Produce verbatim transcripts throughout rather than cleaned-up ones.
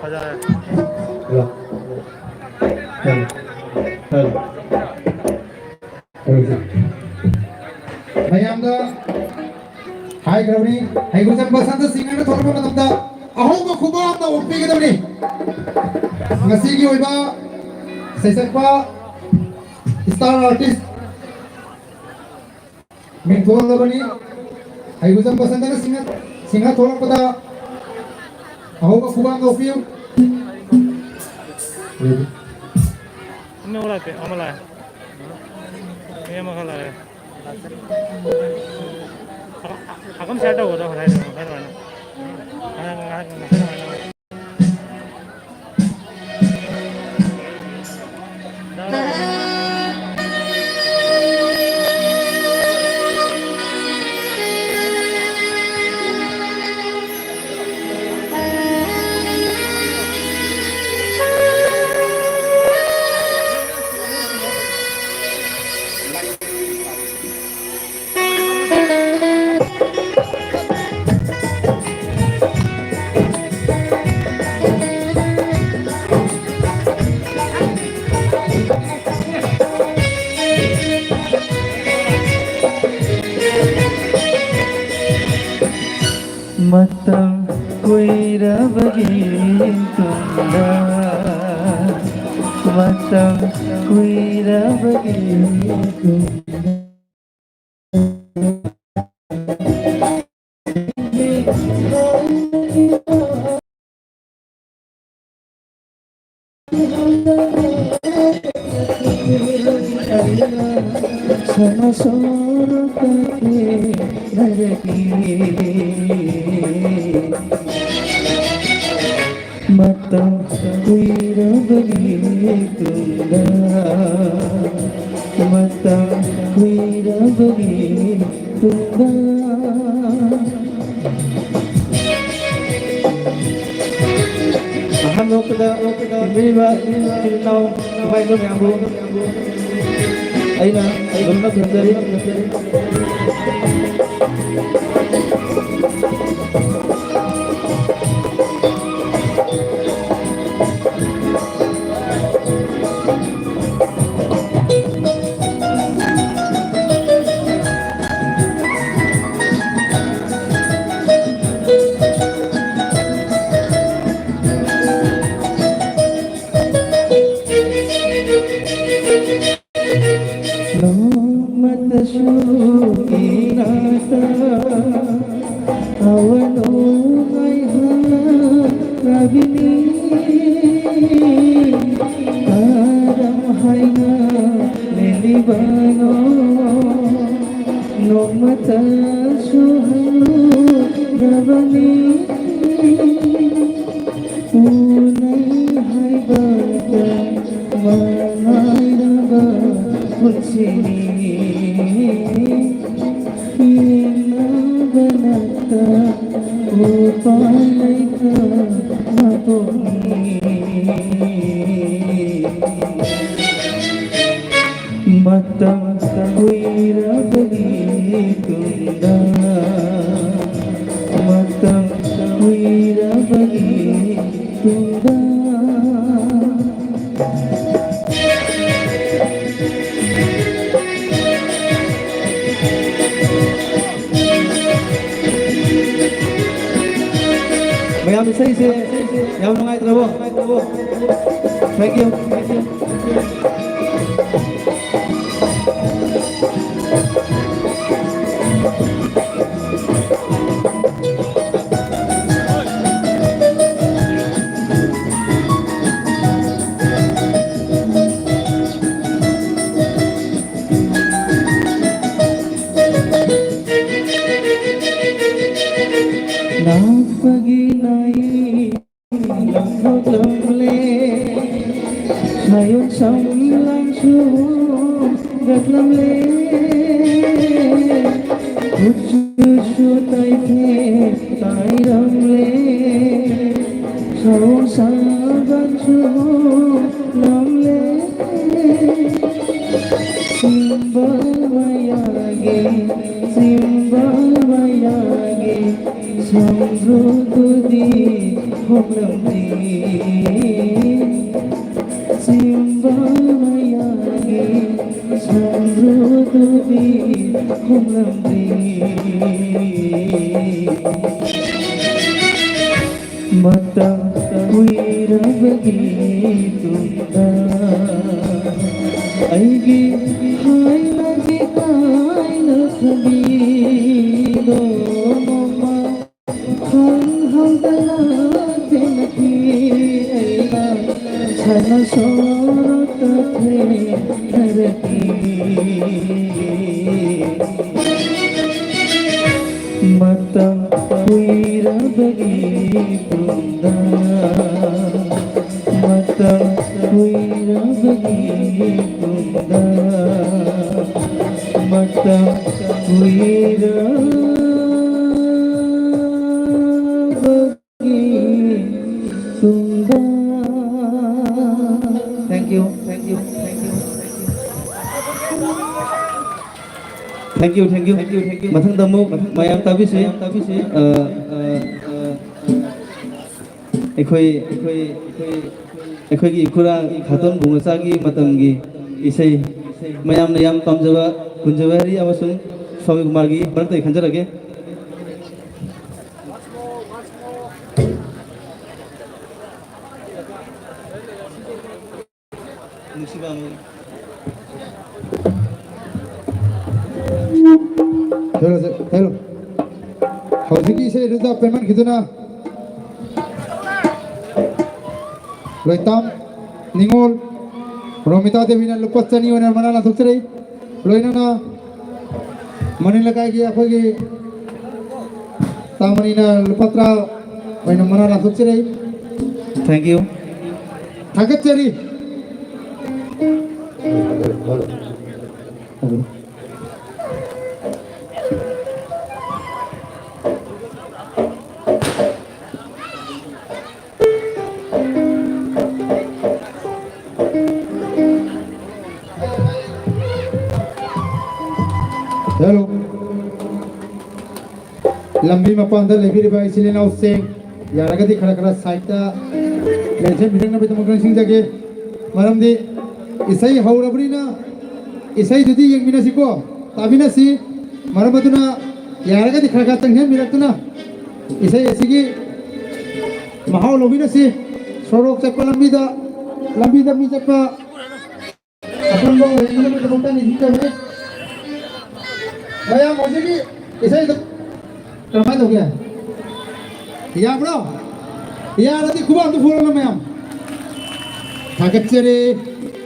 Hello. Hello. Hello. ꯃꯌꯥꯝꯗ ꯍꯥꯏꯈ꯭ꯔꯕꯅꯤ, ꯍꯩꯒꯨꯖꯝ ꯕꯁꯟꯇ ꯁꯤꯡꯍꯅ ꯊꯣꯛꯂꯛꯄ ꯃꯇꯝꯗ ꯑꯍꯧꯕ ꯈꯨꯕꯥꯛ ꯑꯃ ꯑꯣꯛꯄꯤꯒꯗꯕꯅꯤ꯫ ꯉꯁꯤꯒꯤ ꯑꯣꯏꯕ ꯁꯩꯁꯛꯄ star artist ꯃꯤꯡꯊꯣꯜꯂꯕꯅꯤ꯫ ꯍꯩꯒꯨꯖꯝ ꯕꯁꯟꯇꯅ ꯁꯤꯡꯍ, ꯁꯤꯡꯍ ꯊꯣꯛꯂꯛꯄꯗ ꯑꯍꯧꯕ ꯈꯨꯕꯥꯛ ꯂꯧꯕꯤꯌꯨ꯫ ꯑꯃ ꯂꯥꯛꯀꯦ, ꯑꯃ ꯂꯥꯛꯑꯦ꯫ ꯃꯤ ꯑꯃꯈꯛ ꯂꯥꯛꯑꯦ꯫ ꯍꯥꯀꯝ ꯁꯤꯌꯥꯔ ꯇꯧꯒꯗ꯭ꯔꯣ ꯉꯁꯥꯏꯗꯣ? ꯉꯁꯥꯏ ꯑꯗꯨꯃꯥꯏꯅ꯫ ꯉꯁꯥꯏ ꯑꯗꯨꯃꯥꯏꯅ꯫ ꯃꯇꯝ ꯀꯨꯏꯔꯕꯒꯤ ꯇꯨꯡꯗ, ꯃꯇꯝ ꯀꯨꯏꯔꯕꯒꯤ ꯇꯨꯡꯗ꯫ ꯃꯇꯝ ꯀꯨꯏꯔꯕꯒꯤ ꯇꯨꯡꯗ, ꯃꯇꯝ ꯀꯨꯏꯔꯕꯒꯤ ꯇꯨꯡꯗ꯫ ꯑꯍꯥꯟꯕ ꯍꯧꯔꯛꯄꯗ ꯇꯤꯟꯕꯤꯔꯤꯕ ꯏꯆꯤꯜ ꯏꯅꯥꯎ ꯏꯃꯥ ꯏꯕꯦꯟ ꯃꯌꯥꯝꯕꯨ ꯑꯩꯅ ꯂꯨꯝꯅ ꯈꯨꯔꯨꯝꯖꯔꯤ꯫ ꯀꯔꯝ ꯍꯥꯏꯅ ꯂꯦꯜꯂꯤꯕꯅꯣ? ꯅꯣꯡꯃꯇꯁꯨ ꯍꯪꯂꯨꯗ꯭ꯔꯕꯅꯤ꯫ ꯎꯅꯩ ꯍꯥꯏꯕꯗ ꯃꯉꯥꯏꯔꯕ ꯄꯨꯟꯁꯤꯅꯤ꯫ ꯌꯦꯡꯅꯕ ꯅꯠꯇ ꯎꯄꯥꯏ ꯂꯩꯇ ꯃꯄꯣꯛꯅꯤ꯫ ꯃꯇꯝ ꯀꯨꯏꯔꯕꯒꯤ ꯇꯨꯡꯗ, ꯃꯇꯝ ꯀꯨꯏꯔꯕꯒꯤ ꯇꯨꯡꯗ꯫ ꯃꯌꯥꯝ, ꯏꯁꯩꯁꯦ ꯌꯥꯝ ꯅꯨꯡꯉꯥꯏꯇ꯭ꯔꯕꯣ? Thank you. ꯂꯥꯛꯄꯒꯤ ꯂꯥꯏ ꯂꯥꯡꯊꯣꯛꯂꯝꯂꯦ, ꯁꯥꯌꯣꯟ ꯁꯝꯂꯥꯡꯁꯨ ꯒꯠꯂꯝꯂꯦ, ꯀꯨꯆꯨꯁꯨ ꯇꯥꯏꯊꯦꯛ ꯇꯥꯏꯔꯝꯂꯦ, ꯁꯑꯣꯡ ꯁꯥꯗꯥꯟꯁꯨ ꯂꯝꯂꯦ꯫ ꯆꯤꯝꯕꯥꯜ ꯃꯌꯥꯒꯤ, ꯆꯤꯝꯕꯥꯜ ꯃꯌꯥꯒꯤ ꯁꯝꯕ꯭ꯔꯨꯗꯨꯗꯤ ꯍꯣꯡꯂꯝꯗꯦ꯫ ꯆꯤꯝꯕꯥꯜ ꯃꯌꯥꯒꯤ ꯁꯝꯕ꯭ꯔꯨꯗꯨꯗꯤ ꯍꯣꯡꯂꯝꯗꯦ꯫ ꯃꯇꯝ ꯀꯨꯏꯔꯕꯒꯤ ꯇꯨꯡꯗ ꯑꯩꯒꯤ ꯊꯥꯏꯅꯒꯤ ꯀꯥꯏꯅꯈꯤꯕꯗꯣ ꯅꯣꯡꯃ ꯈꯪꯍꯧꯗꯅ ꯊꯦꯡꯅꯈꯤ꯫ ꯁꯣꯔꯣꯛꯇ ꯊꯦꯡꯅꯔꯛꯏ꯫ ꯃꯇꯝ ꯀꯨꯏꯔꯕꯒꯤ ꯇꯨꯡꯗ, ꯃꯇꯝ ꯀꯨꯏꯔꯕꯒꯤ ꯇꯨꯡꯗ, ꯃꯇꯝ ꯀꯨꯏꯔꯕ ꯇꯨꯡꯗ꯫ Thank you, thank you, thank you, thank you, thank you, thank you. ꯃꯊꯪꯗ ꯑꯃꯨꯛ ꯃꯌꯥꯝ ꯇꯥꯕꯤꯁꯤ, ꯇꯥꯕꯤꯁꯤ꯫ ꯑ, ꯑ, ꯑ, ꯑꯩꯈꯣꯏ, ꯑꯩꯈꯣꯏ, ꯑꯩꯈꯣꯏ, ꯑꯩꯈꯣꯏꯒꯤ ꯏꯈꯨꯔꯥ ꯈꯥꯇꯣꯟ ꯕꯨꯡꯉꯣꯆꯥꯒꯤ ꯃꯇꯝꯒꯤ ꯏꯁꯩ, ꯃꯌꯥꯝꯅ ꯌꯥꯝ ꯄꯥꯝꯖꯕ ꯀꯨꯟꯖꯕꯍꯔꯤ ꯑꯃꯁꯨꯡ ꯁ꯭ꯋꯥꯃꯤ ꯀꯨꯃꯥꯔꯒꯤ ꯃꯔꯛꯇ ꯑꯩ ꯈꯟꯖꯔꯒꯦ꯫ ꯅꯨꯡꯁꯤꯕ ꯑꯃ꯫ ꯍꯦꯜꯂꯣ, ꯁꯦ, ꯍꯦꯜꯂꯣ꯫ ꯍꯧꯖꯤꯛꯀꯤ ꯏꯁꯩ ꯑꯗꯨꯗ ꯄꯦꯟꯃꯟꯈꯤꯗꯨꯅ ꯂꯣꯏꯇꯥꯝ ꯅꯤꯉꯣꯜ ꯔꯣꯃꯤꯇꯥ ꯗꯦꯕꯤꯅ ꯂꯨꯄꯥ ꯆꯅꯤ ꯑꯣꯏꯅ ꯃꯅꯥ ꯂꯥꯟꯊꯣꯛꯆꯔꯤ꯫ ꯂꯣꯏꯅꯅ ꯃꯅꯤꯡ ꯂꯩꯀꯥꯏꯒꯤ ꯑꯩꯈꯣꯏꯒꯤ ꯇꯥꯃꯅꯤꯅ ꯂꯨꯄꯥ ꯇꯔꯥ ꯑꯣꯏꯅ ꯃꯅꯥ ꯂꯥꯟꯊꯣꯛꯆꯔꯤ꯫ Thank you. ꯊꯥꯒꯠꯆꯔꯤ꯫ ꯍꯦꯜꯂꯣ꯫ ꯂꯝꯕꯤ ꯃꯄꯥꯟꯗ ꯂꯩꯕꯤꯔꯤꯕ ꯏꯆꯤꯜ ꯏꯅꯥꯎꯁꯤꯡ, ꯌꯥꯔꯒꯗꯤ ꯈꯔ ꯈꯔ ꯁꯥꯏꯠꯇ ꯂꯦꯡꯁꯤꯟꯕꯤꯔꯛꯅꯕꯒꯤꯗꯃꯛꯇ ꯅꯤꯡꯁꯤꯡꯖꯒꯦ꯫ ꯃꯔꯝꯗꯤ ꯏꯁꯩ ꯍꯧꯔꯕꯅꯤꯅ ꯏꯁꯩꯗꯨꯗꯤ ꯌꯦꯡꯃꯤꯟꯅꯁꯤꯀꯣ, ꯇꯥꯃꯤꯟꯅꯁꯤ꯫ ꯃꯔꯝ ꯑꯗꯨꯅ ꯌꯥꯔꯒꯗꯤ ꯈꯔ ꯈꯔ ꯆꯪꯁꯤꯟꯕꯤꯔꯛꯇꯨꯅ ꯏꯁꯩ ꯑꯁꯤꯒꯤ ꯃꯍꯥꯎ ꯂꯧꯃꯤꯟꯅꯁꯤ꯫ ꯁꯣꯔꯣꯛ ꯆꯠꯄ ꯂꯝꯕꯤꯗ, ꯂꯝꯕꯤꯗ ꯃꯤ ꯆꯠꯄ ꯑꯄꯨꯟꯕ ꯑꯣꯏꯍꯟꯅꯕꯒꯤꯗꯃꯛꯇ ꯅꯤꯡꯁꯤꯡꯖꯕꯅꯤ꯫ ꯃꯌꯥꯝ ꯍꯧꯖꯤꯛꯀꯤ ꯏꯁꯩꯗꯣ ꯀꯔꯝꯍꯥꯏꯅ ꯇꯧꯒꯦ? ꯌꯥꯕ꯭ꯔꯣ? ꯌꯥꯔꯗꯤ ꯈꯨꯕꯥꯛ ꯑꯝꯇ ꯐꯨꯔꯣꯅ ꯃꯌꯥꯝ꯫ ꯊꯥꯒꯠꯆꯔꯤ꯫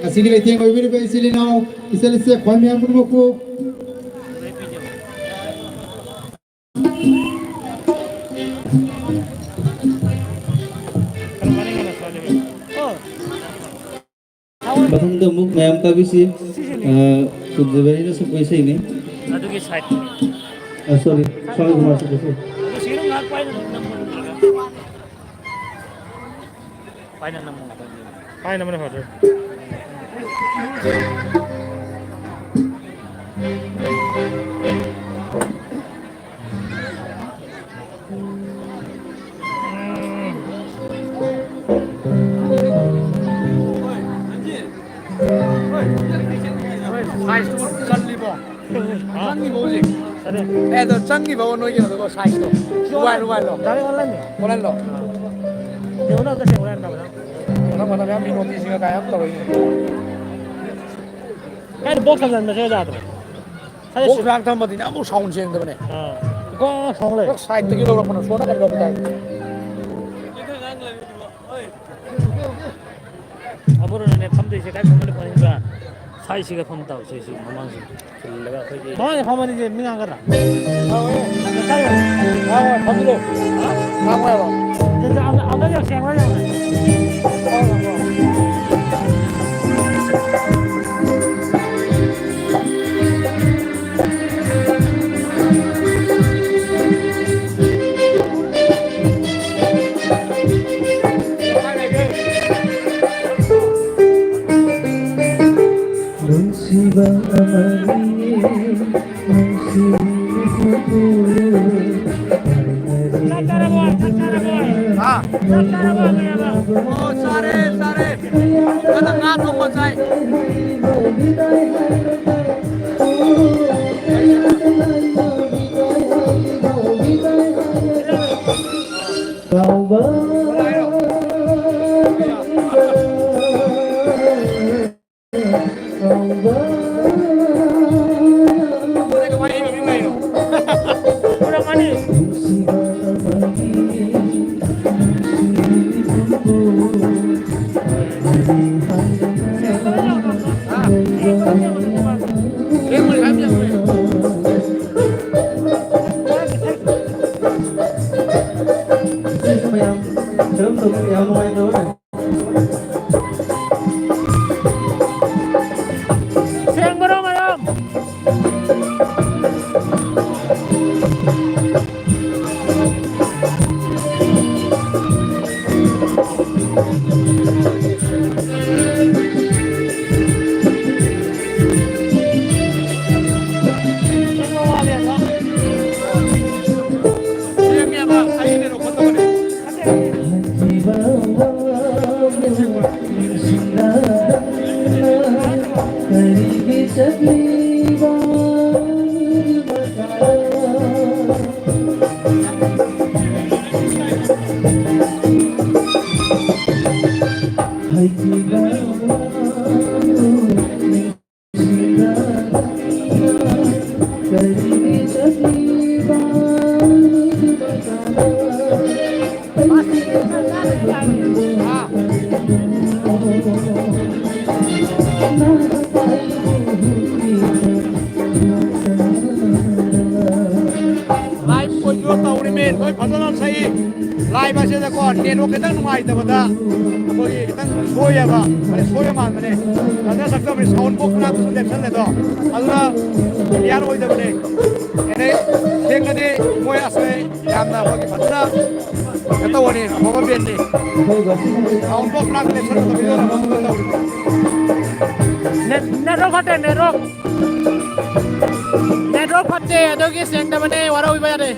ꯉꯁꯤꯒꯤ ꯂꯩꯇꯦꯡ ꯑꯣꯏꯕꯤꯔꯤꯕ ꯏꯆꯤꯜ ꯏꯅꯥꯎ, ꯏꯆꯜ ꯏꯆꯦ ꯈ꯭ꯋꯥꯏ ꯃꯌꯥꯝ ꯄꯨꯝꯅꯃꯛꯄꯨ꯫ ꯃꯊꯪꯗ ꯑꯃꯨꯛ ꯃꯌꯥꯝ ꯀꯥꯕꯤꯁꯤ꯫ ꯑ, ꯀꯨꯟꯖꯕꯩꯅ ꯁꯛꯄ ꯏꯁꯩꯅꯤ꯫ ꯑꯗꯨꯒꯤ ꯁꯥꯏꯠ꯫ ꯑ, ꯁꯣꯔꯤ, ꯁꯣꯔꯤ, ꯀꯨꯃꯥꯔ ꯁꯛꯄ ꯏꯁꯩ꯫ ꯑꯗꯨ ꯁꯤꯔꯨꯝ ꯉꯥꯏꯍꯥꯛ ꯄꯥꯏꯅ ꯑꯗꯨꯝ ꯅꯝꯃꯣ꯫ ꯄꯥꯏꯅ ꯅꯝꯃꯣ꯫ ꯄꯥꯏꯅ ꯅꯝꯕꯅ ꯐꯗꯣꯏꯔꯣ? ꯁꯥꯏꯖꯇꯨ ꯆꯜꯂꯤꯕꯣ? ꯆꯪꯉꯤꯕꯣ ꯍꯧꯖꯤꯛ? ꯑꯦ, ꯑꯗꯣ ꯆꯪꯉꯤꯕꯣ ꯅꯣꯏꯒꯤ ꯑꯗꯨꯒ ꯁꯥꯏꯖꯇꯣ? ꯋꯥꯏꯔꯣ, ꯋꯥꯏꯔꯣ꯫ ꯗꯥꯏꯔꯦꯛ ꯑꯣꯟꯂꯥꯏꯟꯅꯤ꯫ ꯑꯣꯟꯂꯥꯏꯟꯂꯣ? ꯌꯦꯡꯉꯨꯅꯦ, ꯑꯝꯇ ꯌꯦꯡꯉꯨꯅꯦ, ꯅꯪ꯫ ꯃꯊꯪ ꯃꯊꯪ ꯃꯌꯥꯝ ꯃꯤ ꯅꯣꯇꯤꯁꯤꯡꯒ ꯀꯥꯏ ꯌꯥꯝ ꯇꯧꯔꯛꯏꯅꯦ꯫ ꯀꯥꯏꯗ ꯕꯣꯛꯁ ꯊꯝꯖꯟꯕꯁꯦ ꯌꯥꯗ꯭ꯔꯣ? ꯁꯥꯏꯗ ꯕꯣꯛꯁ ꯁꯤ- ꯃꯌꯥꯝ ꯊꯝꯕꯗꯤꯅꯦ ꯑꯃꯨꯛ ꯁꯥꯎꯟ ꯁꯦꯡꯗꯕꯅꯦ꯫ ꯑꯥ꯫ ꯀꯣ ꯁꯥꯎꯟ ꯂꯩ꯫ ꯁꯥꯏꯠꯇꯒꯤ ꯂꯧꯔꯛꯄꯅ ꯁꯣꯝ ꯅꯥꯀꯟ ꯂꯧꯔꯛꯄ ꯇꯥꯏ꯫ ꯑꯃꯔꯣꯝꯗꯅꯦ ꯐꯝꯗꯣꯏꯁꯦ ꯀꯥꯏ ꯐꯝꯕꯅ ꯐꯅꯤꯕ? ꯁꯥꯏꯁꯤꯒ ꯐꯝ ꯇꯥꯕ, ꯁꯤ, ꯁꯤ ꯃꯃꯥꯡꯁꯤ ꯈꯤꯜꯂꯒ ꯑꯩꯈꯣꯏꯒꯤ ꯃꯃꯥꯡꯗ ꯐꯝꯃꯗꯤ ꯁꯤ ꯃꯤ ꯉꯥꯡꯒꯗ꯭ꯔꯥ? ꯉꯥꯡꯉꯣꯏ꯫ ꯉꯁꯥꯏ ꯉꯥꯡꯉꯣꯏ, ꯐꯝꯖꯤꯜꯂꯣ꯫ ꯍꯥ? ꯉꯥꯡꯉꯣꯏ ꯍꯥꯏꯕ꯫ ꯑꯗꯨꯗꯤ ꯑꯝꯇ, ꯑꯝꯇ ꯌꯦꯡꯁꯤ, ꯑꯝꯇ ꯌꯦꯡꯁꯤ꯫ ꯉꯥꯡꯉꯣꯏ, ꯉꯥꯡꯉꯣꯏ꯫ ꯅꯨꯡꯁꯤꯕ ꯑꯃꯅꯤ, ꯅꯨꯡꯁꯤꯕꯕꯨ ꯆꯥꯛ ꯆꯥꯔꯕꯣ? ꯆꯥꯛ ꯆꯥꯔꯕꯣ? ꯍꯥ? ꯆꯥꯛ ꯆꯥꯔꯕꯣ? ꯑꯣ, ꯆꯥꯔꯦ, ꯆꯥꯔꯦ꯫ ꯑꯗ ꯉꯥ ꯊꯣꯡꯕ ꯆꯥꯏ꯫ ꯀꯔꯝ ꯇꯧꯒꯦ? ꯌꯥꯝ ꯅꯨꯡꯉꯥꯏꯇꯕꯅꯦ꯫ ꯁꯦꯡꯕ꯭ꯔꯣ, ꯃꯌꯥꯝ? Live ꯑꯣꯏꯅ ꯇꯧꯔꯤꯃꯤ, ꯂꯣꯏ ꯐꯖꯅ ꯁꯛꯏ꯫ Live ꯑꯁꯤꯗꯀꯣ, network ꯈꯤꯇꯪ ꯅꯨꯡꯉꯥꯏꯇꯕꯗ ꯑꯩꯈꯣꯏꯒꯤ ꯈꯤꯇꯪ ꯁꯣꯏꯌꯦꯕ, ꯃꯥꯅꯦ, ꯁꯣꯏꯕ ꯃꯥꯟꯕꯅꯦ꯫ ꯐꯖꯅ ꯁꯛꯆꯕꯅꯤ, sound box ꯃꯅꯥꯛꯇꯁꯨ ꯂꯦꯞꯁꯜꯂꯦꯗꯣ, ꯑꯗꯨꯅ clear ꯑꯣꯏꯗꯕꯅꯦ꯫ ꯑꯗꯩ ꯁꯦꯡꯅꯗꯤ ꯃꯣꯏ ꯑꯁꯣꯏ ꯌꯥꯝꯅ ꯑꯩꯈꯣꯏꯒꯤ ꯐꯖꯅ ꯀꯩꯅꯣ ꯇꯧꯕꯅꯤ, ꯑꯐꯕ bandꯅꯤ꯫ Sound box ꯃꯅꯥꯛꯇ ꯂꯦꯞꯁꯜꯂꯒ video ꯅꯝꯃꯒ ꯇꯧꯔꯤ꯫ Net-, network ꯐꯠꯇꯦ, network꯫ Network ꯐꯠꯇꯦ, ꯑꯗꯨꯒꯤ ꯁꯦꯡꯗꯕꯅꯦ, ꯋꯥꯔꯧꯕꯤꯕ ꯌꯥꯗꯦ꯫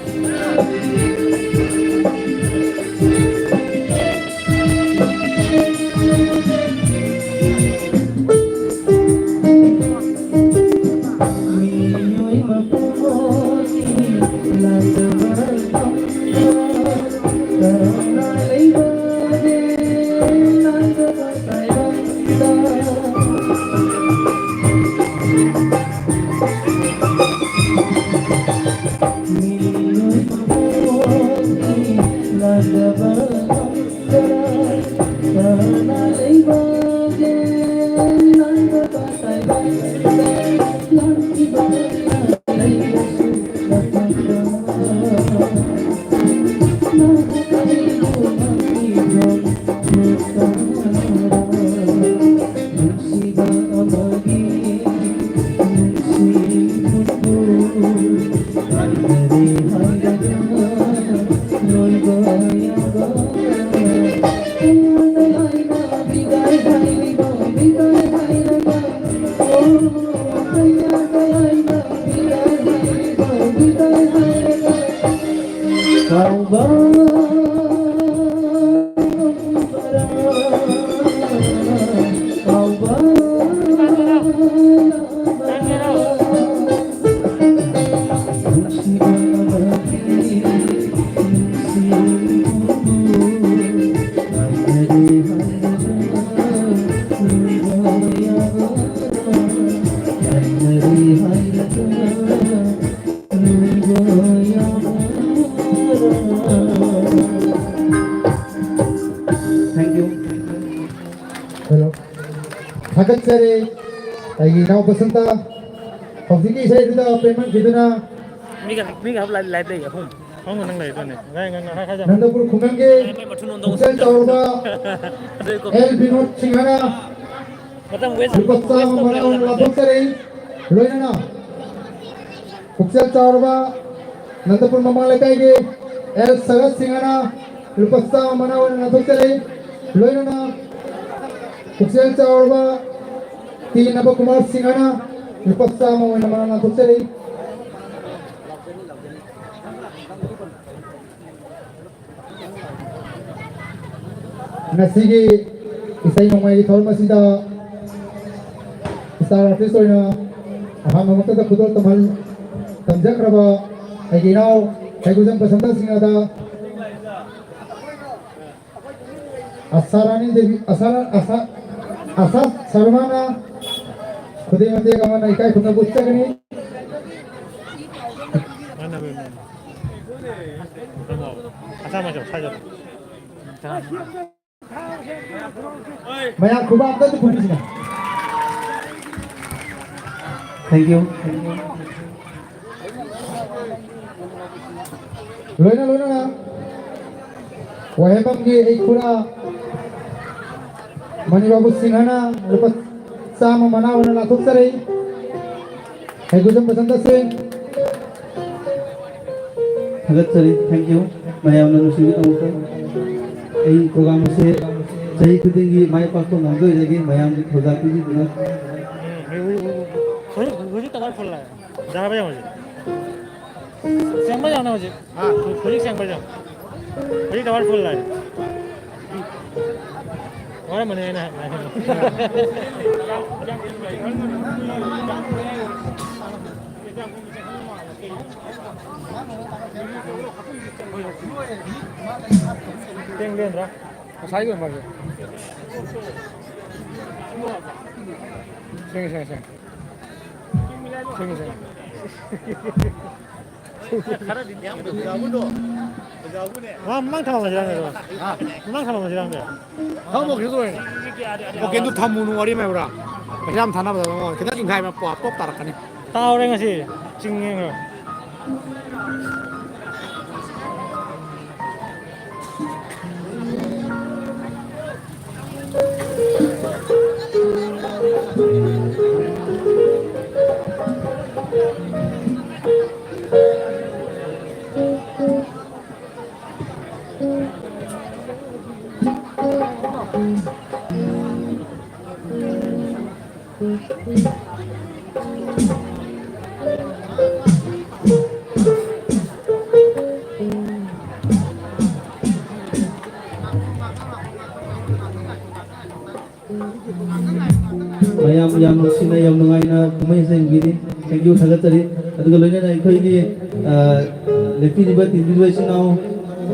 Thank you. Hello. ꯊꯥꯒꯠꯆꯔꯤ꯫ ꯑꯩꯒꯤ ꯏꯅꯥꯎ ꯕꯁꯟꯇ ꯍꯧꯖꯤꯛꯀꯤ ꯏꯁꯩꯗꯨꯗ ꯄꯦꯟꯃꯟꯈꯤꯗꯨꯅ ꯃꯤꯒ, ꯃꯤꯒ ꯍꯥꯞ ꯂꯥꯏꯚ, ꯂꯥꯏꯚ ꯂꯩꯌꯦ, ꯑꯍꯨꯝ꯫ ꯈꯪꯉꯨ ꯅꯪ ꯂꯩꯗꯣꯏꯅꯦ꯫ ꯉꯥꯏ, ꯉꯥꯏ, ꯉꯥꯏ, ꯉꯥꯏ, ꯉꯥꯏ꯫ ꯅꯟꯗꯄꯨꯔ ꯈꯨꯡꯒꯪꯒꯤ ꯃꯥꯏ ꯃꯊꯨꯟ ꯑꯣꯟꯊꯣꯛꯑꯣ꯫ ꯄꯨꯛꯆꯦꯜ ꯆꯥꯎꯔꯕ ꯑꯗꯨ ꯀꯣ-, ꯑꯦꯜ ꯕꯤꯅꯣꯗ ꯁꯤꯡꯍꯅ ꯃꯇꯝ ꯋꯦꯁ, ꯂꯨꯄꯥ ꯆꯥꯝꯃ ꯋꯦꯁ ꯃꯅꯥ ꯑꯣꯏꯅ ꯇꯧꯕꯤꯔꯣ꯫ ꯂꯥꯟꯊꯣꯛꯆꯔꯤ꯫ ꯂꯣꯏꯅꯅ ꯄꯨꯛꯆꯦꯜ ꯆꯥꯎꯔꯕ ꯅꯟꯗꯄꯨꯔ ꯃꯃꯥꯡ ꯂꯩꯀꯥꯏꯒꯤ ꯑꯦꯜ ꯁꯔꯠ ꯁꯤꯡꯍꯅ ꯂꯨꯄꯥ ꯆꯥꯝꯃ ꯃꯅꯥ ꯑꯣꯏꯅ ꯂꯥꯟꯊꯣꯛꯆꯔꯤ꯫ ꯂꯣꯏꯅꯅ ꯄꯨꯛꯆꯦꯜ ꯆꯥꯎꯔꯕ ꯇꯤ ꯅꯕꯀꯨꯃꯥꯔ ꯁꯤꯡꯍꯅ ꯂꯨꯄꯥ ꯆꯥꯝꯃ ꯑꯣꯏꯅ ꯃꯅꯥ ꯂꯥꯟꯊꯣꯛꯆꯔꯤ꯫ ꯉꯁꯤꯒꯤ ꯏꯁꯩ ꯅꯣꯡꯃꯥꯏꯒꯤ ꯊꯧꯔꯝ ꯑꯁꯤꯗ star artist ꯑꯣꯏꯅ ꯑꯍꯥꯟꯕꯃꯛꯇꯗ ꯈꯨꯗꯣꯜ ꯇꯝꯍꯟ-, ꯇꯝꯖꯈ꯭ꯔꯕ ꯑꯩꯒꯤ ꯏꯅꯥꯎ ꯍꯩꯒꯨꯖꯝ ꯕꯁꯟꯇ ꯁꯤꯡꯍꯗ ꯑꯁꯥ ꯔꯥꯅꯤ ꯗꯦꯕꯤ, ꯑꯁꯥ, ꯑꯁꯥ, ꯑꯁꯥ ꯁꯔꯃꯅ ꯈꯨꯗꯩ ꯃꯇꯦꯛ ꯑꯃꯅ ꯏꯀꯥꯏ ꯈꯨꯝꯅꯕ ꯎꯠꯆꯒꯅꯤ꯫ ꯃꯌꯥꯝ ꯈꯨꯕꯥꯛ ꯑꯝꯇ ꯈꯨꯕꯤꯁꯤꯅ꯫ Thank you. ꯂꯣꯏꯅ ꯂꯣꯏꯅꯅ ꯋꯥꯍꯦꯡꯕꯝꯒꯤ ꯑꯩꯈꯨꯔꯥ ꯃꯅꯤꯕꯥꯕꯨ ꯁꯤꯡꯍꯅ ꯂꯨꯄꯥ ꯆꯥꯝꯃ ꯃꯅꯥ ꯑꯣꯏꯅ ꯂꯥꯟꯊꯣꯛꯆꯔꯤ꯫ ꯍꯩꯒꯨꯖꯝ ꯕꯁꯟꯇ ꯁꯤꯡ꯫ ꯊꯥꯒꯠꯆꯔꯤ꯫ Thank you꯫ ꯃꯌꯥꯝꯅ ꯅꯨꯡꯁꯤꯕꯤꯗꯃꯛꯇ꯫ ꯑꯩ program ꯑꯁꯤ ꯆꯍꯤ ꯈꯨꯗꯤꯡꯒꯤ ꯃꯥꯏ ꯄꯥꯛꯄ ꯉꯝꯗꯣꯏꯗꯒꯤ ꯃꯌꯥꯝꯒꯤ ꯊꯧꯗꯥꯡ ꯄꯤꯕꯤꯗꯨꯅ꯫ ꯍꯧꯖꯤꯛ, ꯍꯧꯖꯤꯛ ꯇꯋꯥꯔ ꯐꯨꯜ ꯂꯥꯛꯑꯦ꯫ ꯌꯥꯔꯕ ꯌꯦꯡꯉꯣ ꯍꯧꯖꯤꯛ꯫ ꯁꯦꯡꯕ ꯌꯥꯅꯤ ꯍꯧꯖꯤꯛ꯫ ꯍꯥ? ꯍꯧꯖꯤꯛ ꯁꯦꯡꯕ ꯌꯥꯅꯤ꯫ ꯍꯧꯖꯤꯛ ꯇꯋꯥꯔ ꯐꯨꯜ ꯂꯥꯛꯑꯦ꯫ ꯋꯥꯔꯝꯃꯅꯤ ꯑꯩꯅ ꯍꯥꯏ-, ꯍꯥꯏ-, ꯇꯦꯡ ꯂꯦꯟꯗ꯭ꯔꯥ? ꯉꯁꯥꯏꯒꯤ ꯑꯣꯏꯔ ꯃꯥꯜꯂꯦ꯫ ꯁꯦꯡꯉꯦ, ꯁꯦꯡꯉꯦ, ꯁꯦꯡꯉꯦ꯫ ꯁꯦꯡꯉꯦ, ꯁꯦꯡꯉꯦ꯫ ꯃꯥ ꯃꯃꯥꯡ ꯊꯝꯃꯝꯃꯁꯤꯔ ꯈꯪꯗꯦ꯫ ꯍꯥ? ꯃꯃꯥꯡ ꯊꯝꯃꯝꯃꯁꯤꯔ ꯈꯪꯗꯦ꯫ ꯊꯝꯃꯝꯃꯣ, ꯀꯩꯁꯨ ꯇꯧꯔꯣꯏ꯫ ꯄꯣꯀꯦꯠꯇꯨ ꯊꯝꯃꯨꯅꯨ, ꯋꯥꯔꯤ ꯑꯃ ꯍꯥꯏꯕ꯭ꯔꯥ? ꯄꯩꯁꯥ ꯌꯥꯝ ꯊꯥꯅꯕꯗ ꯃꯉꯣꯟꯗ ꯈꯤꯇꯪ ꯆꯤꯡꯈꯥꯏꯕ ꯄꯣꯞ ꯇꯥꯔꯛꯀꯅꯤ꯫ ꯇꯥꯍꯧꯔꯦ ꯉꯁꯤ꯫ ꯆꯤꯡꯉꯦ꯫ ꯃꯌꯥꯝ ꯌꯥꯝ ꯅꯨꯡꯁꯤꯅ, ꯌꯥꯝ ꯅꯨꯡꯉꯥꯏꯅ ꯀꯨꯝꯍꯩ ꯆꯦꯟꯕꯤꯔꯤ꯫ Thank you, ꯊꯥꯒꯠꯆꯔꯤ꯫ ꯑꯗꯨꯒ ꯂꯣꯏꯅꯅ ꯑꯩꯈꯣꯏꯒꯤ, ꯑ, ꯂꯦꯞꯄꯤꯔꯤꯕ ꯇꯤꯟꯕꯤꯔꯤꯕ ꯏꯆꯤꯟ ꯏꯅꯥꯎ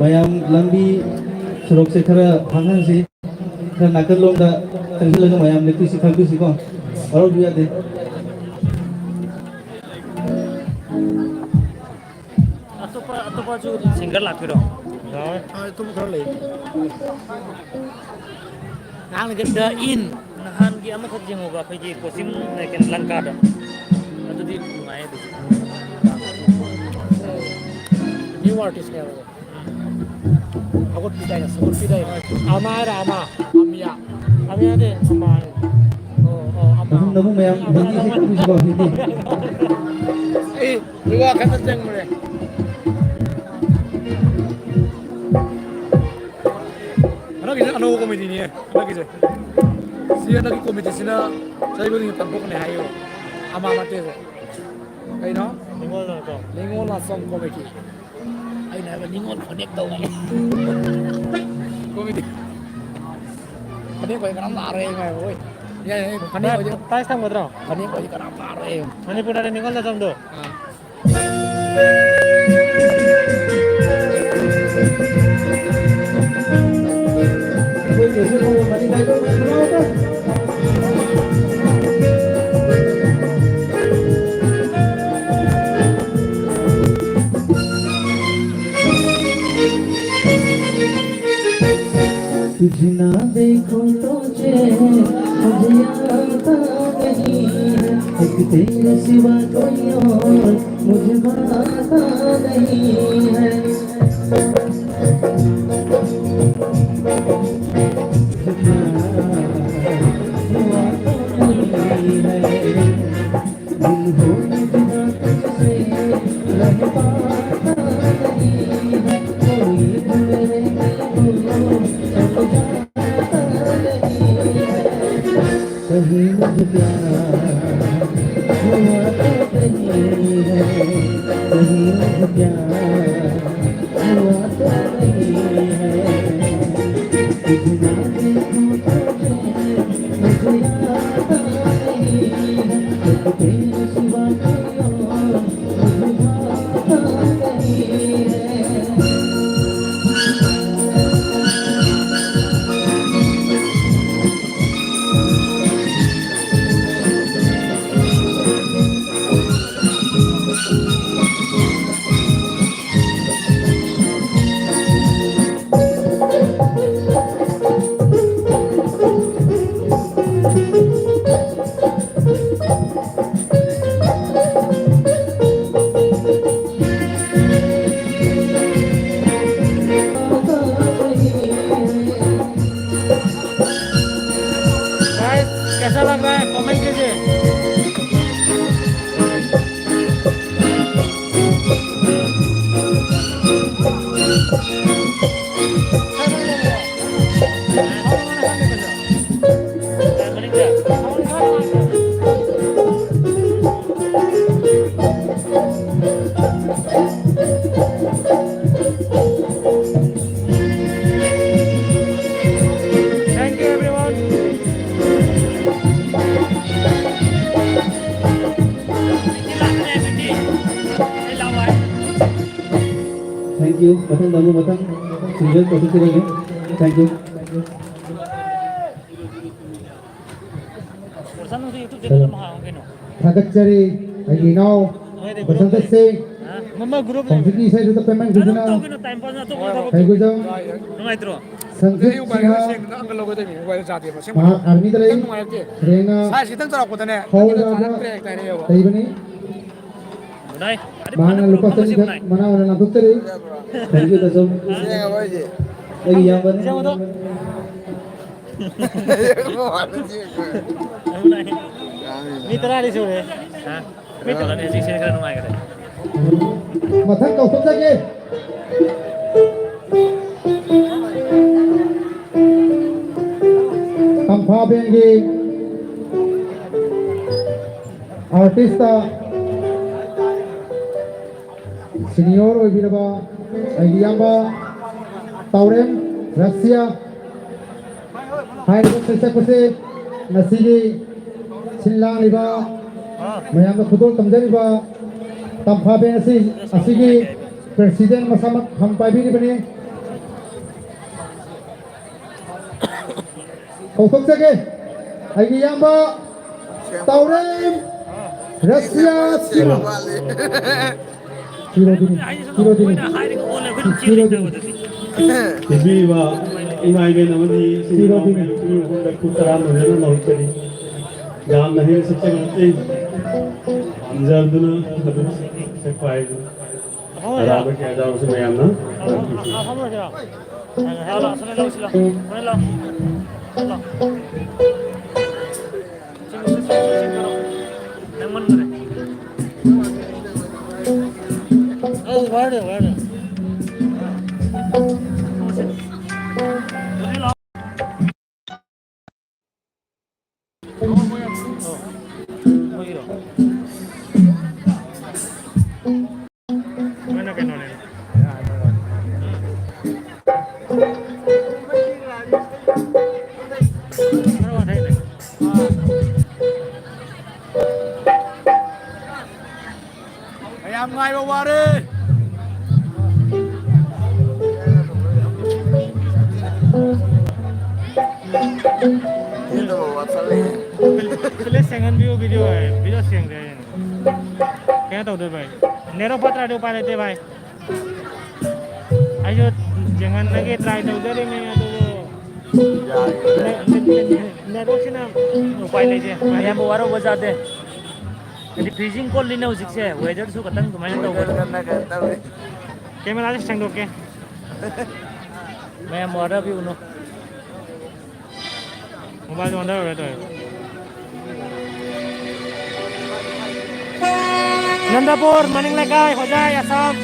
ꯃꯌꯥꯝ, ꯂꯝꯕꯤ ꯁꯣꯔꯣꯛꯁꯦ ꯈꯔ ꯐꯥꯡꯍꯟꯁꯤ꯫ ꯈꯔ ꯅꯥꯀꯜꯂꯣꯝꯗ ꯆꯪꯁꯤꯜꯂꯒ ꯃꯌꯥꯝ ꯂꯦꯞꯄꯤꯁꯤ, ꯈꯪꯕꯤꯁꯤꯀꯣ꯫ ꯋꯥꯔꯧꯕꯤꯕ ꯌꯥꯗꯦ꯫ ꯑꯇꯣꯞꯄ, ꯑꯇꯣꯞꯄꯁꯨ ꯁꯤꯡꯒꯔ ꯂꯥꯛꯄꯤꯔꯣ? ꯂꯥꯛꯑꯣꯏ꯫ ꯑꯥ, ꯑꯇꯣꯞꯄ ꯈꯔ ꯂꯩ꯫ ꯅꯍꯥꯟꯒꯤ The Inn꯫ ꯅꯍꯥꯟꯒꯤ ꯑꯃꯈꯛ ꯌꯦꯡꯉꯨꯕ, ꯑꯩꯈꯣꯏꯒꯤ ꯀꯣꯆꯤꯡ, ꯀꯩꯅꯣ, ꯂꯪꯀꯥꯗ꯫ ꯑꯗꯨꯗꯤ ꯅꯨꯡꯉꯥꯏ ꯑꯗꯨꯗꯤ꯫ New artist ꯅꯦꯕ꯫ ꯁꯒꯣꯠꯄꯤꯗꯥꯏꯅꯦ, ꯁꯒꯣꯠꯄꯤꯗꯥꯏꯅꯦ꯫ ꯑꯃ ꯍꯥꯏꯔ ꯑꯃ, ꯑꯃꯤꯌꯥ꯫ ꯑꯃꯤꯌꯥꯗꯤ ꯑꯃ ꯍꯥꯏ꯫ ꯑꯣ, ꯑꯣ, ꯑꯃ꯫ ꯃꯊꯪꯗ ꯑꯃꯨꯛ ꯃꯌꯥꯝ ꯃꯊꯪꯒꯤꯁꯦ ꯀꯨꯝꯁꯤꯀꯣ, ꯍꯧꯖꯤꯛꯇꯤ꯫ ꯑꯩ ꯋꯥ ꯈꯛꯇ ꯆꯪꯕꯅꯦ꯫ ꯍꯟꯗꯛꯀꯤꯁꯦ ꯑꯅꯧꯕ ꯀꯣꯃꯦꯗꯤꯅꯤꯌꯦ, ꯍꯟꯗꯛꯀꯤꯁꯦ꯫ ꯁꯤ ꯍꯟꯗꯛꯀꯤ ꯀꯣꯃꯦꯗꯤꯁꯤꯅ ꯆꯍꯤ ꯈꯨꯗꯤꯡꯒꯤ ꯄꯥꯡꯊꯣꯛꯀꯅꯤ ꯍꯥꯏꯌꯦꯕ꯫ ꯑꯃ ꯅꯠꯇꯦꯕ꯫ ꯀꯩꯅꯣ? ꯅꯤꯉꯣꯜ ꯅꯥꯆꯣꯝ꯫ ꯅꯤꯉꯣꯜ ꯅꯥꯆꯣꯝ ꯀꯣꯃꯦꯗꯤ꯫ ꯑꯩꯅ ꯍꯥꯏꯕ ꯅꯤꯉꯣꯜ ꯐꯅꯦꯛ ꯇꯧ ꯍꯥꯏ꯫ ꯀꯣꯃꯦꯗꯤ꯫ ꯐꯅꯦꯛ ꯑꯣꯏ ꯀꯅꯥꯝ ꯂꯥꯛꯑꯔꯣꯏ ꯍꯥꯏꯕ, ꯍꯣꯏ꯫ ꯌꯥꯏ, ꯌꯥꯏ, ꯐꯅꯦꯛ ꯑꯣꯏꯗꯤ꯫ ꯄ꯭ꯔꯥꯏꯖ ꯊꯝꯒꯗ꯭ꯔꯣ? ꯐꯅꯦꯛ ꯑꯣꯏꯗꯤ ꯀꯅꯥꯝ ꯂꯥꯛꯑꯔꯣꯏ꯫ ꯃꯅꯤꯄꯨꯔꯗꯗꯤ ꯅꯤꯉꯣꯜ ꯅꯥꯆꯣꯝꯗꯣ꯫ ꯑꯥ꯫ तुझे ना देखूं तो चैन मुझे आता नहीं है, एक तेरे सिवा कोई और मुझे भाता नहीं है। कहीं मुझे प्यार हुआ तो नहीं है, कहीं मुझे प्यार हुआ तो नहीं है। तुझे ना देखूं तो चैन मुझे आता नहीं है, एक तेरे सिवा कोई और मुझे भाता नहीं है। Guys, कैसा लग रहा है, कमेंट कीजिए। Thank you, everyone. Thank you. ꯃꯊꯪꯗ ꯑꯃꯨꯛ ꯃꯊꯪ ꯁꯤꯡꯒꯔ ꯇꯧꯊꯣꯛꯆꯔꯒꯦ꯫ Thank you. ꯅꯪꯁꯨ YouTube channel ꯑꯃ ꯍꯥꯡꯉꯨ ꯀꯩꯅꯣ꯫ ꯊꯥꯒꯠꯆꯔꯤ ꯑꯩꯒꯤ ꯏꯅꯥꯎ ꯅꯣꯏꯗꯤ ꯒ꯭ꯔꯨꯞ ꯕꯁꯟꯇ ꯂꯩ꯫ ꯁꯤꯡ, ꯍꯥ? ꯃꯃꯥ ꯒ꯭ꯔꯨꯞ ꯂꯩ꯫ ꯈꯣꯡꯖꯤꯠꯀꯤ ꯏꯁꯩꯗꯨꯗ ꯄꯦꯃꯦꯟ ꯑꯗꯨꯝ ꯄꯤꯗꯨꯅ ꯇꯧ ꯀꯩꯅꯣ, ꯇꯥꯏꯝ ꯄꯥꯁ ꯑꯇꯣꯞꯄ ꯊꯕꯛ ꯀꯩꯒꯨꯖꯝ ꯅꯨꯡꯉꯥꯏꯇ꯭ꯔꯣ? ꯁꯟꯖꯤꯠ ꯁꯤꯡꯍ ꯁꯦꯡꯅ ꯑꯪꯀꯜ ꯂꯧꯒꯗꯕꯅꯤ, ꯃꯣꯕꯥꯏꯜ ꯌꯥꯗꯦꯕ, ꯑꯁꯦꯡꯕ꯫ ꯃꯍꯥꯛ ꯑꯥꯔꯃꯤꯗ ꯂꯩ꯫ ꯈꯤꯇꯪ ꯅꯨꯡꯉꯥꯏꯔꯛꯇꯦ꯫ ꯍꯌꯦꯡꯅ ꯁꯥꯏꯖ ꯈꯤꯇꯪ ꯆꯥꯎꯔꯛꯄꯗꯅꯦ, ꯍꯧꯔꯒ ꯆꯥꯔꯛꯇ꯭ꯔꯦ ꯍꯥꯏꯇꯥꯔꯦ꯫ ꯂꯩꯕꯅꯤ꯫ Good night. ꯑꯗꯨ ꯃꯥꯅ ꯐꯅꯕ ꯂꯨꯄꯥ ꯐꯝꯃꯁꯤ ꯆꯅꯤ ꯈꯛ ꯒꯨꯗ ꯅꯥꯏꯠ꯫ ꯃꯅꯥ ꯑꯣꯏꯅ ꯂꯥꯟꯊꯣꯛꯆꯔꯤ꯫ Thank you, ꯗꯥꯆꯧ꯫ ꯑꯩꯒꯤ ꯏꯌꯥꯝꯕꯅꯤ꯫ ꯌꯦꯡꯉꯣ ꯑꯗꯣ꯫ ꯃꯤ ꯇꯔꯥꯗꯤ ꯁꯨꯔꯦ꯫ ꯍꯥ? ꯃꯤ ꯇꯔꯥꯗꯤ ꯍꯧꯖꯤꯛ ꯁꯤꯅ ꯈꯔ ꯅꯨꯡꯉꯥꯏꯈ꯭ꯔꯦ꯫ ꯃꯊꯪ ꯀꯧꯊꯣꯛꯆꯒꯦ꯫ ꯇꯝꯐꯥꯕꯦꯟꯒꯤ ꯑꯥꯔꯇꯤꯁꯇ ꯁꯤꯅꯤꯌꯣꯔ ꯑꯣꯏꯕꯤꯔꯕ ꯑꯩꯒꯤ ꯏꯌꯥꯝꯕ ꯇꯥꯎꯔꯦꯝ ꯔꯥꯁꯤꯌꯥ ꯍꯥꯏꯔꯤꯕ ꯁꯩꯁꯛꯄꯁꯦ ꯉꯁꯤꯒꯤ ꯁꯤꯟ ꯂꯥꯡꯂꯤꯕ ꯃꯌꯥꯝꯗ ꯈꯨꯗꯣꯜ ꯇꯝꯖꯔꯤꯕ ꯇꯝꯐꯥꯕꯦꯟ ꯑꯁꯤ, ꯑꯁꯤꯒꯤ ꯄ꯭ꯔꯦꯁꯤꯗꯦꯟ ꯃꯁꯥꯃꯛ ꯐꯝ ꯄꯥꯏꯕꯤꯔꯤꯕꯅꯤ꯫ ꯀꯧꯊꯣꯛꯆꯒꯦ꯫ ꯑꯩꯒꯤ ꯏꯌꯥꯝꯕ ꯇꯥꯎꯔꯦꯝ ꯔꯁꯤꯌꯥ ꯁꯤꯡꯍ꯫ ꯆꯤꯔꯣꯗꯤꯅꯤ, ꯆꯤꯔꯣꯗꯤꯅꯤ, ꯆꯤꯔꯣꯗꯤꯅꯤ꯫ ꯄꯤꯕꯤꯔꯤꯕ ꯏꯃꯥ ꯏꯕꯦꯟ ꯑꯃꯗꯤ ꯏꯆꯤꯟ ꯏꯅꯥꯎ ꯆꯤꯔꯣꯗꯤꯅꯤ꯫ ꯃꯌꯥꯝ ꯄꯤꯕꯤꯕ ꯃꯐꯝꯗ ꯈꯨ ꯇꯔꯥ ꯅꯣꯂꯦꯟꯅ ꯂꯧꯖꯔꯤ꯫ ꯌꯥꯝꯅ ꯍꯦꯟꯅ ꯁꯤꯠꯆꯕ ꯅꯠꯇꯦ꯫ ꯄꯥꯝꯖꯗꯨꯅ ꯑꯗꯨꯝ ꯁꯦꯛꯄ ꯍꯥꯏꯗꯨꯅꯤ꯫ ꯑꯔꯥꯕ ꯀꯌꯥ ꯌꯥꯎꯔꯁꯨ ꯃꯌꯥꯝꯅ ꯃꯌꯥꯝ ꯉꯥꯏꯕ ꯋꯥꯔꯦ꯫ ꯄ꯭ꯂꯤꯁ ꯌꯦꯡꯍꯟꯕꯤꯌꯨ ꯚꯤꯗꯤꯑꯣ ꯍꯥꯏ, ꯚꯤꯗꯤꯑꯣ ꯁꯦꯡꯗꯦ ꯍꯥꯏꯅ꯫ ꯀꯩꯅꯣ ꯇꯧꯗꯣꯏ ꯚꯥꯏ, ꯅꯦꯠꯋꯥꯛ ꯐꯠꯇ꯭ꯔꯗꯤ ꯎꯄꯥꯏ ꯂꯩꯇꯦ ꯚꯥꯏ꯫ ꯑꯩꯁꯨ ꯌꯦꯡꯍꯟꯕꯒꯤ ꯇ꯭ꯔꯥꯏ ꯇꯧꯖꯔꯤꯅꯦ, ꯑꯗꯨꯕꯨ ꯅꯦꯠꯋꯥꯛꯁꯤꯅ ꯎꯄꯥꯏ ꯂꯩꯇꯦ꯫ ꯃꯌꯥꯝꯕ ꯋꯥꯔꯧꯕ ꯌꯥꯗꯦ꯫ ꯍꯥꯏꯗꯤ ꯐ꯭ꯔꯤꯖꯤꯡ ꯀꯣꯜꯂꯤꯅꯦ ꯍꯧꯖꯤꯛꯁꯦ, ꯋꯦꯗꯔꯁꯨ ꯈꯇꯪ ꯑꯗꯨꯃꯥꯏꯅ ꯇꯧꯕ꯫ ꯀꯦꯃꯦꯔꯥꯁꯦ ꯁꯦꯡꯗꯣꯛꯀꯦ꯫ ꯃꯌꯥꯝ ꯋꯥꯔꯕꯤꯌꯨꯅꯣ꯫ ꯃꯣꯕꯥꯏꯜ ꯑꯣꯟꯊꯔꯨꯔꯦ ꯇꯧꯔꯤꯕ꯫ ꯅꯟꯗꯄꯨꯔ, ꯃꯅꯤꯡ ꯂꯩꯀꯥꯏ, ꯍꯣꯖꯥꯏ, ꯑꯁꯥꯝ꯫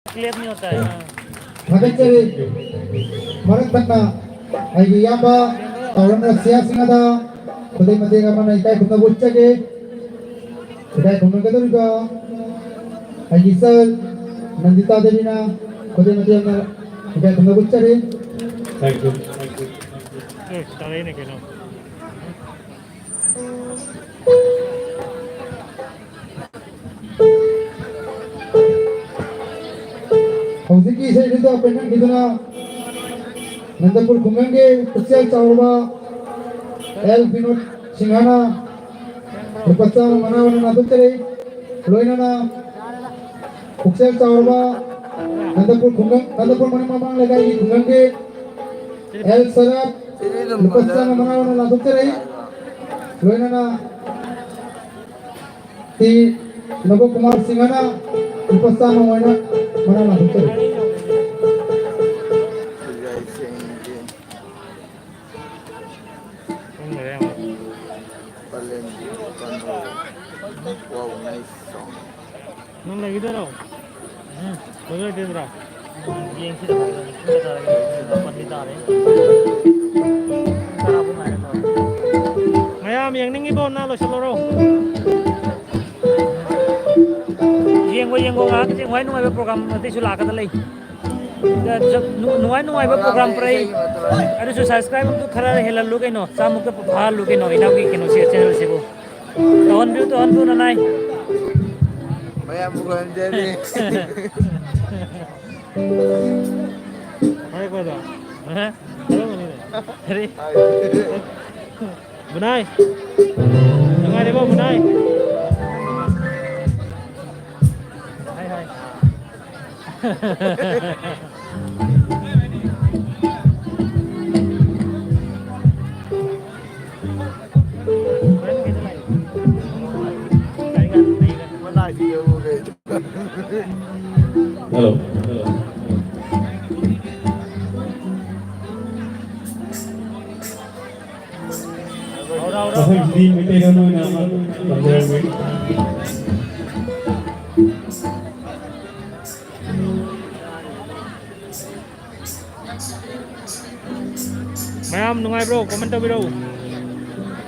Clear नहीं होता है। हाँ। ꯊꯥꯒꯠꯆꯔꯤ꯫ ꯃꯔꯛ ꯊꯠꯅ ꯑꯩꯒꯤ ꯏꯌꯥꯝꯕ ꯇꯥꯎꯔꯝꯕ ꯁꯤꯌꯥꯁꯤꯡ ꯑꯗ ꯈꯨꯗꯩ ꯃꯇꯦꯛ ꯑꯃꯅ ꯏꯀꯥꯏ ꯈꯨꯝꯅꯕ ꯎꯠꯆꯒꯦ꯫ ꯏꯀꯥꯏ ꯈꯨꯝꯅꯒꯗꯧꯔꯤꯕ ꯑꯩꯒꯤ ꯏꯆꯜ ꯅꯟꯗꯤꯇꯥ ꯗꯦꯕꯤꯅ ꯈꯨꯗꯩ ꯃꯇꯦꯛ ꯑꯃꯅ ꯏꯀꯥꯏ ꯈꯨꯝꯅꯕ ꯎꯠꯆꯔꯤ꯫ Thank you. Thank you. ꯑꯦ, ꯇꯥꯔꯛꯏꯅꯦ ꯀꯩꯅꯣ꯫ ꯍꯧꯖꯤꯛꯀꯤ ꯏꯁꯩꯗꯨꯗ ꯄꯦꯟꯍꯟꯈꯤꯗꯨꯅ ꯅꯟꯗꯄꯨꯔ ꯈꯨꯡꯒꯪꯒꯤ ꯄꯨꯛꯆꯦꯜ ꯆꯥꯎꯔꯕ ꯑꯦꯜ ꯕꯤꯅꯣꯗ ꯁꯤꯡꯍꯅ ꯂꯨꯄꯥ ꯆꯥꯝꯃ ꯃꯅꯥ ꯑꯣꯏꯅ ꯂꯥꯟꯊꯣꯛꯆꯔꯤ꯫ ꯂꯣꯏꯅꯅ ꯄꯨꯛꯆꯦꯜ ꯆꯥꯎꯔꯕ ꯅꯟꯗꯄꯨꯔ ꯈꯨꯡꯒꯪ, ꯅꯟꯗꯄꯨꯔ ꯃꯅꯤꯡ ꯃꯃꯥꯡ ꯂꯩꯀꯥꯏꯒꯤ ꯈꯨꯡꯒꯪꯒꯤ ꯑꯦꯜ ꯁꯔꯥꯠ ꯂꯨꯄꯥ ꯆꯥꯝꯃ ꯃꯅꯥ ꯑꯣꯏꯅ ꯂꯥꯟꯊꯣꯛꯆꯔꯤ꯫ ꯂꯣꯏꯅꯅ ꯇꯤ ꯅꯕꯀꯨꯃꯥꯔ ꯁꯤꯡꯍꯅ ꯂꯨꯄꯥ ꯆꯥꯝꯃ ꯑꯣꯏꯅ ꯃꯅꯥ ꯂꯥꯊꯣꯛꯆꯔꯤ꯫ ꯅꯪ ꯂꯩꯈꯤꯗꯣꯏꯔꯣ? ꯎꯝ, ꯂꯣꯏꯗꯣꯏꯔꯣ? ꯌꯦꯡꯁꯤꯗ ꯐꯖꯅ ꯁꯤꯡꯗ ꯇꯥꯔꯒ ꯃꯥꯄꯟꯗꯤ ꯇꯥꯔꯦ꯫ ꯇꯔꯥꯕꯨ ꯉꯥꯏꯔꯦ ꯇꯧꯔꯦ꯫ ꯃꯌꯥꯝ ꯌꯦꯡꯅꯤꯡꯉꯤꯕꯣ? ꯅꯥ ꯂꯣꯏꯁꯤꯜꯂꯣꯔꯣ? ꯌꯦꯡꯉꯣ, ꯌꯦꯡꯉꯣ, ꯉꯥꯏꯍꯥꯛ ꯌꯦꯡꯉꯣ, ꯅꯨꯡꯉꯥꯏ ꯅꯨꯡꯉꯥꯏꯕ program ꯑꯇꯩꯁꯨ ꯂꯥꯛꯀꯗ ꯂꯩ꯫ ꯅꯨꯡꯉꯥꯏ ꯅꯨꯡꯉꯥꯏꯕ program ꯄꯨꯔꯛꯏ꯫ ꯑꯗꯨꯁꯨ subscribe ꯑꯃꯁꯨ ꯈꯔ ꯍꯦꯜꯍꯜꯂꯨ ꯀꯩꯅꯣ, ꯆꯥꯝꯃꯨꯛꯇ ꯐꯥꯍꯜꯂꯨ ꯀꯩꯅꯣ, ꯏꯅꯥꯎꯒꯤ ꯀꯩꯅꯣꯁꯦ, channelꯁꯤꯕꯨ꯫ ꯇꯧꯍꯟꯕꯤꯌꯨ, ꯇꯧꯍꯟꯕꯤꯌꯨ, ꯅꯅꯥꯏ꯫ ꯃꯌꯥꯝ ꯄꯨꯍꯟꯖꯔꯤ꯫ ꯍꯥꯏꯔꯛꯄꯗꯣ꯫ ꯑꯍ, ꯍꯥꯏꯔꯝꯒꯅꯤꯅꯦ꯫ ꯀꯔꯤ? ꯍꯥꯏ꯫ ꯕꯨꯅꯥꯏ꯫ ꯅꯨꯡꯉꯥꯏꯔꯤꯕꯣ, ꯕꯨꯅꯥꯏ? ꯍꯥꯏ, ꯍꯥꯏ꯫ ꯍꯜꯂꯣ꯫ ꯑꯩꯈꯣꯏꯒꯤꯗꯤ ꯃꯩꯇꯩꯂꯣꯟ ꯑꯣꯏꯅ ꯑꯃ ꯇꯝꯖꯔꯝꯒꯦ꯫ ꯃꯌꯥꯝ ꯅꯨꯡꯉꯥꯏꯕ꯭ꯔꯣ? Comment ꯇꯧꯕꯤꯔꯛꯎ꯫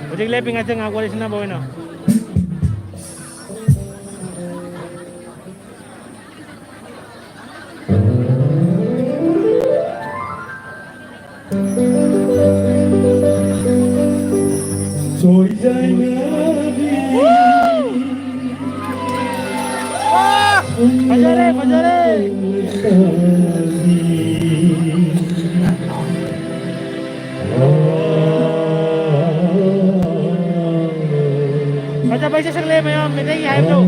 ꯍꯧꯖꯤꯛ ꯂꯦꯞꯄꯤꯉꯩꯗ ꯉꯥꯏꯍꯥꯛ ꯋꯥꯔꯤ ꯁꯥꯟꯅꯕ ꯑꯣꯏꯅ꯫ ꯐꯖꯔꯦ, ꯐꯖꯔꯦ꯫ ꯐꯖꯕꯩ ꯆꯠꯁꯤꯜꯂꯦ ꯃꯌꯥꯝ, ꯃꯩꯇꯩꯒꯤ ꯍꯥꯏꯕꯗꯣ꯫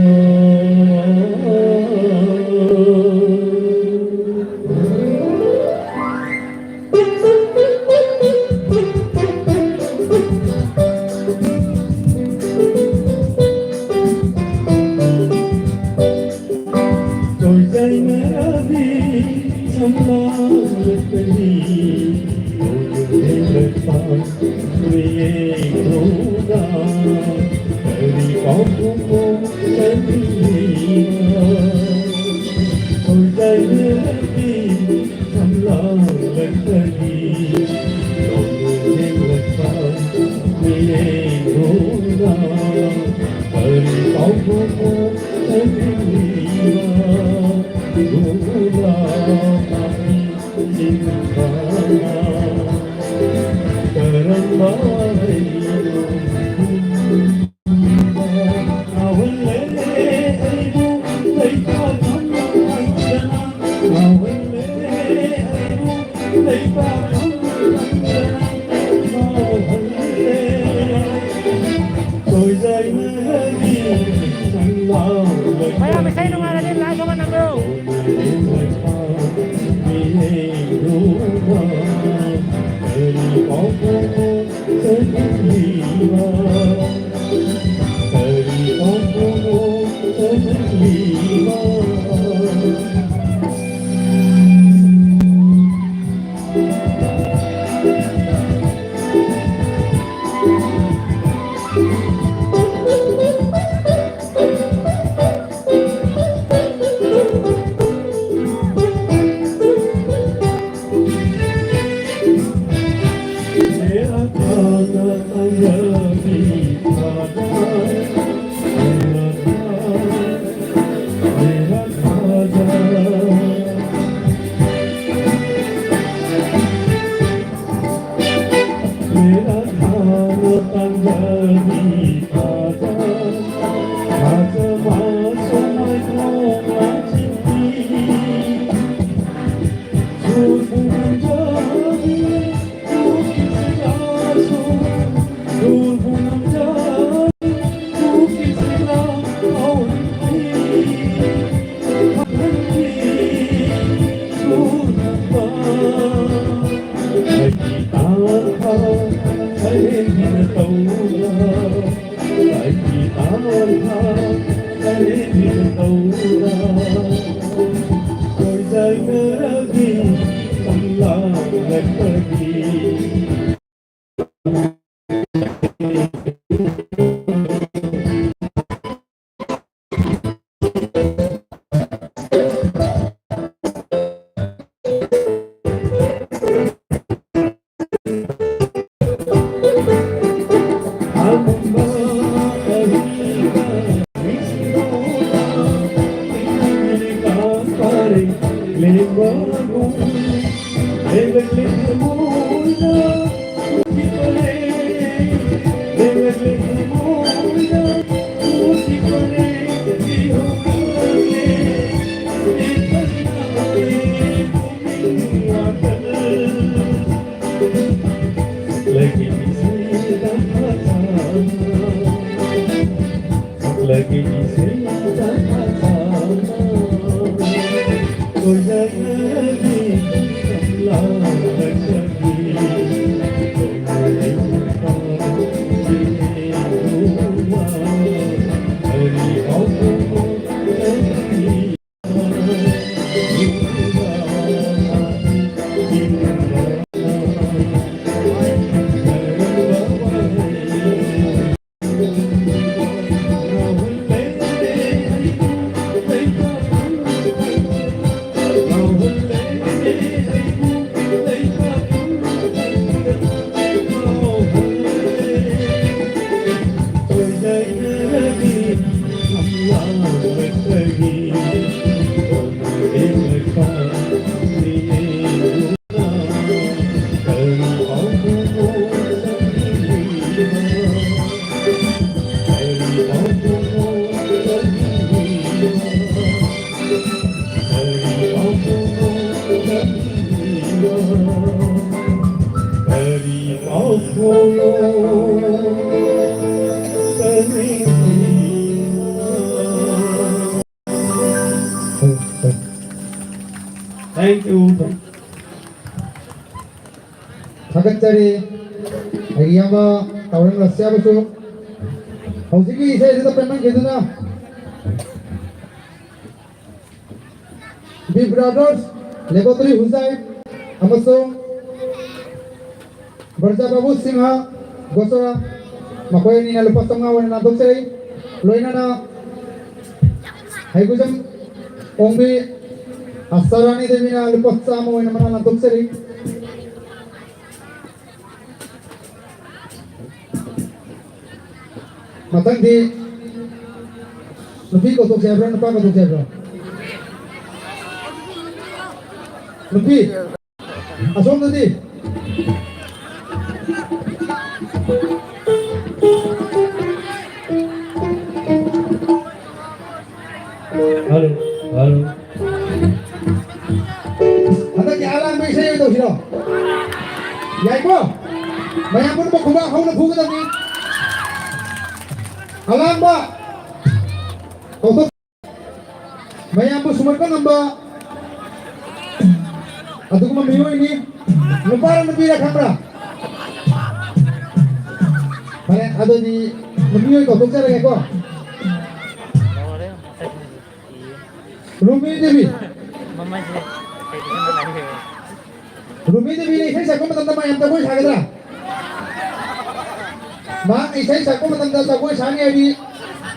ꯃꯌꯥꯝ ꯏꯁꯩ ꯅꯨꯡꯉꯥꯏꯔꯗꯤ like ꯑꯃ ꯅꯝꯕꯤꯌꯨ꯫ Thank you. ꯊꯥꯒꯠꯆꯔꯤ꯫ ꯑꯩꯒꯤ ꯏꯌꯥꯝꯕ ꯇꯥꯎꯔꯦꯝ ꯔꯁꯤꯌꯥꯕꯨꯁꯨ ꯍꯧꯖꯤꯛꯀꯤ ꯏꯁꯩ ꯑꯁꯤꯗ ꯄꯦꯟꯃꯟꯈꯤꯗꯨꯅ ꯕꯤ ꯕ꯭ꯔꯥꯗꯔꯁ, ꯂꯦꯕꯣꯔꯦꯇꯣꯔꯤ ꯍꯨꯖꯥꯏ ꯑꯃꯁꯨꯡ ꯕ꯭ꯔꯖꯥ ꯕꯥꯕꯨ ꯁꯤꯡꯍ ꯒꯣꯆꯔ, ꯃꯈꯣꯏ ꯑꯅꯤꯅ ꯂꯨꯄꯥ ꯆꯥꯝꯃꯉꯥ ꯑꯣꯏꯅ ꯂꯥꯟꯊꯣꯛꯆꯔꯤ꯫ ꯂꯣꯏꯅꯅ ꯍꯩꯒꯨꯖꯝ ꯑꯣꯡꯕꯤ ꯑꯁꯥꯔꯥꯅꯤ ꯗꯦꯕꯤꯅ ꯂꯨꯄꯥ ꯆꯥꯝꯃ ꯑꯣꯏꯅ ꯃꯅꯥ ꯂꯥꯟꯊꯣꯛꯆꯔꯤ꯫ ꯃꯊꯪꯗꯤ ꯅꯨꯄꯤ ꯀꯧꯊꯣꯛꯁꯦ ꯍꯥꯏꯕ꯭ꯔꯥ, ꯅꯨꯄꯥ ꯀꯧꯊꯣꯛꯁꯦ ꯍꯥꯏꯕ꯭ꯔꯥ? ꯅꯨꯄꯤ꯫ ꯑꯁꯣꯝꯗꯗꯤ꯫ Hello, hello. ꯍꯟꯗꯛꯀꯤ ꯑꯂꯥꯡꯕ ꯏꯁꯩ ꯑꯣꯏꯅ ꯇꯧꯁꯤꯔꯣ? ꯌꯥꯏꯀꯣ? ꯃꯌꯥꯝ ꯄꯨꯝꯅꯃꯛ ꯈꯨꯕꯥꯛ ꯍꯧꯅ ꯐꯨꯒꯗꯕꯅꯤ꯫ ꯑꯂꯥꯡꯕ ꯀꯧꯊꯣꯛ-, ꯃꯌꯥꯝꯕꯨ ꯁꯨꯝꯍꯠꯄ ꯉꯝꯕ ꯑꯗꯨꯒꯨꯝꯕ ꯃꯤꯑꯣꯏꯅꯤ꯫ ꯅꯨꯄꯥꯔ ꯅꯨꯄꯤꯔ ꯈꯪꯕ꯭ꯔꯥ? ꯐꯔꯦ, ꯑꯗꯨꯗꯤ ꯅꯨꯄꯤ ꯑꯣꯏꯅ ꯀꯧꯊꯣꯛꯆꯔꯒꯦꯀꯣ꯫ ꯔꯨꯃꯤ ꯗꯦꯕꯤ꯫ ꯔꯨꯃꯤ ꯗꯦꯕꯤꯅ ꯏꯁꯩ ꯁꯛꯄ ꯃꯇꯝꯗ ꯃꯌꯥꯝ ꯖꯒꯣꯏ ꯁꯥꯒꯗ꯭ꯔꯥ? ꯃꯍꯥꯛꯅ ꯏꯁꯩ ꯁꯛꯄ ꯃꯇꯝꯗ ꯖꯒꯣꯏ ꯁꯥꯅꯤ ꯍꯥꯏꯗꯤ꯫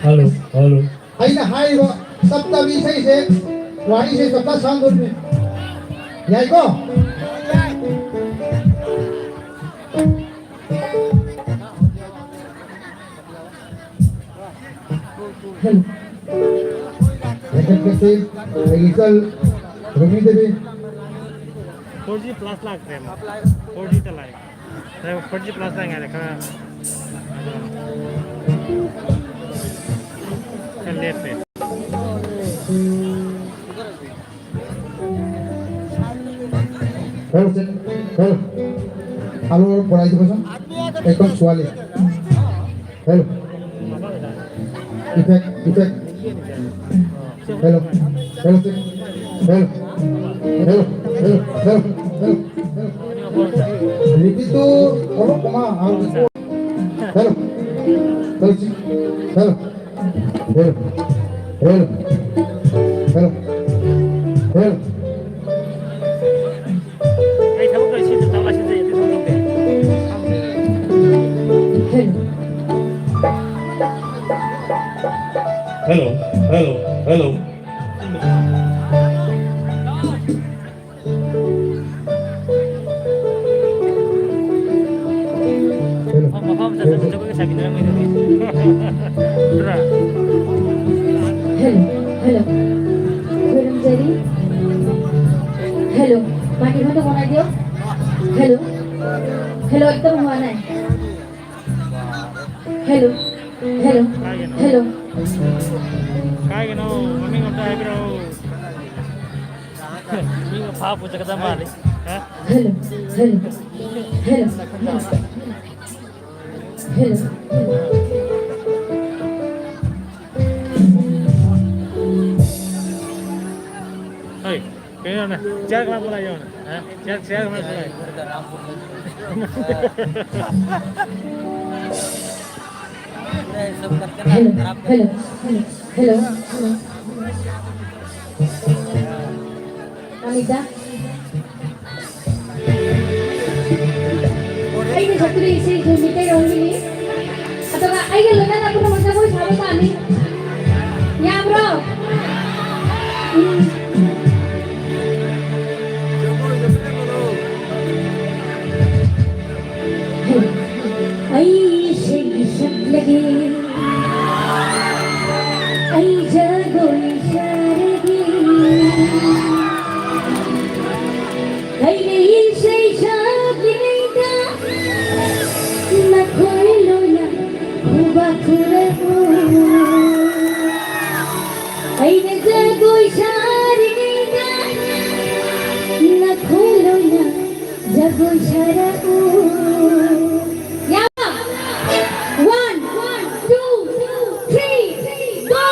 Hello, hello. ꯑꯩꯅ ꯍꯥꯏꯔꯤꯕ ꯆꯞ ꯆꯥꯕꯤ ꯏꯁꯩꯁꯦ, ꯋꯥꯔꯤꯁꯦ ꯆꯞ ꯆꯥ ꯁꯥꯡꯗꯣꯔꯤꯕꯅꯤ꯫ ꯌꯥꯏꯀꯣ? Hello. Hello. Romi Devi. Four G plus ꯂꯥꯛꯇ꯭ꯔꯦ ꯑꯃꯨꯛ꯫ Four G ꯇ ꯂꯥꯛꯑꯦ꯫ ꯐꯣꯔ ꯖꯤ ꯄ꯭ꯂꯁꯇ ꯉꯥꯏꯔꯦ ꯈꯔ, ꯈꯔ ꯂꯦꯞꯄꯦ꯫ Hello, sir. Hello. Hello, পড়াই দিব, sir। একদম ছোৱালী। Hello. Effect, effect. Hello. Hello, sir. Hello. Hello. Hello. Hello. Hello. Hello. Repeat to, hello, come on. Hello. Hello, sir. Hello. Hello. Hello. Hello. ꯑꯩ ꯊꯕꯛ ꯂꯣꯏꯁꯤꯟ ꯇꯧꯔ ꯁꯤꯗ ꯑꯗꯨ ꯊꯕꯛ ꯇꯧꯗꯦ꯫ Hello. Hello, hello, hello. ꯃꯐꯝ ꯃꯐꯝ ꯆꯠꯇꯅ ꯖꯒꯣꯏꯒ ꯁꯥꯃꯤꯟꯅꯔꯝꯃꯤꯗꯨꯗꯤ꯫ ꯅꯠꯇ꯭ꯔꯥ? Hello, hello. ꯈꯨꯔꯨꯝꯖꯔꯤ꯫ Hello. মাইক্রোফোনটা বনাই দিও। হ্যালো, হ্যালো, একদম হোৱা নাই। Hello', hello', hello'. ꯀꯥꯏꯒꯤꯅꯣ? ꯃꯃꯤꯡ ꯑꯝꯇ ꯍꯥꯏꯕꯤꯔꯛꯑꯣ꯫ ꯃꯤ ꯐꯥ ꯄꯨꯖꯒꯗꯕ ꯃꯥꯜꯂꯤ꯫ ꯍꯥ? Hello, hello, hello, hello. ꯍꯩ, ꯀꯩꯅꯣꯅꯦ? ꯆꯤꯌꯔ ꯈꯔ ꯄꯨꯔꯛꯑꯣꯅꯦ꯫ ꯍꯥ? ꯆꯤꯌꯔ, ꯆꯤꯌꯔ ꯈꯔ ꯄꯨꯔꯛꯑꯣ꯫ Hello, hello, hello, hello. Amita. ꯑꯩꯅ ꯁꯛꯄꯗꯣ ꯏꯁꯩꯁꯦ ꯃꯤꯇꯩꯔꯣꯟꯒꯤꯅꯤ꯫ ꯑꯗꯨꯒ ꯑꯩꯒ ꯂꯣꯏꯅꯅ ꯄꯨꯝꯅꯃꯛ ꯖꯒꯣꯏ ꯁꯥꯕ ꯇꯥꯅꯤ꯫ ꯌꯥꯕ꯭ꯔꯣ? ꯎꯝ꯫ ꯑꯩ ꯏꯁꯩ ꯁꯛꯂꯒꯦ꯫ ꯑꯩ ꯖꯒꯣꯏ ꯁꯥꯔꯒꯦ꯫ ꯑꯩꯅ ꯏꯁꯩ ꯁꯛꯂꯤꯉꯩꯗ ꯅꯈꯣꯏ ꯂꯣꯏꯅ ꯈꯨꯕꯥꯛ ꯈꯨꯔꯛꯎ꯫ ꯑꯩꯅ ꯖꯒꯣꯏ ꯁꯥꯔꯤꯉꯩꯗ ꯅꯈꯣꯏ ꯂꯣꯏꯅ ꯖꯒꯣꯏ ꯁꯥꯔꯛꯎ꯫ ꯌꯥ! One, two, three, go!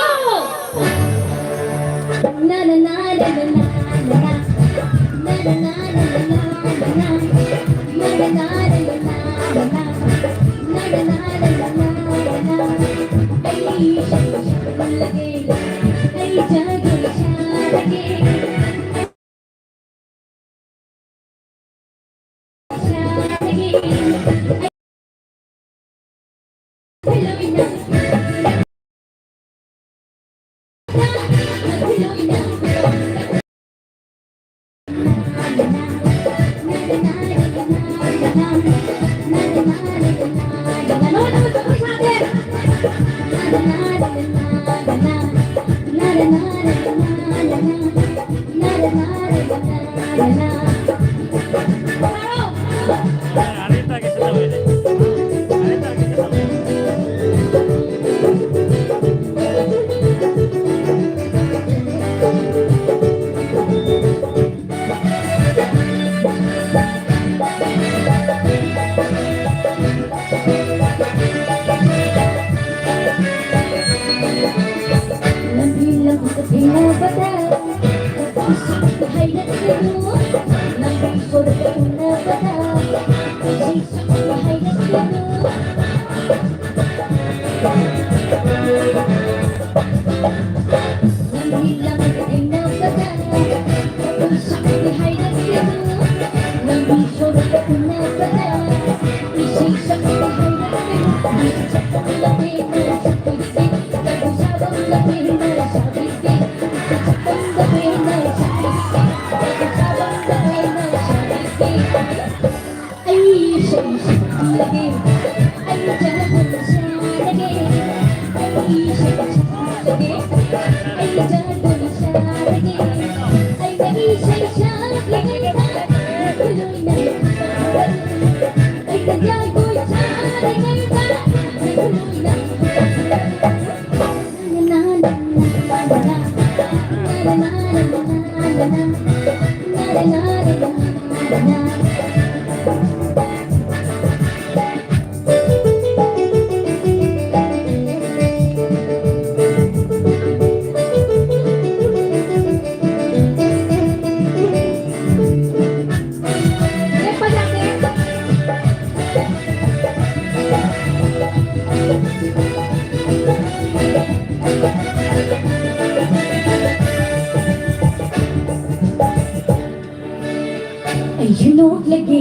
ꯑꯩꯁꯨ ꯅꯣꯛꯂꯒꯦ,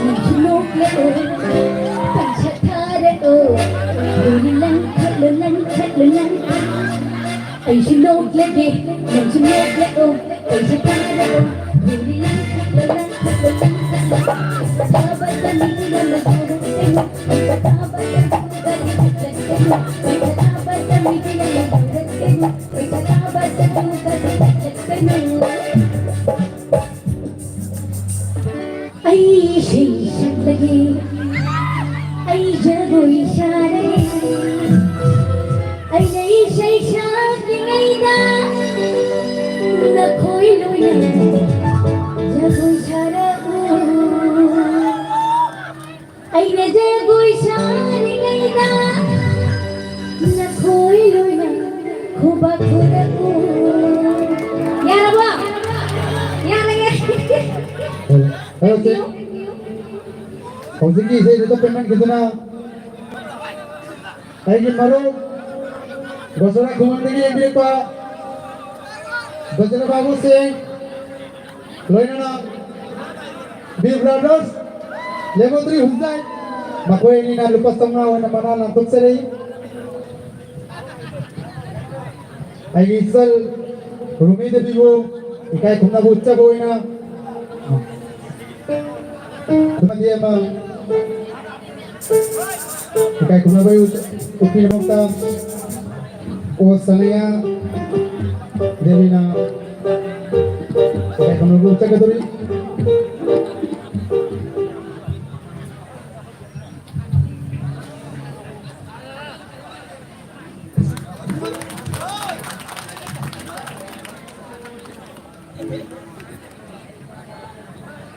ꯑꯩꯁꯨ ꯅꯣꯛꯂꯒꯦ, ꯄꯩꯁꯥ ꯊꯥꯔꯛꯑꯣ, ꯂꯪꯈꯠꯂꯣ, ꯂꯪꯈꯠꯂꯣ, ꯂꯪꯈꯠꯂꯣ꯫ ꯑꯩꯁꯨ ꯅꯣꯛꯂꯒꯦ, ꯅꯪꯁꯨ ꯅꯣꯛꯂꯛꯑꯣ, ꯄꯩꯁꯥ ꯊꯥꯔꯛꯑꯣ, ꯂꯪꯈꯠꯂꯣ, ꯂꯪꯈꯠꯂꯣ, ꯂꯪꯈꯠꯂꯣ꯫ ꯊꯥꯕ ꯆꯥꯅꯤꯡꯕꯅ ꯍꯧꯔꯛꯀꯅꯨ, ꯄꯩꯁꯥ ꯊꯥꯕ ꯆꯥꯅꯤꯡꯕꯅ ꯍꯧꯔꯛꯀꯅꯨ, ꯄꯩꯁꯥ ꯊꯥꯕ ꯆꯥꯅꯤꯡꯕꯅ ꯍꯧꯔꯛꯀꯅꯨ, ꯄꯩꯁꯥ ꯊꯥꯕ ꯆꯥꯅꯤꯡꯕꯅ ꯍꯧꯔꯛꯀꯅꯨ꯫ ꯑꯩ ꯏꯁꯩ ꯁꯛꯂꯒꯦ, ꯑꯩ ꯖꯒꯣꯏ ꯁꯥꯔꯒꯦ꯫ ꯑꯩꯅ ꯏꯁꯩ ꯁꯛꯂꯤꯉꯩꯗ ꯅꯈꯣꯏ ꯂꯣꯏꯅ ꯖꯒꯣꯏ ꯁꯥꯔꯛꯎ꯫ ꯑꯩꯅ ꯖꯒꯣꯏ ꯁꯥꯔꯤꯉꯩꯗ ꯅꯈꯣꯏ ꯂꯣꯏꯅ ꯈꯨꯕꯥꯛ ꯈꯨꯔꯛꯎ꯫ ꯌꯥꯔꯕꯣ? ꯌꯥꯔꯒꯦ꯫ ꯍꯧꯖꯤꯛ, ꯍꯧꯖꯤꯛꯀꯤ ꯏꯁꯩꯗꯨꯗ ꯄꯦꯟꯃꯟꯈꯤꯗꯨꯅ ꯑꯩꯒꯤ ꯃꯔꯨꯞ ꯒꯣꯆꯔꯥ ꯈꯨꯡꯒꯪꯗꯒꯤ ꯌꯦꯡꯕꯤꯔꯛꯄ ꯐꯖꯔꯕ ꯕꯥꯕꯨꯁꯤꯡ, ꯂꯣꯏꯅꯅ ꯕꯤ ꯕ꯭ꯔꯥꯗꯔꯁ, ꯂꯦꯕꯣꯔꯦꯇꯔꯤ ꯍꯨꯟꯖꯥꯏ, ꯃꯈꯣꯏ ꯑꯅꯤꯅ ꯂꯨꯄꯥ ꯆꯥꯝꯃꯉꯥ ꯑꯣꯏꯅ ꯃꯅꯥ ꯂꯥꯟꯊꯣꯛꯆꯔꯤ꯫ ꯑꯩꯒꯤ ꯏꯆꯜ ꯔꯨꯃꯤ ꯗꯦꯕꯤꯕꯨ ꯏꯀꯥꯏ ꯈꯨꯝꯅꯕ ꯎꯠꯆꯕ ꯑꯣꯏꯅ ꯑꯃꯗꯤ ꯑꯃ ꯏꯀꯥꯏ ꯈꯨꯝꯅꯕꯒꯤ ꯎꯠꯄꯒꯤꯗꯃꯛꯇ ꯑꯣ ꯁꯅꯌꯥ ꯗꯦꯕꯤꯅ ꯏꯀꯥꯏ ꯈꯨꯝꯅꯕ ꯎꯠꯆꯒꯗꯧꯔꯤ꯫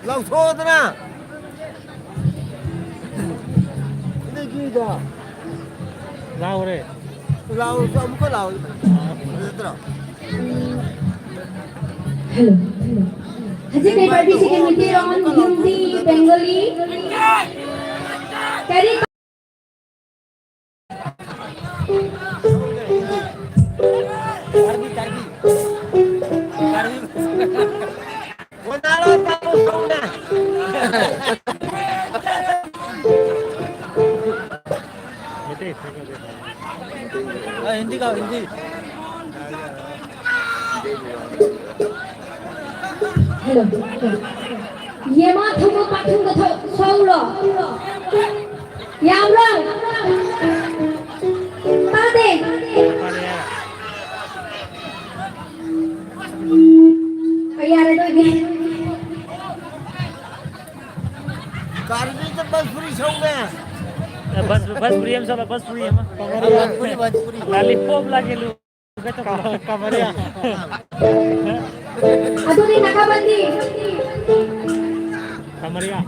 ꯂꯥꯎꯊꯣꯛꯑꯣꯗꯅ꯫ ꯂꯥꯎꯔꯦ꯫ ꯂꯥꯎꯔꯁꯨ ꯑꯃꯨꯛꯀ ꯂꯥꯎ꯫ ꯐꯖꯗ꯭ꯔꯣ? Hello, hello. ꯍꯧꯖꯤꯛ ꯑꯩ ꯄꯥꯏꯕꯤꯁꯤꯒꯦ ꯃꯩꯇꯩꯂꯣꯟ, ꯍꯤꯟꯗꯤ, ꯕꯦꯡꯒꯣꯂꯤ, ꯀꯔꯤ हिंदी का हिंदी। Hello. ꯌꯦꯃꯥ ꯊꯧꯕ ꯄꯥꯊꯨꯡꯗ ꯊꯧ-, ꯁꯧꯔꯣ꯫ ꯌꯥꯕ꯭ꯔꯣ? ꯇꯥꯗꯦ꯫ ꯌꯥꯔꯦ, ꯂꯣꯏꯔꯦ꯫ ꯒꯥꯔꯤꯗ ꯕꯁ ꯐꯨꯔꯤ ꯁꯧꯔꯦ꯫ ꯑꯦ, ꯕꯁ, ꯕꯁ ꯐꯨꯔꯤ ꯑꯃ ꯁꯧꯔꯦ, ꯕꯁ ꯐꯨꯔꯤ ꯑꯃ꯫ ꯕꯁ ꯐꯨꯔꯤ, ꯕꯁ ꯐꯨꯔꯤ꯫ ꯂꯥꯂꯤꯄꯣꯞ ꯂꯥꯛꯀꯦ ꯂꯨ꯫ ꯀ-, ꯀꯃꯔꯤꯌꯥ꯫ ꯑꯗꯨꯗꯤ ꯅꯥꯀꯥꯕꯟꯗꯤ꯫ ꯀꯃꯔꯤꯌꯥ꯫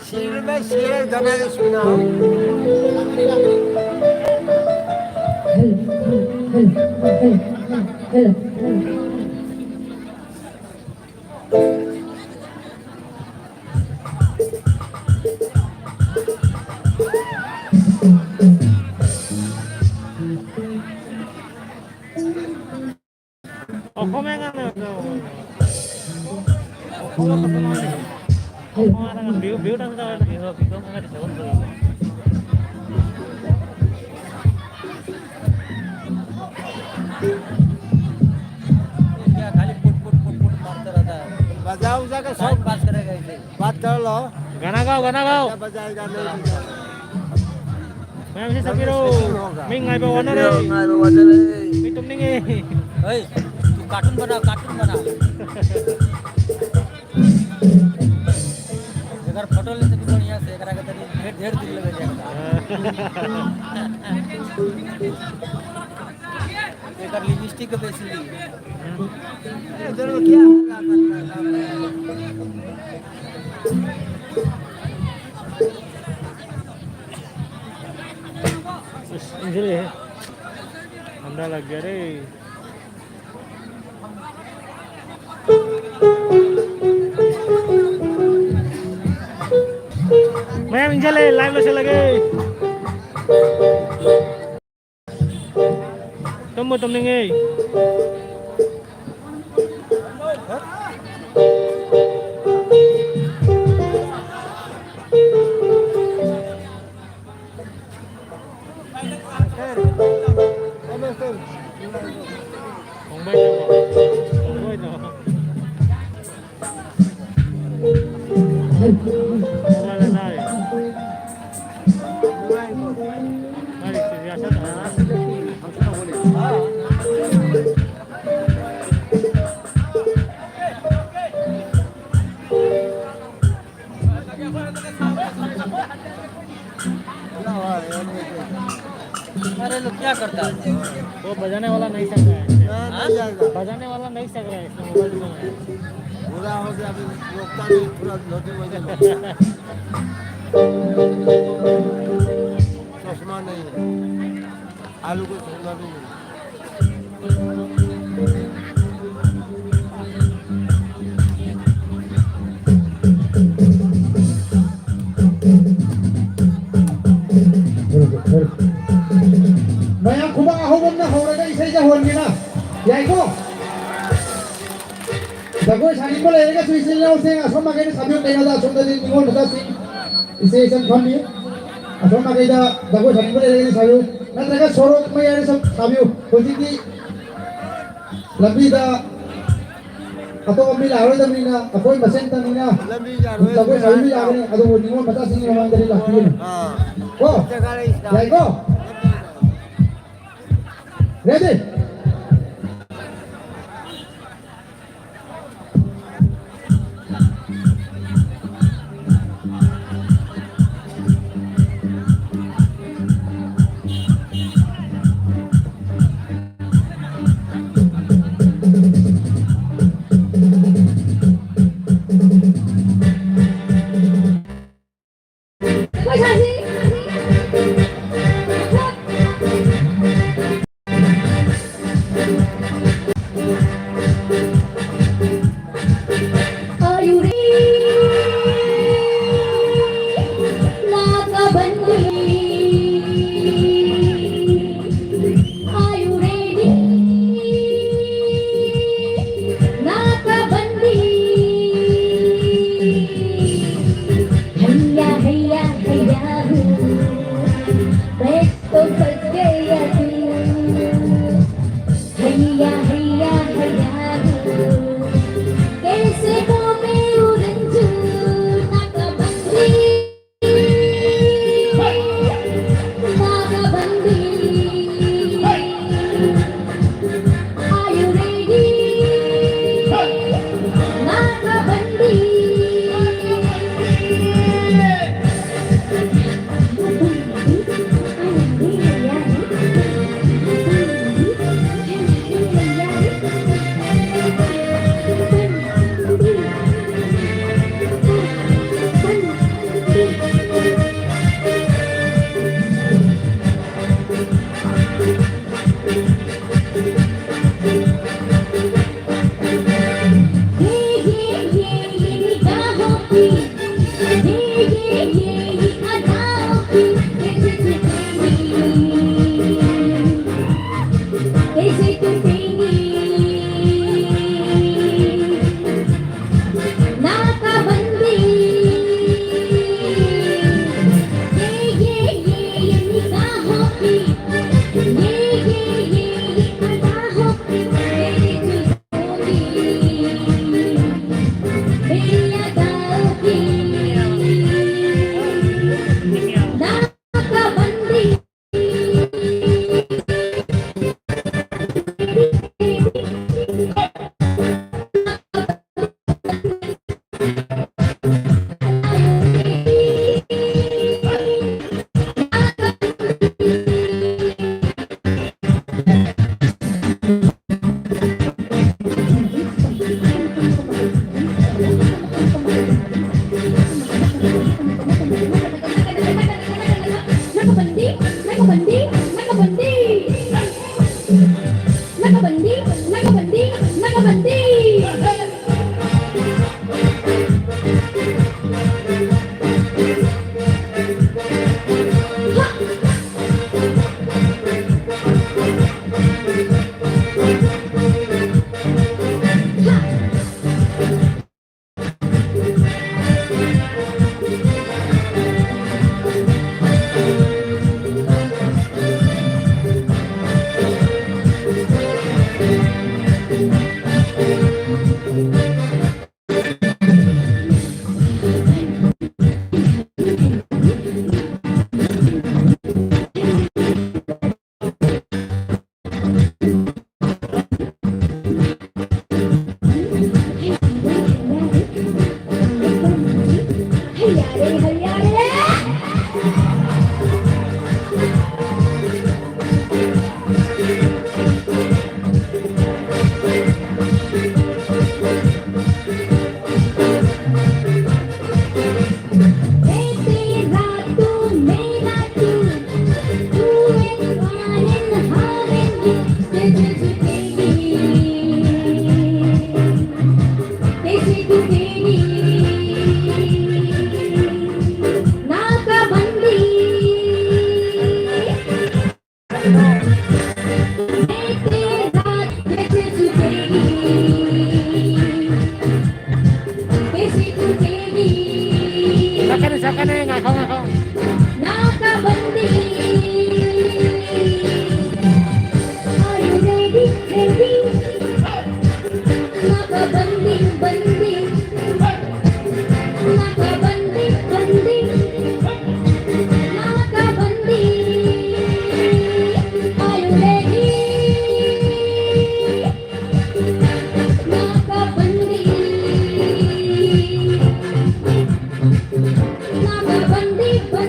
ꯁꯤꯔꯕ ꯁꯤꯔ ꯒꯅꯥꯒ ꯁꯨꯅ꯫ क्या खाली पुट पुट पुट पुट मारता रहता है। बजा उजा के टाइम सब पास करेगा इसे। बात कर लो। गाना गाओ, गाना गाओ। क्या बजाएगा, नहीं बजाएगा। Ma'am, si Sapiro. Ming, ngai ba wana re. Ngai ba wana re. Ming tum ning e. Hey, तू कार्टून बना, कार्टून बना। अगर फोटो ले सकी बढ़िया से, एकरा के तनी ढेर, ढेर दिन लगे जाएगा। एकर लिपस्टिक के बेसी ली। ए, जरूर क्या? अंडा लग गया रे। Ma'am, injale, live lo siya lagi. Tamo, tamning eh. अरे लोग क्या करता है? वो बजाने वाला नहीं सक रहा है। हाँ, नहीं जाएगा। बजाने वाला नहीं सक रहा है इसमें, मोबाइल में। बुरा हो गया, अभी रोकता नहीं, पूरा धोती वही चश्मा नहीं है, आलू को चश्मा भी नहीं। ꯃꯌꯥꯝ ꯈꯨꯕꯥꯛ ꯑꯍꯧꯕ ꯑꯃꯅ ꯍꯧꯔꯒ ꯏꯁꯩꯁꯦ ꯍꯣꯟꯒꯦꯅ꯫ ꯌꯥꯏꯀꯣ? ꯖꯒꯣꯏ ꯁꯥꯅꯤꯡꯕ ꯂꯩꯔꯒꯁꯨ ꯏꯆꯤꯜ ꯏꯅꯥꯎꯁꯤꯡ ꯑꯁꯣꯝ ꯃꯥꯏꯀꯩꯗ ꯁꯥꯕꯤꯌꯨ꯫ ꯀꯩꯅꯣꯗ ꯑꯁꯣꯝꯗꯗꯤ ꯅꯤꯉꯣꯜ ꯃꯆꯥꯁꯤꯡ ꯏꯆꯦ ꯏꯆꯟ ꯐꯝꯃꯤ꯫ ꯑꯁꯣꯝ ꯃꯥꯏꯀꯩꯗ ꯖꯒꯣꯏ ꯁꯥꯅꯤꯡꯕ ꯂꯩꯔꯒꯗꯤ ꯁꯥꯕꯤꯌꯨ꯫ ꯅꯠꯇ꯭ꯔꯒ ꯁꯣꯔꯣꯛ ꯃꯌꯥꯏꯗ ꯁꯨꯝ ꯁꯥꯕꯤꯌꯨ꯫ ꯍꯧꯖꯤꯛꯇꯤ ꯂꯝꯕꯤꯗ ꯑꯇꯣꯞꯄ ꯃꯤ ꯂꯥꯛꯑꯔꯣꯏꯗꯕꯅꯤꯅ ꯑꯩꯈꯣꯏ ꯃꯁꯦꯟꯇꯅꯤꯅ ꯂꯝꯕꯤ ꯌꯥꯔꯣꯏ, ꯖꯒꯣꯏ ꯁꯥꯕꯤꯕ ꯌꯥꯒꯅꯤ꯫ ꯑꯗꯨꯕꯨ ꯅꯤꯉꯣꯜ ꯃꯆꯥꯁꯤꯡꯒꯤ ꯃꯃꯥꯡꯗꯗꯤ ꯂꯥꯛꯄꯤꯒꯅꯨ꯫ ꯑꯥ꯫ ꯀꯣ? ꯖꯒꯥ ꯂꯩ, ꯌꯥꯏꯀꯣ? ꯔꯦꯗꯤ? नाकाबंदी, नाकाबंदी। नाकाबंदी, नाकाबंदी, नाकाबंदी। ꯁꯛꯀꯅꯤ, ꯁꯛꯀꯅꯤ, ꯉꯥꯏꯈꯣ, ꯉꯥꯏꯈꯣ꯫ Are you ready? Ready? नाकाबंदी, बंदी। नाकाबंदी, बंदी। नाकाबंदी। Are you ready? नाकाबंदी। नाकाबंदी, बंदी।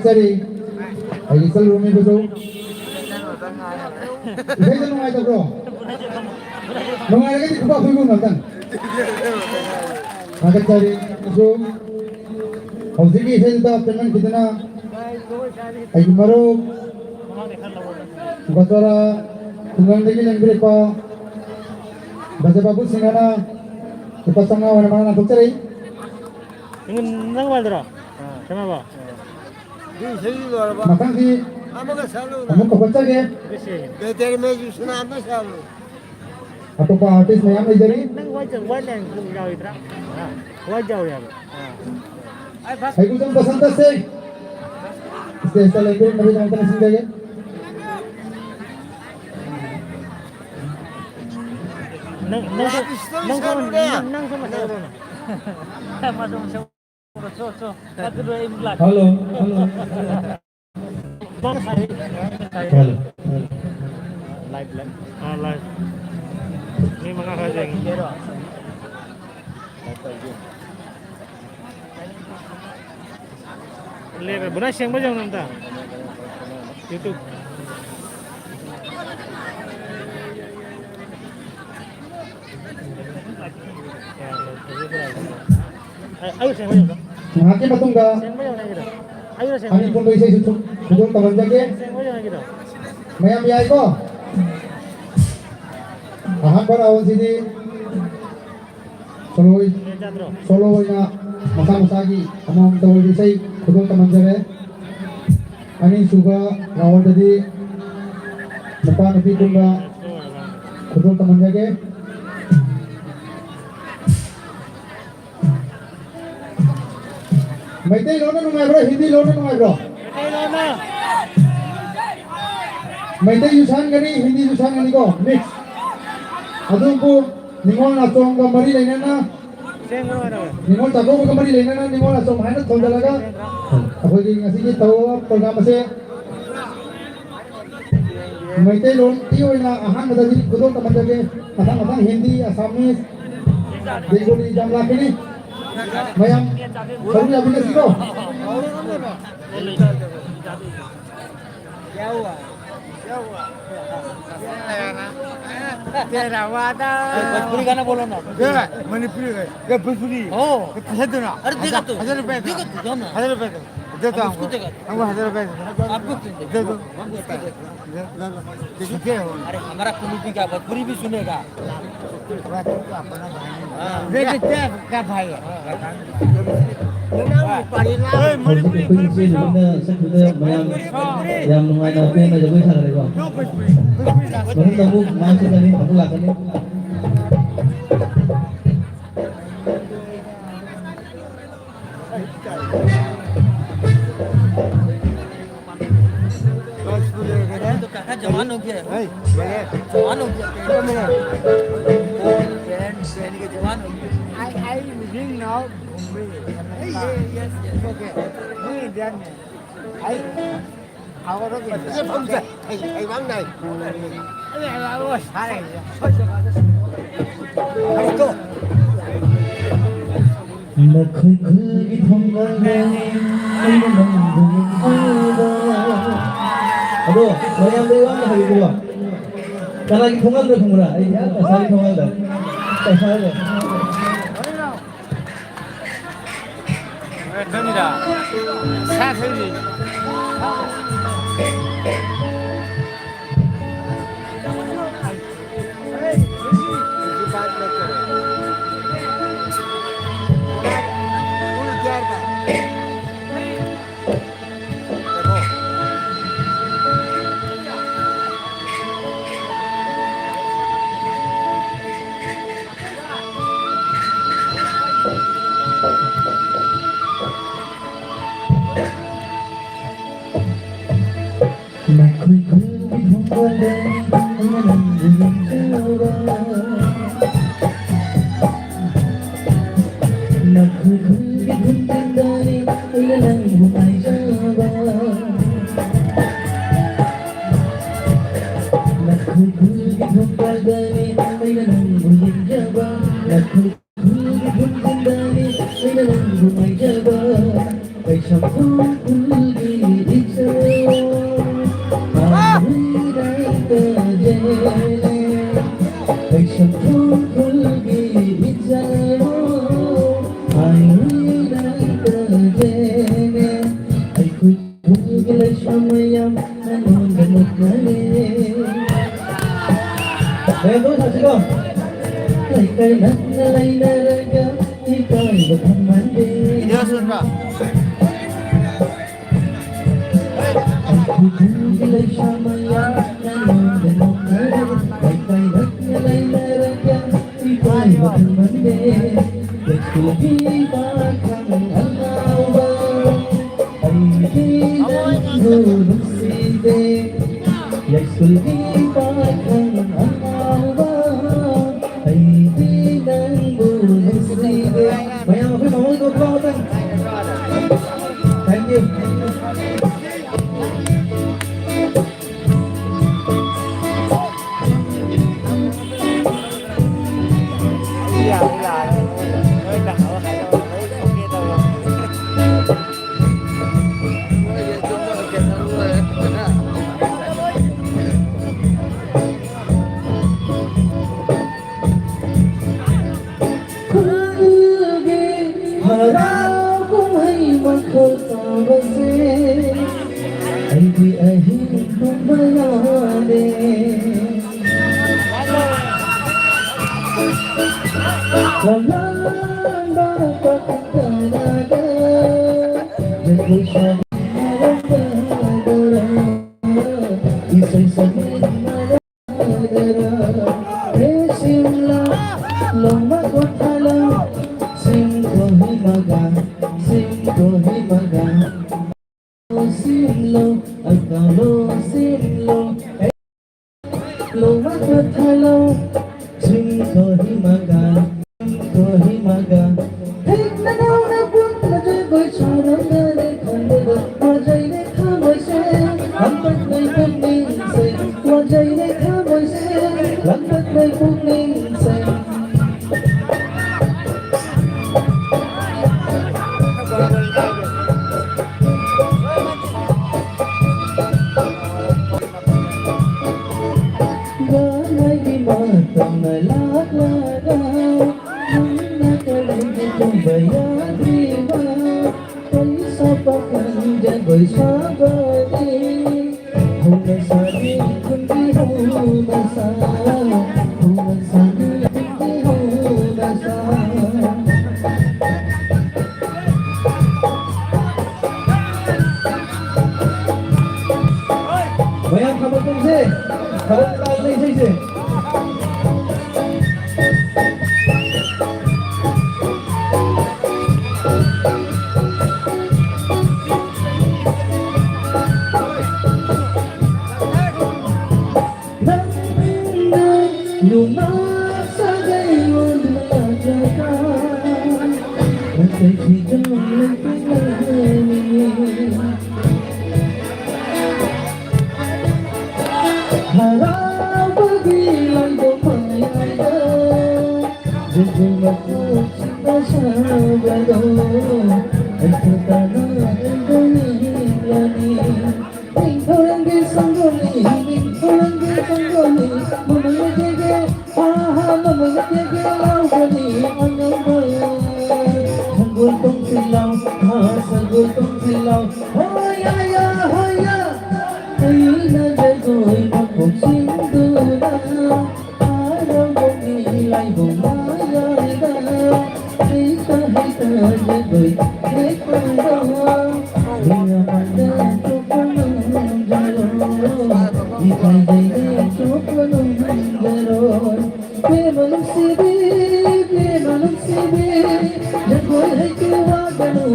ꯆꯠꯆꯔꯤ꯫ ꯑꯩꯒꯤ ꯆꯠꯂꯨꯔꯃꯤꯕꯁꯨ ꯏꯁꯩꯗ ꯅꯨꯡꯉꯥꯏꯇꯕ꯭ꯔꯣ? ꯅꯨꯡꯉꯥꯏꯔꯒꯗꯤ ꯈꯨꯕꯥꯛ ꯈꯨꯕꯤꯌꯨ ꯉꯥꯛꯇꯪ꯫ ꯊꯥꯒꯠꯆꯔꯤ꯫ ꯑꯃꯁꯨꯡ ꯍꯧꯖꯤꯛꯀꯤ ꯏꯁꯩꯗꯨꯗ ꯄꯦꯟꯃꯟꯈꯤꯗꯨꯅ ꯑꯩꯒꯤ ꯃꯔꯨꯞ ꯒꯣꯆꯣꯔꯥ ꯈꯨꯡꯒꯪꯗꯒꯤ ꯂꯦꯡꯕꯤꯔꯛꯄ ꯕ꯭ꯔꯖꯕꯥꯕꯨ ꯁꯤꯡꯍꯅ ꯂꯨꯄꯥ ꯆꯥꯝꯃꯉꯥ ꯑꯣꯏꯅ ꯃꯥꯅ ꯂꯥꯟꯊꯣꯛꯆꯔꯤ꯫ ꯅꯪ ꯋꯥꯏꯗ꯭ꯔꯣ? ꯀꯩꯅꯣꯕꯣ? ꯃꯊꯪꯗꯤ ꯑꯃꯨꯛ ꯀꯧꯈꯠꯆꯒꯦ꯫ ꯑꯇꯣꯞꯄ ꯑꯥꯔꯇꯤꯁ ꯃꯌꯥꯝ ꯂꯩꯖꯔꯤ꯫ ꯅꯪ ꯋꯥꯏ ꯆꯪ-, ꯋꯥꯏ ꯂꯦꯡ ꯌꯥꯎꯔꯤꯗ꯭ꯔꯥ? ꯋꯥꯏ ꯌꯥꯎꯔꯤ ꯍꯥꯏꯕ꯫ ꯍꯩꯒꯨꯖꯝ ꯕꯁꯟꯇ ꯁꯤꯡ ꯁ꯭ꯇꯦꯖꯇ ꯂꯦꯡꯕꯤꯔꯛꯅꯕꯒꯤꯗꯃꯛꯇ ꯅꯤꯡꯁꯤꯡꯖꯒꯦ꯫ ꯅꯪ, ꯅꯪꯁꯨ, ꯅꯪꯁꯨ, ꯅꯪ, ꯅꯪꯁꯨ ꯑꯃ ꯁꯛꯎꯔꯣꯅ꯫ Hello, hello. Hello, hello. Live, live. ꯑꯥ, ꯂꯥꯏꯚ꯫ ꯃꯤ ꯃꯉꯥ ꯈꯔ ꯌꯦꯡꯉꯤ꯫ ꯂꯦꯞꯄꯦ꯫ ꯕꯨꯅꯥ ꯁꯦꯡꯕ ꯌꯦꯡꯉꯨ ꯑꯝꯇ꯫ YouTube꯫ ꯑꯩ, ꯑꯩ ꯁꯦꯡꯕ ꯌꯦꯡꯉꯨ꯫ ꯉꯥꯏꯍꯥꯛꯀꯤ ꯃꯇꯨꯡꯗ ꯑꯅꯤꯄꯨꯟꯕ ꯏꯁꯩꯁꯨ ꯈꯨꯗꯣꯜ ꯇꯝꯍꯟꯖꯒꯦ꯫ ꯃꯌꯥꯝ ꯌꯥꯏꯀꯣ? ꯑꯍꯥꯟꯕ ꯔꯥꯎꯟꯁꯤꯗꯤ ꯁꯣꯂꯣ, ꯁꯣꯂꯣ ꯑꯣꯏꯅ ꯃꯁꯥ ꯃꯁꯥꯒꯤ ꯑꯃꯃꯝꯇ ꯑꯣꯏꯕ ꯏꯁꯩ ꯈꯨꯗꯣꯜ ꯇꯝꯍꯟꯖꯔꯦ꯫ ꯑꯅꯤꯁꯨꯕ ꯔꯥꯎꯟꯗꯗꯤ ꯅꯨꯄꯥ ꯅꯨꯄꯤ ꯄꯨꯟꯕ ꯈꯨꯗꯣꯜ ꯇꯝꯍꯟꯖꯒꯦ꯫ ꯃꯩꯇꯩꯂꯣꯟꯅ ꯅꯨꯡꯉꯥꯏꯕ꯭ꯔꯣ, ꯍꯤꯟꯗꯤ ꯂꯣꯟꯅ ꯅꯨꯡꯉꯥꯏꯕ꯭ꯔꯣ? ꯃꯩꯇꯩꯁꯨ ꯁꯛꯍꯟꯒꯅꯤ, ꯍꯤꯟꯗꯤꯁꯨ ꯁꯛꯍꯟꯒꯅꯤꯀꯣ, ꯃꯤꯛꯁ꯫ ꯑꯗꯨꯕꯨ ꯅꯤꯉꯣꯜ ꯅꯥꯆꯣꯝꯒ ꯃꯔꯤ ꯂꯩꯅꯅ, ꯅꯤꯉꯣꯜ ꯆꯥꯛꯀꯧꯕꯒ ꯃꯔꯤ ꯂꯩꯅꯅ ꯅꯤꯉꯣꯜ ꯅꯥꯆꯣꯝ ꯍꯥꯏꯅ ꯊꯣꯟꯖꯜꯂꯒ ꯑꯩꯈꯣꯏꯒꯤ ꯉꯁꯤꯒꯤ ꯇꯧꯕ ꯄ꯭ꯔꯣꯒ꯭ꯔꯥꯝ ꯑꯁꯦ ꯃꯩꯇꯩꯂꯣꯟꯒꯤ ꯑꯣꯏꯅ ꯑꯍꯥꯟꯕꯗꯗꯤ ꯈꯨꯗꯣꯜ ꯇꯝꯍꯟꯖꯒꯦ꯫ ꯃꯊꯪ ꯃꯊꯪ ꯍꯤꯟꯗꯤ, ꯑꯁꯥꯃꯤꯁ, ꯕꯦꯡꯒꯣꯂꯤ ꯌꯥꯝ ꯂꯥꯛꯀꯅꯤ꯫ ꯃꯌꯥꯝ ꯁꯔꯨꯛ ꯌꯥꯕꯤꯔꯁꯤꯀꯣ꯫ क्या हुआ? क्या हुआ? तेरा वादा। भोजपुरी गाना बोलो ना। ये मणिपुरी है, ये भोजपुरी। ओ। ये पैसे दो ना। अरे देगा तो। हजार रुपए दो। देगा तो, दो ना। हजार रुपए दो। दे दो हम उसको हमको। देगा। हमको हजार रुपए दे दो। आपको क्यों देगा? दे दो। हम उसको देगा। दे दो। ठीक है। अरे हमारा कुलूपी का भोजपुरी भी सुनेगा। हाँ। ये तो क्या, क्या भाई है? ए, मणिपुरी, मणिपुरी, ꯃꯌꯥꯝ ꯌꯥꯝ ꯅꯨꯡꯉꯥꯏꯅ ꯄꯦꯟꯅ ꯖꯒꯣꯏ ꯁꯥꯟꯅꯔꯦꯀꯣ꯫ ꯃꯊꯪꯗ ꯑꯃꯨꯛ ꯃꯥꯏ ꯁꯦꯠꯀꯅꯤ, ꯑꯃꯨꯛ ꯂꯥꯛꯀꯅꯤ꯫ तो काका जवान हो गया है। जवान हो गया। जवान हो गया। I, I living now Bombay. Yes, yes. Okay. Me Indian man. I, our okay. Hey, hey, one night. Hey, I was high. Let's go. ꯅꯈꯣꯏ ꯈꯨꯜꯒꯤ ꯊꯣꯡꯒꯥꯜꯗ ꯑꯩꯅ ꯅꯪꯕꯨ ꯌꯦꯡꯖꯕ꯫ ꯑꯗꯣ ꯃꯌꯥꯝꯗ ꯋꯥ ꯑꯃ ꯍꯥꯏꯒꯦꯀꯣ꯫ ꯀꯅꯥꯒꯤ ꯊꯣꯡꯒꯥꯜꯗ ꯈꯪꯕ꯭ꯔꯥ? ꯑꯩꯗꯤ ꯑꯥ ꯀꯁꯥꯔꯒꯤ ꯊꯣꯡꯒꯥꯜꯗ꯫ ꯀꯁꯥꯔꯗ꯫ ꯈꯪꯉꯤꯗ꯫ ꯁꯥ ꯊꯣꯏꯕꯤ꯫ ꯅꯈꯣꯏ ꯈꯨꯜꯒꯤ ꯈꯣꯡꯕꯥꯜꯗ ꯑꯩꯅ ꯅꯪꯕꯨ ꯌꯦꯡꯖꯕ꯫ ꯅꯈꯣꯏ ꯈꯨꯜꯒꯤ ꯈꯣꯡꯕꯥꯜꯗꯅꯤ ꯑꯩꯅ ꯅꯪꯕꯨ ꯉꯥꯏꯖꯕ꯫ ꯅꯈꯣꯏ ꯈꯨꯜꯒꯤ ꯈꯣꯡꯕꯥꯜꯗꯅꯤ ꯑꯩꯅ ꯅꯪꯕꯨ ꯌꯦꯡꯖꯕ꯫ ꯅꯈꯣꯏ ꯈꯨꯜꯒꯤ ꯈꯣꯡꯕꯥꯜꯗꯅꯤ ꯑꯩꯅ ꯅꯪꯕꯨ ꯉꯥꯏꯖꯕ꯫ ꯀꯩꯁꯥꯝꯊꯣꯡ ꯈꯨꯜ ꯂꯩꯀꯥꯏ ꯅꯛꯅ ꯂꯩꯅꯔꯒ ꯏꯀꯥꯏꯕ ꯈꯪꯍꯟꯗꯦ꯫ ꯑꯩꯈꯣꯏ ꯈꯨꯜꯒꯤ ꯂꯩꯁꯥ ꯃꯌꯥꯝ ꯅꯉꯣꯟꯗ ꯅꯣꯛꯅꯔꯦ꯫ ꯂꯩꯀꯥꯏ ꯅꯛꯅ ꯂꯩꯅꯔꯒ ꯏꯀꯥꯏꯕ ꯈꯪꯍꯟꯗꯦ꯫ ꯂꯩꯁꯥꯕꯤ ꯄꯥꯈꯪ ꯑꯉꯥꯎꯕ, ꯑꯩꯗꯤ ꯅꯪꯕꯨ ꯅꯨꯡꯁꯤꯗꯦ꯫ ꯂꯩꯁꯥꯕꯤ ꯄꯥꯈꯪ ꯑꯉꯥꯎꯕ, ꯑꯩꯗꯤ ꯅꯪꯕꯨ ꯅꯨꯡꯁꯤꯗꯦ꯫ ꯃꯌꯥꯝ ꯑꯩꯈꯣꯏ ꯃꯃꯥꯡꯗ ꯊꯣꯛꯂꯛꯑꯣ ꯑꯃꯇꯪ꯫ Thank you. ꯈꯨꯜꯒꯤ ꯍꯔꯥꯎ ꯀꯨꯝꯍꯩ ꯃꯈꯣꯜ ꯇꯥꯕꯁꯦ ꯑꯩꯗꯤ ꯑꯍꯤꯡ ꯇꯨꯝꯕ ꯌꯥꯗꯦ꯫ ꯂꯝꯂꯥꯟꯗ ꯄꯥꯈꯪ ꯀꯌꯥꯒ ꯖꯒꯣꯏ ꯁꯥꯃꯤꯟꯅꯔꯝꯕꯗꯨꯔꯥ, ꯏꯁꯩ ꯁꯛꯃꯤꯟꯅꯔꯝꯕꯗꯨꯔꯥ꯫ ꯍꯦ ꯁꯤꯝꯂꯥ, ꯂꯣꯡꯃ ꯀꯣꯊꯥꯂꯣ, ꯁꯤꯝ ꯀꯣꯍꯤ ꯃꯒꯥ, ꯁꯤꯝ ꯀꯣꯍꯤ ꯃꯒꯥ꯫ ꯁꯤꯝꯂꯣ, ꯑꯀꯥꯂꯣ ꯁꯤꯝꯂꯣ꯫ ꯂꯣꯡꯃ ꯀꯣꯊꯥꯂꯣ, ꯁꯤꯝ ꯀꯣꯍꯤ ꯃꯒꯥ, ꯁꯤꯝ ꯀꯣꯍꯤ ꯃꯒꯥ꯫ ꯍꯦꯛ ꯅꯅꯥꯎꯅ ꯄꯨꯟꯅ ꯖꯒꯣꯏ ꯁꯥꯔꯝꯒꯅꯤ ꯈꯟꯕꯗ ꯋꯥꯖꯩꯅꯦ ꯊꯃꯣꯏꯁꯦ꯫ ꯂꯥꯡꯇꯛꯅꯩ ꯄꯨꯛꯅꯤꯡꯁꯦ, ꯋꯥꯖꯩꯅꯦ ꯊꯃꯣꯏꯁꯦ꯫ ꯂꯥꯡꯇꯛꯅꯩ ꯄꯨꯛꯅꯤꯡꯁꯦ꯫ ꯅꯪꯒꯤ ꯃꯇꯝꯅ ꯂꯥꯛꯂꯒ ꯅꯪꯅ ꯀꯔꯤꯒꯤ ꯇꯨꯝꯕ ꯌꯥꯗ꯭ꯔꯤꯕ? ꯄꯩꯁꯥ ꯄꯥꯈꯪ ꯖꯒꯣꯏ ꯁꯥꯕꯗꯤ ꯍꯧꯅ ꯁꯥꯅꯤ ꯈꯨꯟꯒꯤ ꯍꯧꯅ ꯁꯥ, ꯍꯧꯅ ꯁꯥꯅꯤ ꯈꯨꯟꯒꯤ ꯍꯧꯅ ꯁꯥ꯫ ꯃꯌꯥꯝ ꯊꯕꯛ ꯇꯧꯁꯦ, ꯊꯕꯛ ꯇꯧꯁꯦ, ꯏꯁꯩꯁꯦ꯫ ꯅꯪꯅ ꯌꯣꯝꯂꯛꯆꯒꯩ ꯑꯣꯟꯗꯨꯅ ꯅꯇꯩ ꯈꯤꯇꯪ ꯂꯩꯇꯅ ꯍꯔꯥꯎꯕꯒꯤ ꯂꯥꯡꯕ ꯃꯌꯥꯏꯗ ꯖꯒꯣꯏ ꯃꯀꯣꯛꯁꯤꯡꯅ ꯁꯥꯕꯗꯣ ꯑꯩꯁꯨ ꯇꯥꯅ ꯑꯩꯕꯨ ꯌꯦꯡꯂꯅꯤ꯫ ꯅꯤꯡꯊꯧꯔꯦꯝꯕꯤ ꯁꯪꯒꯣꯜꯅꯤ, ꯅꯤꯡꯊꯧꯔꯦꯝꯕꯤ ꯁꯪꯒꯣꯜꯅꯤ, ꯃꯃꯜ ꯂꯩꯇꯦꯒꯦ, ꯍꯥ ꯍꯥ, ꯃꯃꯜ ꯂꯩꯇꯦꯒꯦ ꯂꯥꯎꯒꯅꯤ ꯑꯉꯝꯕ꯫ ꯁꯒꯣꯜ ꯇꯣꯡꯁꯤ ꯂꯥꯎ, ꯍꯥ, ꯁꯒꯣꯜ ꯇꯣꯡꯁꯤ ꯂꯥꯎ, ꯍꯣꯌꯥ ꯌꯥ, ꯍꯣꯌꯥ꯫ ꯑꯩꯅ ꯖꯒꯣꯏ ꯃꯀꯣꯛꯁꯤꯡꯗꯨꯅ ꯍꯔꯥꯎꯕꯒꯤ ꯂꯥꯏꯕꯨꯡ ꯃꯌꯥꯏꯗ ꯍꯩꯇ ꯍꯩꯇ ꯖꯒꯣꯏ ꯂꯦꯞꯄꯗꯣ꯫ ꯃꯤ ꯑꯃꯗ ꯆꯣꯞꯄ ꯉꯝꯖꯔꯣꯏ, ꯏꯀꯥꯏꯖꯩꯅꯦ ꯆꯣꯞꯄ ꯉꯝꯖꯔꯣꯏ꯫ ꯄ꯭ꯔꯦꯃ ꯅꯨꯡꯁꯤꯕꯤ, ꯄ꯭ꯔꯦꯃ ꯅꯨꯡꯁꯤꯕꯤ, ꯖꯒꯣꯏ ꯍꯩꯇꯦ ꯋꯥꯒꯅꯨ꯫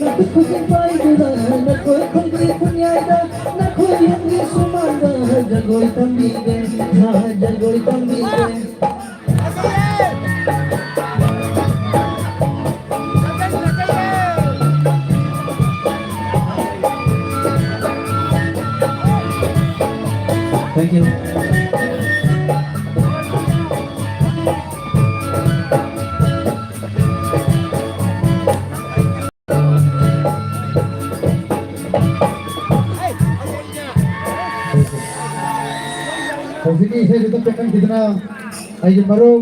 ꯅꯈꯨꯠ ꯈꯨꯖꯤꯟ ꯄꯥꯏꯗꯨꯅ ꯅꯈꯣꯏ ꯈꯨꯜꯒꯤ ꯈꯨꯟꯌꯥꯏꯗ, ꯅꯈꯣꯏ ꯌꯨꯝꯒꯤ ꯁꯨꯃꯥꯡꯗ ꯖꯒꯣꯏ ꯇꯝꯕꯤꯒꯦ, ꯍꯥ, ꯖꯒꯣꯏ ꯇꯝꯕꯤꯒꯦ꯫ Thank you. ꯍꯧꯖꯤꯛ ꯏꯁꯩꯗꯨꯗ ꯄꯦꯟꯍꯟꯈꯤꯗꯨꯅ ꯑꯩꯒꯤ ꯃꯔꯨꯞ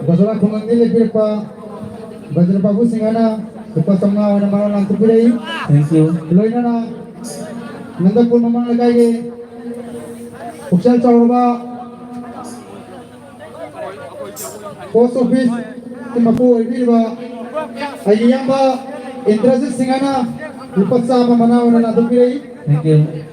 ꯒꯣꯖꯣꯂꯥ ꯈꯨꯡꯒꯪꯗꯒꯤ ꯂꯦꯞꯄꯤꯔꯛꯄ ꯕꯖ꯭ꯔꯕꯥꯕꯨ ꯁꯤꯡꯍꯅ ꯂꯨꯄꯥ ꯆꯥꯝꯃꯉꯥ ꯑꯣꯏꯅ ꯃꯔꯥ ꯂꯥꯡꯊꯣꯛꯄꯤꯔꯛꯏ꯫ Thank you. ꯂꯣꯏꯅꯅ ꯅꯟꯗꯄꯨꯔ ꯃꯃꯥꯡ ꯂꯩꯀꯥꯏꯒꯤ ꯄꯨꯛꯆꯦꯜ ꯆꯥꯎꯔꯕ ꯄꯣꯁ ꯑꯣꯐꯤꯁꯀꯤ ꯃꯄꯨ ꯑꯣꯏꯕꯤꯔꯤꯕ ꯑꯩꯒꯤ ꯏꯌꯥꯝꯕ ꯏꯟꯗ꯭ꯔꯖꯤꯠ ꯁꯤꯡꯍꯅ ꯂꯨꯄꯥ ꯆꯥꯝꯃ ꯃꯅꯥ ꯑꯣꯏꯅ ꯂꯥꯟꯊꯣꯛꯄꯤꯔꯛꯏ꯫ Thank you.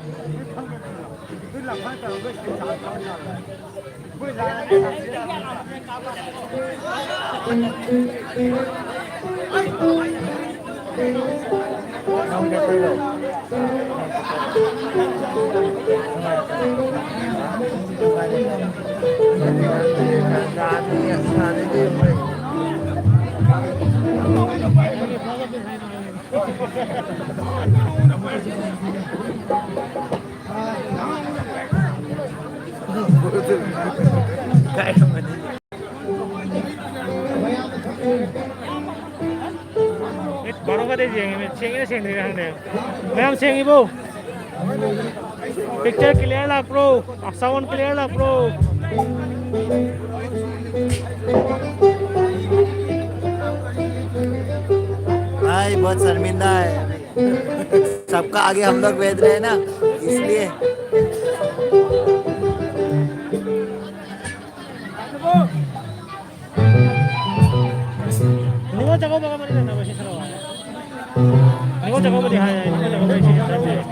ꯕꯥꯔꯣ ꯈꯛꯇ ꯌꯦꯡꯉꯤꯃꯤ, ꯁꯦꯡꯉꯤꯔ ꯁꯦꯡꯗ꯭ꯔꯤꯔ ꯈꯪꯗꯦ꯫ ꯃꯌꯥꯝ ꯁꯦꯡꯉꯤꯕꯣ? Picture clear ꯂꯥꯛꯄ꯭ꯔꯣ? Sound clear ꯂꯥꯛꯄ꯭ꯔꯣ? भाई, बहुत शर्मिंदा है। सबका आगे हम लोग बैठ रहे हैं ना, इसलिए। ꯅꯤꯉꯣꯜ ꯆꯥꯛꯀꯧꯕꯒ ꯃꯔꯤ ꯂꯩꯅꯕ ꯁꯤ ꯁꯥꯟꯅꯧ ꯍꯥꯏ꯫ ꯅꯤꯉꯣꯜ ꯆꯥꯛꯀꯧꯕꯗꯤ ꯍꯥꯏ, ꯅꯤꯉꯣꯜ ꯆꯥꯛꯀꯧꯕ ꯏꯁꯩ ꯁꯛꯄ ꯌꯥꯏ꯫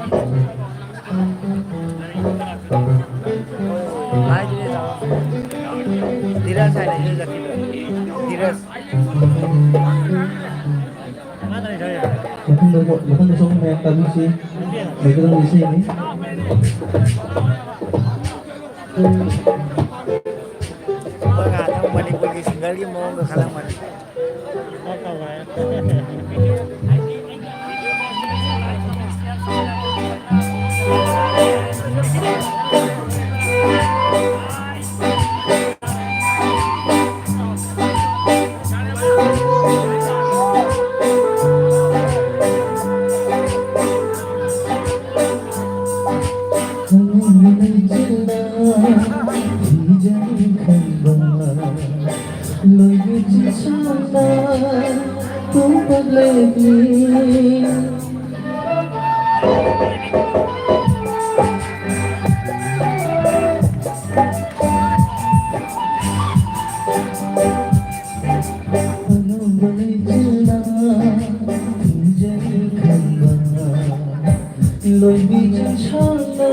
ꯍꯥꯏꯗꯨꯗꯤ ꯇꯧꯔꯣ꯫ ꯙꯤꯔꯖ ꯍꯥꯏꯅ ꯏꯁꯩ ꯁꯛꯈꯤꯕꯗꯣ꯫ ꯙꯤꯔꯖ꯫ ꯃꯊꯪꯗ, ꯃꯊꯪꯗꯁꯨ ꯑꯃꯨꯛ ꯃꯌꯥꯝ ꯇꯥꯕꯤꯁꯤ꯫ ꯂꯣꯏꯒꯗꯧꯕ ꯏꯁꯩꯅꯤ꯫ ꯑꯩꯈꯣꯏ ꯉꯥꯏꯍꯥꯛꯇꯪ ꯃꯅꯤꯄꯨꯔꯒꯤ ꯁꯤꯡꯒꯔꯒꯤ ꯃꯑꯣꯡꯗ ꯈꯜꯂꯝꯕꯅꯤ꯫ ꯇꯨꯝꯕ ꯂꯦꯞꯂꯤ꯫ ꯑꯅꯧꯕ ꯂꯩꯆꯤꯜꯅ ꯈꯨꯝꯖꯔꯤ ꯈꯟꯕ꯫ ꯂꯣꯏꯕꯤ ꯆꯤꯡꯁꯥꯡꯅ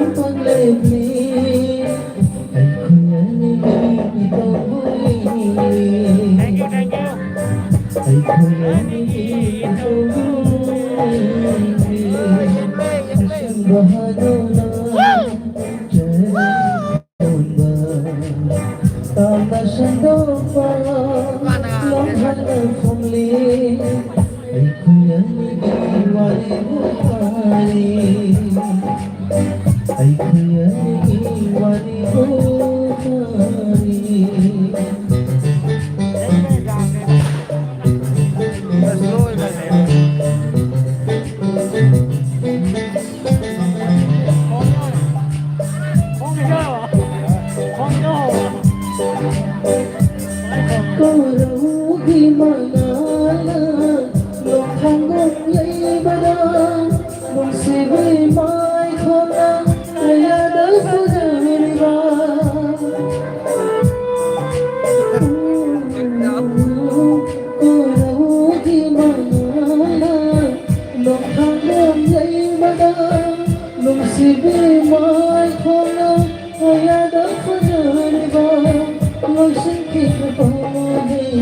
ꯎꯄꯥꯛ ꯂꯦꯞꯂꯤ꯫ ꯑꯩꯈꯣꯏ ꯑꯅꯤꯒꯤ ꯏꯇꯧꯕꯨ ꯌꯦꯡꯂꯤ꯫ ꯑꯩꯈꯣꯏ ꯑꯅꯤꯒꯤ ꯏꯇꯧꯕꯨ ꯌꯦꯡꯂꯤ꯫ ꯑꯁꯪꯕ ꯍꯥꯗꯧꯅ ꯆꯦꯟ ꯇꯥꯝꯅ ꯁꯟꯗꯣꯛꯄ ꯂꯝꯍꯥꯡꯅ ꯐꯝꯂꯤ꯫ ꯑꯩꯈꯣꯏ ꯑꯅꯤꯒꯤ ꯋꯥꯔꯤꯕꯨ ꯇꯥꯔꯤ꯫ ꯑꯩꯈꯣꯏ ꯑꯅꯤꯒꯤ ꯋꯥꯔꯤꯕꯨ ꯇꯥꯔꯤ꯫ ꯀꯣꯔꯧꯒꯤ ꯃꯉꯥꯜꯅ ꯅꯣꯡꯈꯥꯡꯒꯨꯝ ꯌꯩꯕꯗ, ꯅꯨꯡꯁꯤꯕꯤ ꯃꯥꯏꯈꯣꯡꯅ ꯀꯌꯥꯗ ꯐꯖꯔꯤꯕ꯫ ꯀꯣꯔꯧꯒꯤ ꯃꯉꯥꯜꯅ ꯅꯣꯡꯈꯥꯡꯒꯨꯝ ꯌꯩꯕꯗ, ꯅꯨꯡꯁꯤꯕꯤ ꯃꯥꯏꯈꯣꯡꯅ ꯀꯌꯥꯗ ꯐꯖꯔꯤꯕ꯫ ꯂꯣꯏꯁꯤꯟꯈꯤꯕ ꯄꯥꯎꯍꯩ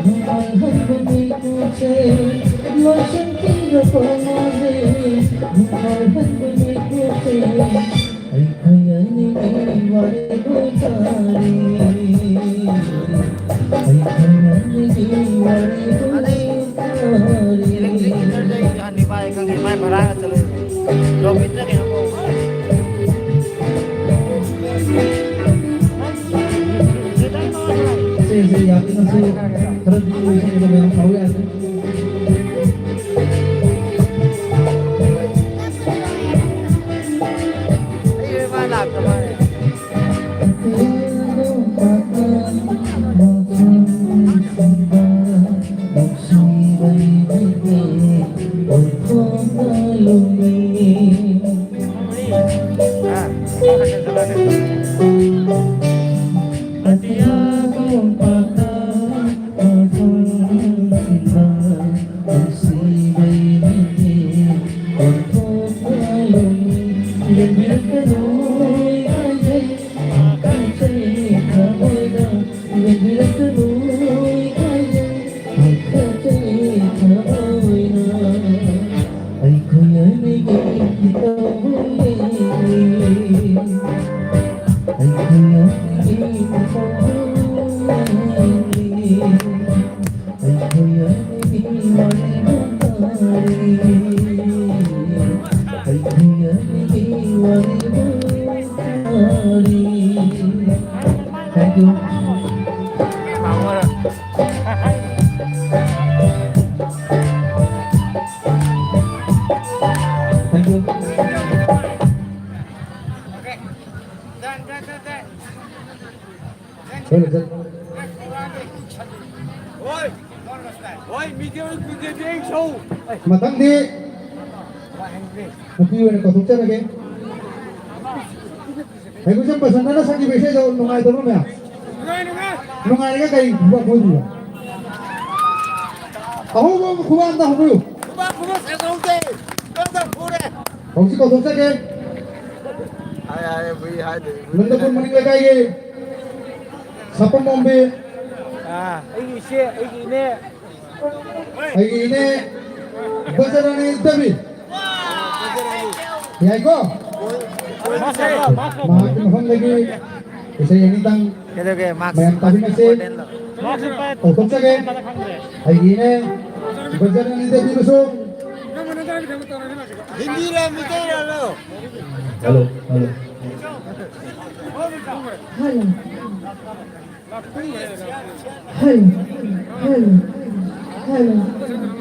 ꯅꯨꯡꯉꯥꯏꯍꯟꯕ ꯃꯤꯀꯨꯞꯁꯦ꯫ ꯂꯣꯏꯁꯤꯟꯈꯤꯕ ꯄꯥꯎꯍꯩ ꯅꯨꯡꯉꯥꯏꯍꯟꯕ ꯃꯤꯀꯨꯞꯁꯦ꯫ ꯑꯩꯈꯣꯏ ꯑꯅꯤꯒꯤ ꯋꯥꯔꯤꯕꯨ ꯇꯥꯔꯤ꯫ ꯑꯩꯈꯣꯏ ꯑꯅꯤꯒꯤ ꯋꯥꯔꯤꯕꯨ ꯇꯥꯔꯤ꯫ ꯁꯦ, ꯁꯦ, ꯌꯥꯝꯅꯁꯨ ꯈꯔꯗꯤ ꯂꯣꯏꯁꯤꯟꯕꯗ ꯌꯥꯝ ꯁꯥꯎ ꯌꯥꯗꯦ꯫ Thank you. Thank you. Very good. ꯃꯊꯪꯗꯤ ꯅꯨꯄꯤ ꯑꯣꯏꯅ ꯀꯧꯊꯣꯛꯆꯔꯒꯦ꯫ ꯍꯩꯒꯨꯖꯝ ꯄꯁꯟꯗꯅ ꯁꯛꯈꯤꯕ ꯏꯁꯩꯗꯣ ꯅꯨꯡꯉꯥꯏꯇꯕ꯭ꯔꯣ ꯃꯌꯥꯝ? ꯅꯨꯡꯉꯥꯏꯔꯒ ꯀꯔꯤ ꯈꯨꯕꯥꯛ ꯈꯨꯗꯣꯏꯅꯣ? ꯑꯍꯧꯕ ꯑꯃ ꯈꯨꯕꯥꯛ ꯑꯝꯇ ꯍꯧꯕꯤꯌꯨ꯫ ꯍꯧꯖꯤꯛ ꯀꯧꯊꯣꯛꯆꯒꯦ꯫ ꯅꯟꯗꯄꯨꯔ ꯃꯅꯤꯡ ꯂꯩꯀꯥꯏꯒꯤ ꯁꯥꯄꯝ ꯑꯣꯝꯕꯤ꯫ ꯑꯥ, ꯑꯩꯒꯤ ꯏꯆꯦ, ꯑꯩꯒꯤ ꯏꯅꯦ꯫ ꯑꯩꯒꯤ ꯏꯅꯦ ꯕꯖꯔꯥꯅꯤ ꯗꯦꯕꯤ꯫ ꯌꯥꯏꯀꯣ? ꯃꯍꯥꯛꯀꯤ ꯃꯐꯝꯗꯒꯤ ꯏꯁꯩ ꯑꯅꯤꯇꯪ ꯀꯩꯗꯧꯒꯦ? ꯃꯥꯛꯁ, ꯃꯌꯥꯝ ꯃꯥꯛꯁ ꯇꯥꯕꯤꯟꯅꯁꯦ꯫ ꯏꯝꯄꯣꯔꯇꯦꯟ ꯂꯣ? ꯀꯧꯊꯣꯛꯆꯒꯦ꯫ ꯑꯩꯒꯤ ꯏꯅꯦ ꯕꯖꯔꯥꯅꯤ ꯗꯦꯕꯤꯕꯨꯁꯨ꯫ ꯍꯤꯟꯗꯤꯔ, ꯃꯤꯇꯩꯔ? Hello, hello. Hello. Hello, hello, hello,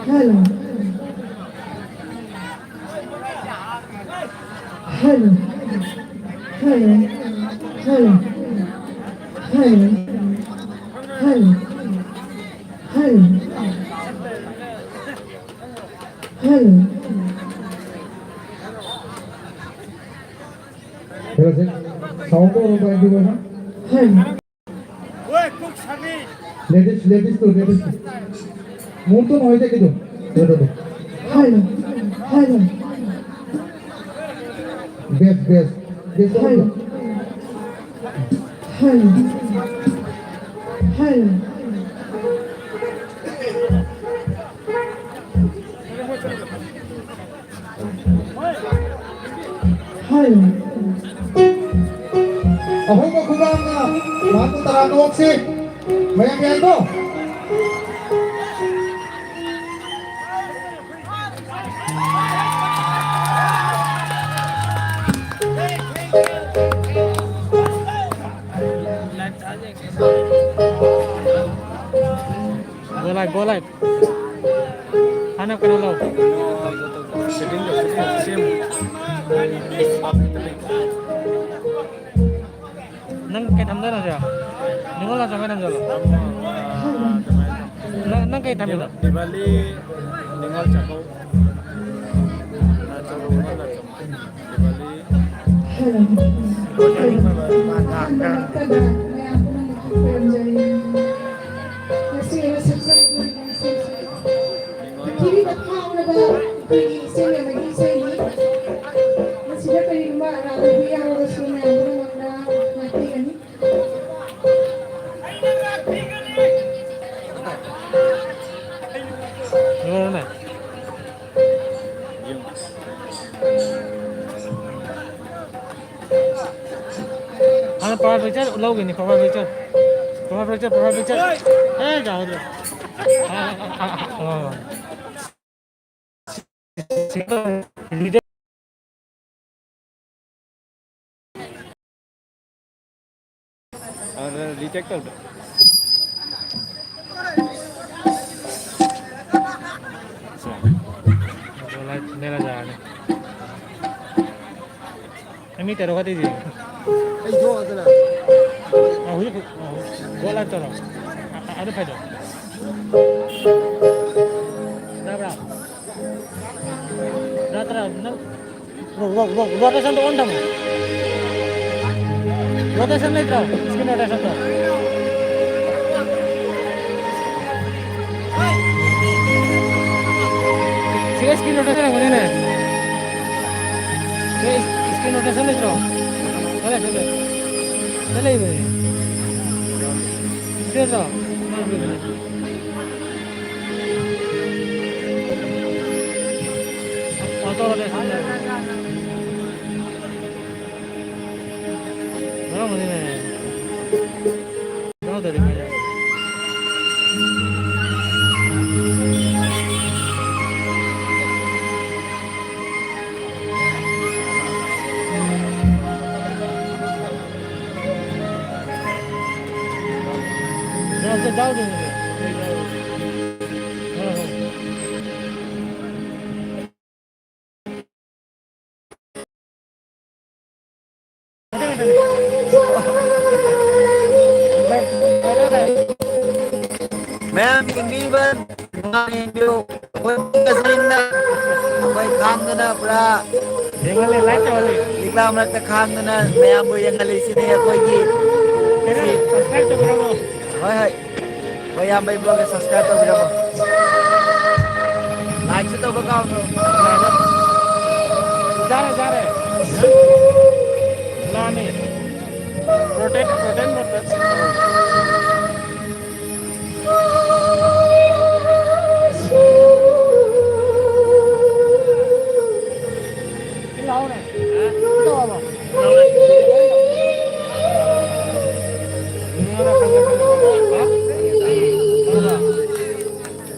hello, hello. Hello, hello, hello, hello, hello, hello. Hello. Sound টো অলপ বঢ়াই দিব না। হয়। Ladies, ladies টো, ladies টো। মোৰতো নহয় দে কিন্তু। ৰৈ, ৰৈ, ৰৈ। হয়, হয়। Bass, bass, bass হয়। অলপ। হয়। হয়। Hello. ꯑꯍꯨꯝ ꯈꯨꯗꯝꯅ ꯃꯍꯥꯛꯄꯨ ꯇꯔꯥ ꯅꯣꯛꯁꯤ꯫ ꯃꯌꯥꯝ ꯌꯥꯏꯀꯣ? Go live, go live. Hanap ka na, Lo. Nang kay thamda na siya. Ningol na siya, kay thamda lo. Nang, nang kay thamda. Diwali, Ningol Chakao. Diwali. Hello. Hello. ꯉꯁꯤ ꯍꯥꯏꯕ ꯁꯛꯆꯕ ꯉꯁꯤꯁꯦ ꯄ꯭ꯔꯤꯊꯤꯕꯤꯗ ꯐꯥꯎꯔꯕ ꯑꯩꯈꯣꯏꯒꯤ ꯏꯁꯩ ꯑꯃꯒꯤ ꯏꯁꯩꯅꯤ꯫ ꯃꯁꯤꯗ ꯀꯔꯤꯒꯨꯝꯕ ꯑꯔꯥꯟꯕ ꯌꯥꯎꯔꯒꯁꯨ ꯃꯌꯥꯝ ꯄꯨꯝꯅꯃꯛꯅ ꯉꯥꯛꯄꯤꯒꯅꯤ꯫ ꯂꯣꯏꯔꯦꯅꯦ꯫ ꯌꯦꯡꯉꯣ꯫ ꯍꯥꯟꯅ power picture ꯂꯧꯒꯅꯤ, power picture꯫ Power picture, power picture꯫ ꯑꯦ, ꯌꯥꯍꯧꯗ꯭ꯔꯦ꯫ ꯑꯥ, ꯑꯥ, ꯑꯥ, ꯑꯥ, ꯑꯥ꯫ ꯑꯗꯨ reject ꯇꯧꯗ꯭ꯔꯣ? ꯂꯣꯏꯔꯦ, ꯃꯦꯅꯦꯖꯔꯅꯤ꯫ ꯑꯩ ꯃꯤ ꯇꯔꯨꯛ ꯈꯛꯇ ꯌꯦꯡꯉꯦ꯫ ꯑꯩ ꯊꯣꯛꯑꯗꯅ꯫ ꯑ, ꯍꯧꯖꯤꯛ, ꯑ, ꯍꯧꯖꯤꯛ ꯒꯣꯜ ꯂꯥꯏꯟ ꯇꯧꯔꯣ꯫ ꯑ, ꯑ, ꯑꯗꯨ ꯐꯥꯏꯗꯣ꯫ ꯇꯥꯕ꯭ꯔꯥ? ꯅꯠꯇ꯭ꯔꯥ, ꯅꯪ ꯔꯣ-, ꯔꯣ-, ꯔꯣ-, rotation ꯗꯣ on ꯊꯝꯃꯣ꯫ Rotation ꯂꯩꯇ꯭ꯔꯣ? Screen rotation ꯇꯣ꯫ ꯁꯤꯗ screen rotation ꯇꯧꯕꯅꯤꯅꯦ꯫ ꯁꯤꯗ screen rotation ꯂꯩꯇ꯭ꯔꯣ? ꯁꯤꯗ ꯂꯩ, ꯁꯤꯗ ꯂꯩ꯫ ꯁꯤꯗ ꯂꯩꯕꯅꯦ꯫ ꯁꯤꯗ ꯅꯠꯇ꯭ꯔꯣ? Auto rotation ꯇꯧꯕꯅꯦ꯫ ꯌꯥꯎꯔꯝꯒꯅꯤꯅꯦ꯫ ꯌꯥꯎꯗ꯭ꯔꯗꯤ ꯐꯩ꯫ ꯌꯥꯎꯗꯦ, ꯌꯥꯎꯗꯦ꯫ ꯍꯣꯏ, ꯍꯣꯏ꯫ ꯃꯌꯥꯝ ꯌꯦꯡꯕꯤꯕ, ꯅꯨꯡꯉꯥꯏꯅ ꯌꯦꯡꯕꯤꯌꯨ꯫ ꯑꯩꯈꯣꯏ ꯄꯨꯟꯅ ꯑꯩꯈꯣꯏ ꯈꯥꯡꯗꯅ ꯄꯨꯔꯥ ꯌꯦꯡꯍꯜꯂꯦ, like ꯇꯧꯍꯜꯂꯦ꯫ ꯂꯤꯛꯂꯥ ꯃꯔꯛꯇ ꯈꯥꯡꯗꯅ ꯃꯌꯥꯝꯕꯨ ꯌꯦꯡꯍꯜꯂꯤꯁꯤꯅꯤ ꯑꯩꯈꯣꯏꯒꯤ꯫ Channel subscribe ꯇꯧꯕꯤꯔꯝꯃꯣ꯫ ꯍꯣꯏ, ꯍꯣꯏ꯫ ꯍꯣꯏ, ꯏꯌꯥꯝꯕ ꯏꯕ꯭ꯂꯣꯒ subscribe ꯇꯧꯕꯤꯔꯝꯃꯣ꯫ Like ꯁꯨ ꯇꯧꯕ ꯀꯥꯎꯅꯨ꯫ ꯌꯥꯔꯦ, ꯌꯥꯔꯦ꯫ ꯂꯥꯅꯤ꯫ Rotate, rotate, rotate꯫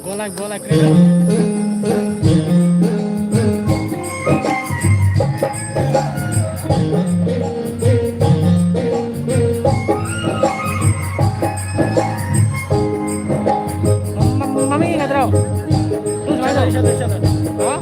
Go like, go like, crazy. ꯃꯃꯤꯡ ꯌꯦꯡꯒꯗ꯭ꯔꯣ? ꯏꯁꯜꯂꯣ, ꯏꯁꯜꯂꯣ, ꯏꯁꯜꯂꯣ꯫ ꯍꯥ?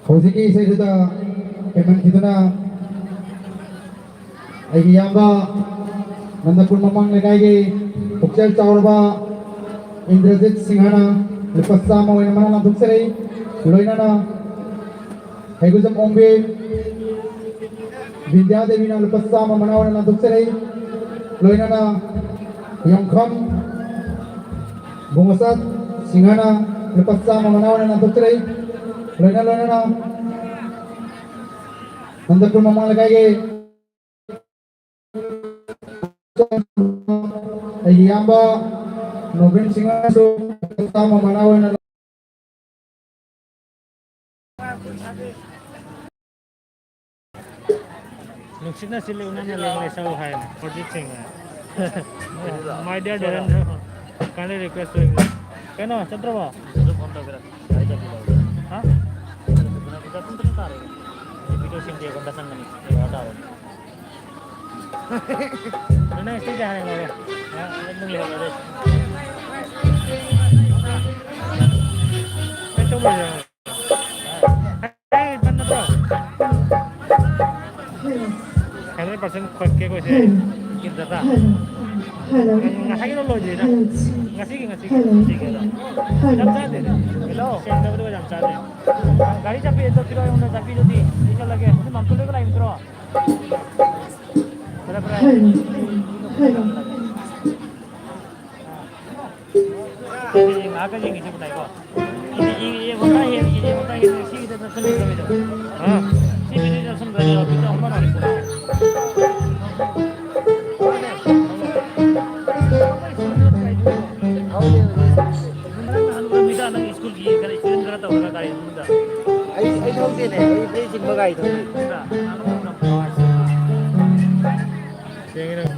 ꯍꯧꯖꯤꯛꯀꯤ ꯏꯁꯩꯗꯨꯗ ꯍꯦꯟꯃꯟꯈꯤꯗꯨꯅ ꯑꯩꯒꯤ ꯏꯌꯥꯝꯕ ꯅꯟꯗꯄꯨꯔ ꯃꯃꯥꯡ ꯂꯩꯀꯥꯏꯒꯤ ꯄꯨꯛꯆꯦꯜ ꯆꯥꯎꯔꯕ ꯏꯟꯗ꯭ꯔꯖꯤꯠ ꯁꯤꯡꯍꯅ ꯂꯨꯄꯥ ꯆꯥꯝꯃ ꯑꯣꯏꯅ ꯃꯅꯥ ꯂꯥꯟꯊꯣꯛꯆꯔꯤ꯫ ꯂꯣꯏꯅꯅ ꯍꯩꯒꯨꯖꯝ ꯑꯣꯡꯕꯤ ꯕꯤꯗ꯭ꯌꯥ ꯗꯦꯕꯤꯅ ꯂꯨꯄꯥ ꯆꯥꯝꯃ ꯃꯅꯥ ꯑꯣꯏꯅ ꯂꯥꯟꯊꯣꯛꯆꯔꯤ꯫ ꯂꯣꯏꯅꯅ ꯌꯣꯡꯈꯝ ꯕꯣꯡꯉꯣꯆꯥ ꯁꯤꯡꯍꯅ ꯂꯨꯄꯥ ꯆꯥꯝꯃ ꯃꯅꯥ ꯑꯣꯏꯅ ꯂꯥꯟꯊꯣꯛꯆꯔꯤ꯫ ꯂꯣꯏꯅ ꯂꯣꯏꯅꯅ ꯅꯟꯗꯄꯨꯔ ꯃꯃꯥꯡ ꯂꯩꯀꯥꯏꯒꯤ ꯑꯩꯒꯤ ꯏꯌꯥꯝꯕ ꯅꯣꯕꯤꯟ ꯁꯤꯡꯍꯁꯨ ꯆꯥꯝꯃ ꯃꯅꯥ ꯑꯣꯏꯅ ꯅꯨꯡꯁꯤꯠꯅ ꯁꯤꯠꯂꯤ ꯎꯅꯥꯅ ꯂꯦꯡꯂꯦ ꯁꯛꯎ ꯍꯥꯏꯅ ꯑꯣꯔꯖꯤꯠ ꯁꯤꯡꯅ꯫ My dear ꯗꯣꯔꯦꯟꯗ꯭ꯔ, kindly request to English. ꯀꯩꯅꯣ, ꯆꯠꯇ꯭ꯔꯕꯣ? ꯍꯥ? ꯅꯪ ꯁꯤ ꯀꯌꯥ ꯂꯩꯍꯧꯔꯦ? ꯑ, ꯑꯗꯨꯝ ꯂꯩꯍꯧꯔꯦ꯫ ꯀꯩ ꯇꯧꯕ ꯌꯥꯏ? ꯑꯩ ꯏꯊꯟ ꯅꯠꯇ꯭ꯔꯣ? Hundred percent ꯈꯣꯠꯀꯦ ꯑꯩꯈꯣꯏꯁꯦ꯫ ꯀꯤꯟ ꯗꯇꯥ꯫ ꯉꯁꯥꯏꯒꯤꯗꯣ ꯂꯣꯏꯗ꯭ꯔꯤꯗ꯫ ꯉꯁꯤꯒꯤ, ꯉꯁꯤꯒꯤ, ꯉꯁꯤꯒꯤ ꯑꯗꯣ꯫ ꯌꯥꯝ ꯆꯥꯗꯦꯗ꯫ ꯁꯦꯡꯗꯕꯗꯨꯒ ꯌꯥꯝ ꯆꯥꯗꯦ꯫ ꯒꯥꯔꯤ ꯆꯥꯕꯤ ꯑꯗꯣ ꯄꯤꯔꯛꯑꯣ ꯑꯩꯉꯣꯟꯗ, ꯆꯥꯕꯤꯗꯨꯗꯤ꯫ ꯑꯩ ꯆꯠꯂꯒꯦ꯫ ꯑꯗꯨ ꯃꯥꯝꯇꯣꯟ ꯂꯣꯏꯒ ꯂꯥꯛꯏ ꯅꯠꯇ꯭ꯔꯣ? ꯐꯔꯦ, ꯐꯔꯦ꯫ ꯁꯤꯗꯤ ꯉꯥꯏꯍꯥꯛꯀ ꯌꯦꯡꯈꯤꯁꯦ ꯀꯨꯇꯥꯏꯀꯣ꯫ ꯁꯤꯗꯤ ꯌꯦꯡ-, ꯌꯦꯡꯕ ꯈꯔ ꯍꯦꯟꯅ ꯌꯦꯡꯕ ꯈꯔ ꯍꯦꯟꯅ ꯁꯤꯒꯤꯗ ꯆꯠꯁꯤꯟꯕꯤꯗ꯭ꯔꯣ ꯀꯩꯗꯧꯔꯦ? ꯍꯥ? ꯁꯤꯒꯤꯗ ꯆꯠꯁꯤꯟꯕ꯭ꯔꯣ? ꯕꯤꯠ ꯌꯥꯎꯕ ꯃꯥꯜꯂꯦ꯫ ꯅꯪ ꯅꯍꯥꯟ ꯎꯔꯝꯃꯤꯗ, ꯅꯪ ꯁ꯭ꯀꯨꯜꯒꯤ ꯈꯔ student ꯈꯔ ꯇꯧꯔꯒ ꯒꯥꯔꯤ ꯃꯅꯨꯡꯗ꯫ ꯑꯩ, ꯑꯩ ꯊꯧꯗꯦ꯫ ꯑꯩ ꯆꯤꯟꯕ ꯒꯥꯔꯤ ꯊꯧꯔꯤ꯫ ꯁꯦꯡꯉꯦ ꯅꯪ꯫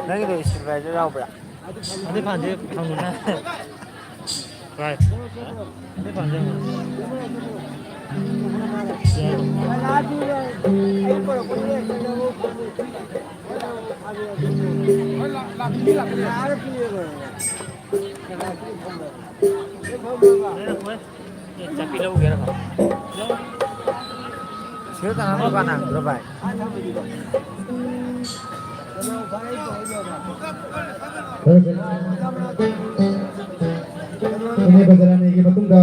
ꯅꯪꯒꯤꯗꯣ ꯁ꯭ꯇꯦꯕꯤꯂꯥꯏꯖꯔ ꯌꯥꯎꯕ꯭ꯔꯥ? ꯑꯗꯨ ꯐꯪꯗꯦ, ꯐꯪꯕꯅꯦ꯫ ꯚꯥꯏ꯫ ꯑꯗꯨ ꯐꯪꯗꯦ꯫ ꯆꯥꯛꯄꯤ ꯂꯧꯒꯦꯔꯣ? ꯁꯤꯗ ꯀꯅꯥ ꯗꯨꯀꯥꯟ ꯍꯥꯡꯕ꯭ꯔꯣ ꯚꯥꯏ? ꯐꯔꯦ, ꯐꯔꯦ꯫ ꯏꯅꯦ ꯕꯖꯔꯥꯅꯤꯒꯤ ꯃꯇꯨꯡꯗ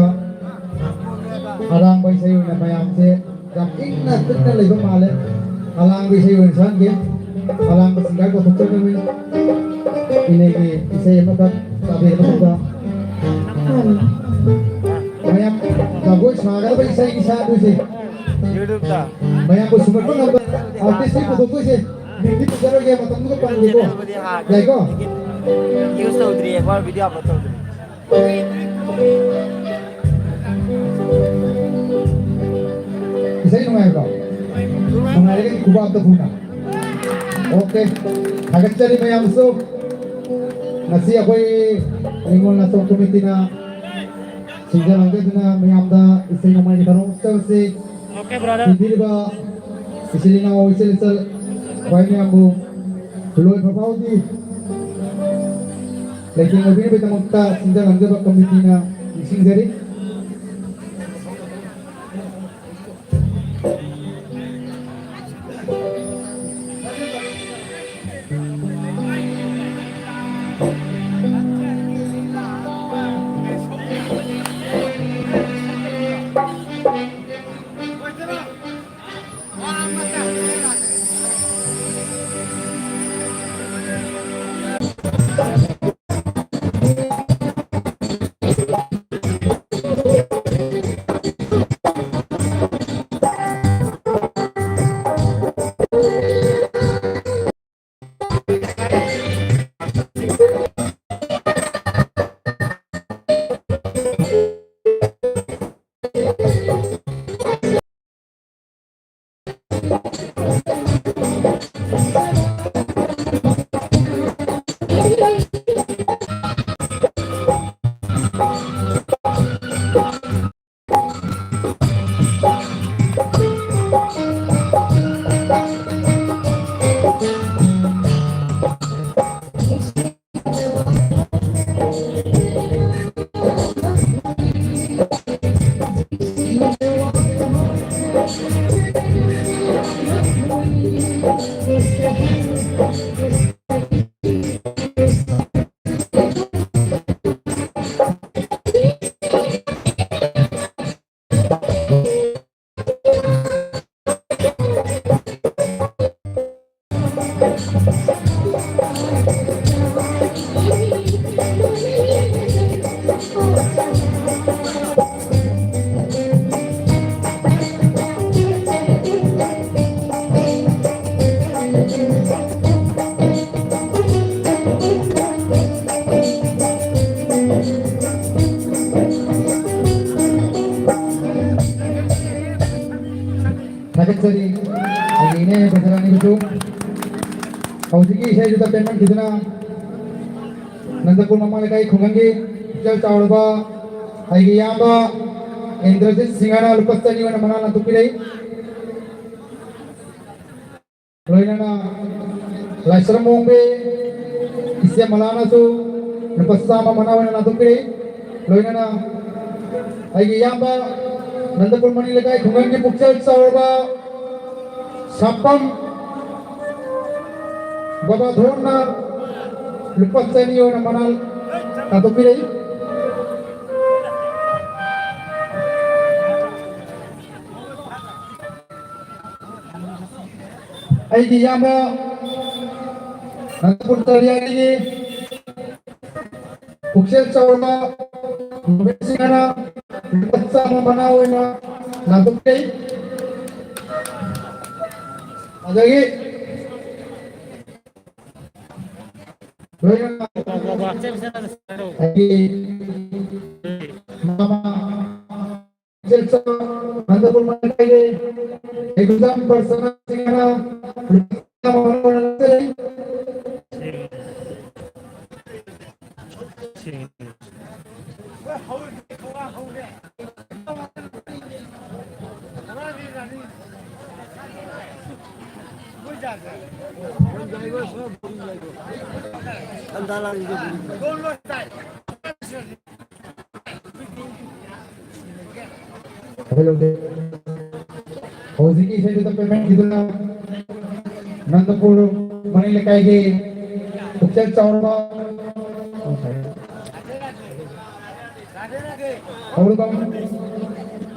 ꯑꯔꯥꯡꯕ ꯏꯁꯩ ꯑꯣꯏꯅ ꯃꯌꯥꯝꯁꯦ ꯌꯥꯝ ꯏꯪꯅ ꯇꯞꯅ ꯂꯩꯕ ꯃꯥꯜꯂꯦ꯫ ꯑꯔꯥꯡꯕ ꯏꯁꯩ ꯑꯣꯏꯅ ꯁꯛꯍꯟꯒꯦ꯫ ꯑꯔꯥꯡꯕ ꯁꯤꯡꯒꯔ ꯀꯧꯊꯣꯛꯆꯔꯛꯀꯅꯤ꯫ ꯏꯅꯦꯒꯤ ꯏꯁꯩ ꯑꯃꯈꯛ ꯇꯥꯕꯤꯔꯕ ꯃꯇꯨꯡꯗ ꯃꯌꯥꯝ ꯖꯒꯣꯏ ꯁꯥꯒꯗꯕ ꯏꯁꯩ ꯏꯁꯥꯗꯨꯁꯦ꯫ YouTube-ꯇ꯫ ꯃꯌꯥꯝꯕꯨ ꯁꯨꯝꯍꯠꯄ ꯉꯝꯕ artist-ꯇꯤ ꯄꯨꯊꯣꯛꯇꯣꯏꯁꯦ꯫ ꯃꯤꯡꯗꯤ ꯄꯨꯊꯣꯔꯣꯏꯒꯦ, ꯃꯇꯝꯗꯨꯒ ꯄꯥꯟꯒꯦꯀꯣ꯫ ꯌꯥꯏꯀꯣ? Use ꯇꯧꯗ꯭ꯔꯤꯌꯦ, ꯃꯥ video upload ꯇꯧꯗ꯭ꯔꯤ꯫ ꯏꯁꯩ ꯅꯨꯡꯉꯥꯏꯕ꯭ꯔꯣ? ꯅꯨꯡꯉꯥꯏꯔꯒꯗꯤ ꯈꯨꯕꯥꯛ ꯑꯝꯇ ꯈꯨꯅ꯫ Okay. ꯊꯥꯒꯠꯆꯔꯤ ꯃꯌꯥꯝꯁꯨ꯫ ꯉꯁꯤ ꯑꯩꯈꯣꯏ ꯅꯤꯉꯣꯜ ꯅꯥꯆꯣꯝ committee-ꯅ ꯁꯤꯟꯖ ꯂꯥꯡꯖꯗꯨꯅ ꯃꯌꯥꯝꯗ ꯏꯁꯩ ꯅꯣꯡꯃꯥꯏꯒꯤ ꯊꯧꯔꯝ ꯎꯠꯆꯕꯁꯤ Okay, brother. ꯁꯤꯟꯕꯤꯔꯤꯕ ꯏꯆꯤꯜ ꯏꯅꯥꯎ, ꯏꯆꯜ ꯏꯆꯜ, ꯈ꯭ꯋꯥꯏ ꯃꯌꯥꯝꯕꯨ ꯂꯣꯏꯐ ꯐꯥꯎꯗꯤ ꯂꯩꯇꯦꯡ ꯑꯣꯏꯕꯤꯅꯕꯒꯤꯗꯃꯛꯇ ꯁꯤꯟꯖ ꯂꯥꯡꯖꯕ committee-ꯅ ꯅꯤꯡꯁꯤꯡꯖꯔꯤ꯫ ꯊꯥꯒꯠꯆꯔꯤ꯫ ꯑꯩꯒꯤ ꯏꯅꯦ ꯄꯟꯆꯔꯥꯅꯤꯕꯨꯁꯨ ꯍꯧꯖꯤꯛꯀꯤ ꯏꯁꯩꯗꯨꯗ ꯄꯦꯟꯃꯟꯈꯤꯗꯨꯅ ꯅꯟꯗꯄꯨꯔ ꯃꯃꯥ ꯂꯩꯀꯥꯏ ꯈꯨꯡꯒꯪꯒꯤ ꯄꯨꯛꯆꯦꯜ ꯆꯥꯎꯔꯕ ꯑꯩꯒꯤ ꯏꯌꯥꯝꯕ ꯏꯟꯗ꯭ꯔꯖꯤꯠ ꯁꯤꯡꯍꯅ ꯂꯨꯄꯥ ꯆꯅꯤ ꯑꯣꯏꯅ ꯃꯅꯥ ꯂꯥꯟꯊꯣꯛꯄꯤꯔꯛꯏ꯫ ꯂꯣꯏꯅꯅ ꯂꯥꯏꯁ꯭ꯔꯝ ꯑꯣꯡꯕꯤ ꯏꯆꯦ ꯃꯂꯥꯅꯁꯨ ꯂꯨꯄꯥ ꯆꯥꯝꯃ ꯃꯅꯥ ꯑꯣꯏꯅ ꯂꯥꯟꯊꯣꯛꯄꯤꯔꯛꯏ꯫ ꯂꯣꯏꯅꯅ ꯑꯩꯒꯤ ꯏꯌꯥꯝꯕ ꯅꯟꯗꯄꯨꯔ ꯃꯅꯤ ꯂꯩꯀꯥꯏ ꯈꯨꯡꯒꯪꯒꯤ ꯄꯨꯛꯆꯦꯜ ꯆꯥꯎꯔꯕ ꯁꯥꯄꯝ ꯕꯕꯥ ꯙꯣꯟꯅ ꯂꯨꯄꯥ ꯆꯅꯤ ꯑꯣꯏꯅ ꯃꯅꯥ ꯂꯥꯟꯊꯣꯛꯄꯤꯔꯛꯏ꯫ ꯑꯩꯒꯤ ꯏꯌꯥꯝꯕ ꯅꯟꯗꯄꯨꯔ ꯆꯥꯔꯤꯌꯥꯒꯤ ꯄꯨꯛꯆꯦꯜ ꯆꯥꯎꯔꯕ ꯅꯣꯕꯦꯜꯁꯤꯡ ꯑꯅ ꯂꯨꯄꯥ ꯆꯥꯝꯃ ꯃꯅꯥ ꯑꯣꯏꯅ ꯂꯥꯟꯊꯣꯛꯆꯩ꯫ ꯑꯗꯒꯤ ꯂꯣꯏꯅꯅ ꯑꯩꯒꯤ ꯃꯃꯥ ꯅꯟꯗꯄꯨꯔ ꯃꯥꯏꯀꯩꯒꯤ exam personnel ꯁꯤꯡꯅ ꯂꯨꯄꯥ ꯆꯥꯝꯃ ꯑꯣꯏꯅ ꯂꯧꯖꯔꯤ꯫ ꯍꯧꯖꯤꯛꯀꯤ ꯏꯁꯩꯗꯨꯗ ꯄꯦꯃꯦꯟ ꯈꯤꯗꯨꯅ ꯅꯟꯗꯄꯨꯔ ꯃꯅꯤꯡ ꯂꯩꯀꯥꯏꯒꯤ ꯄꯨꯛꯆꯦꯜ ꯆꯥꯎꯔꯕ ꯍꯧꯔꯕ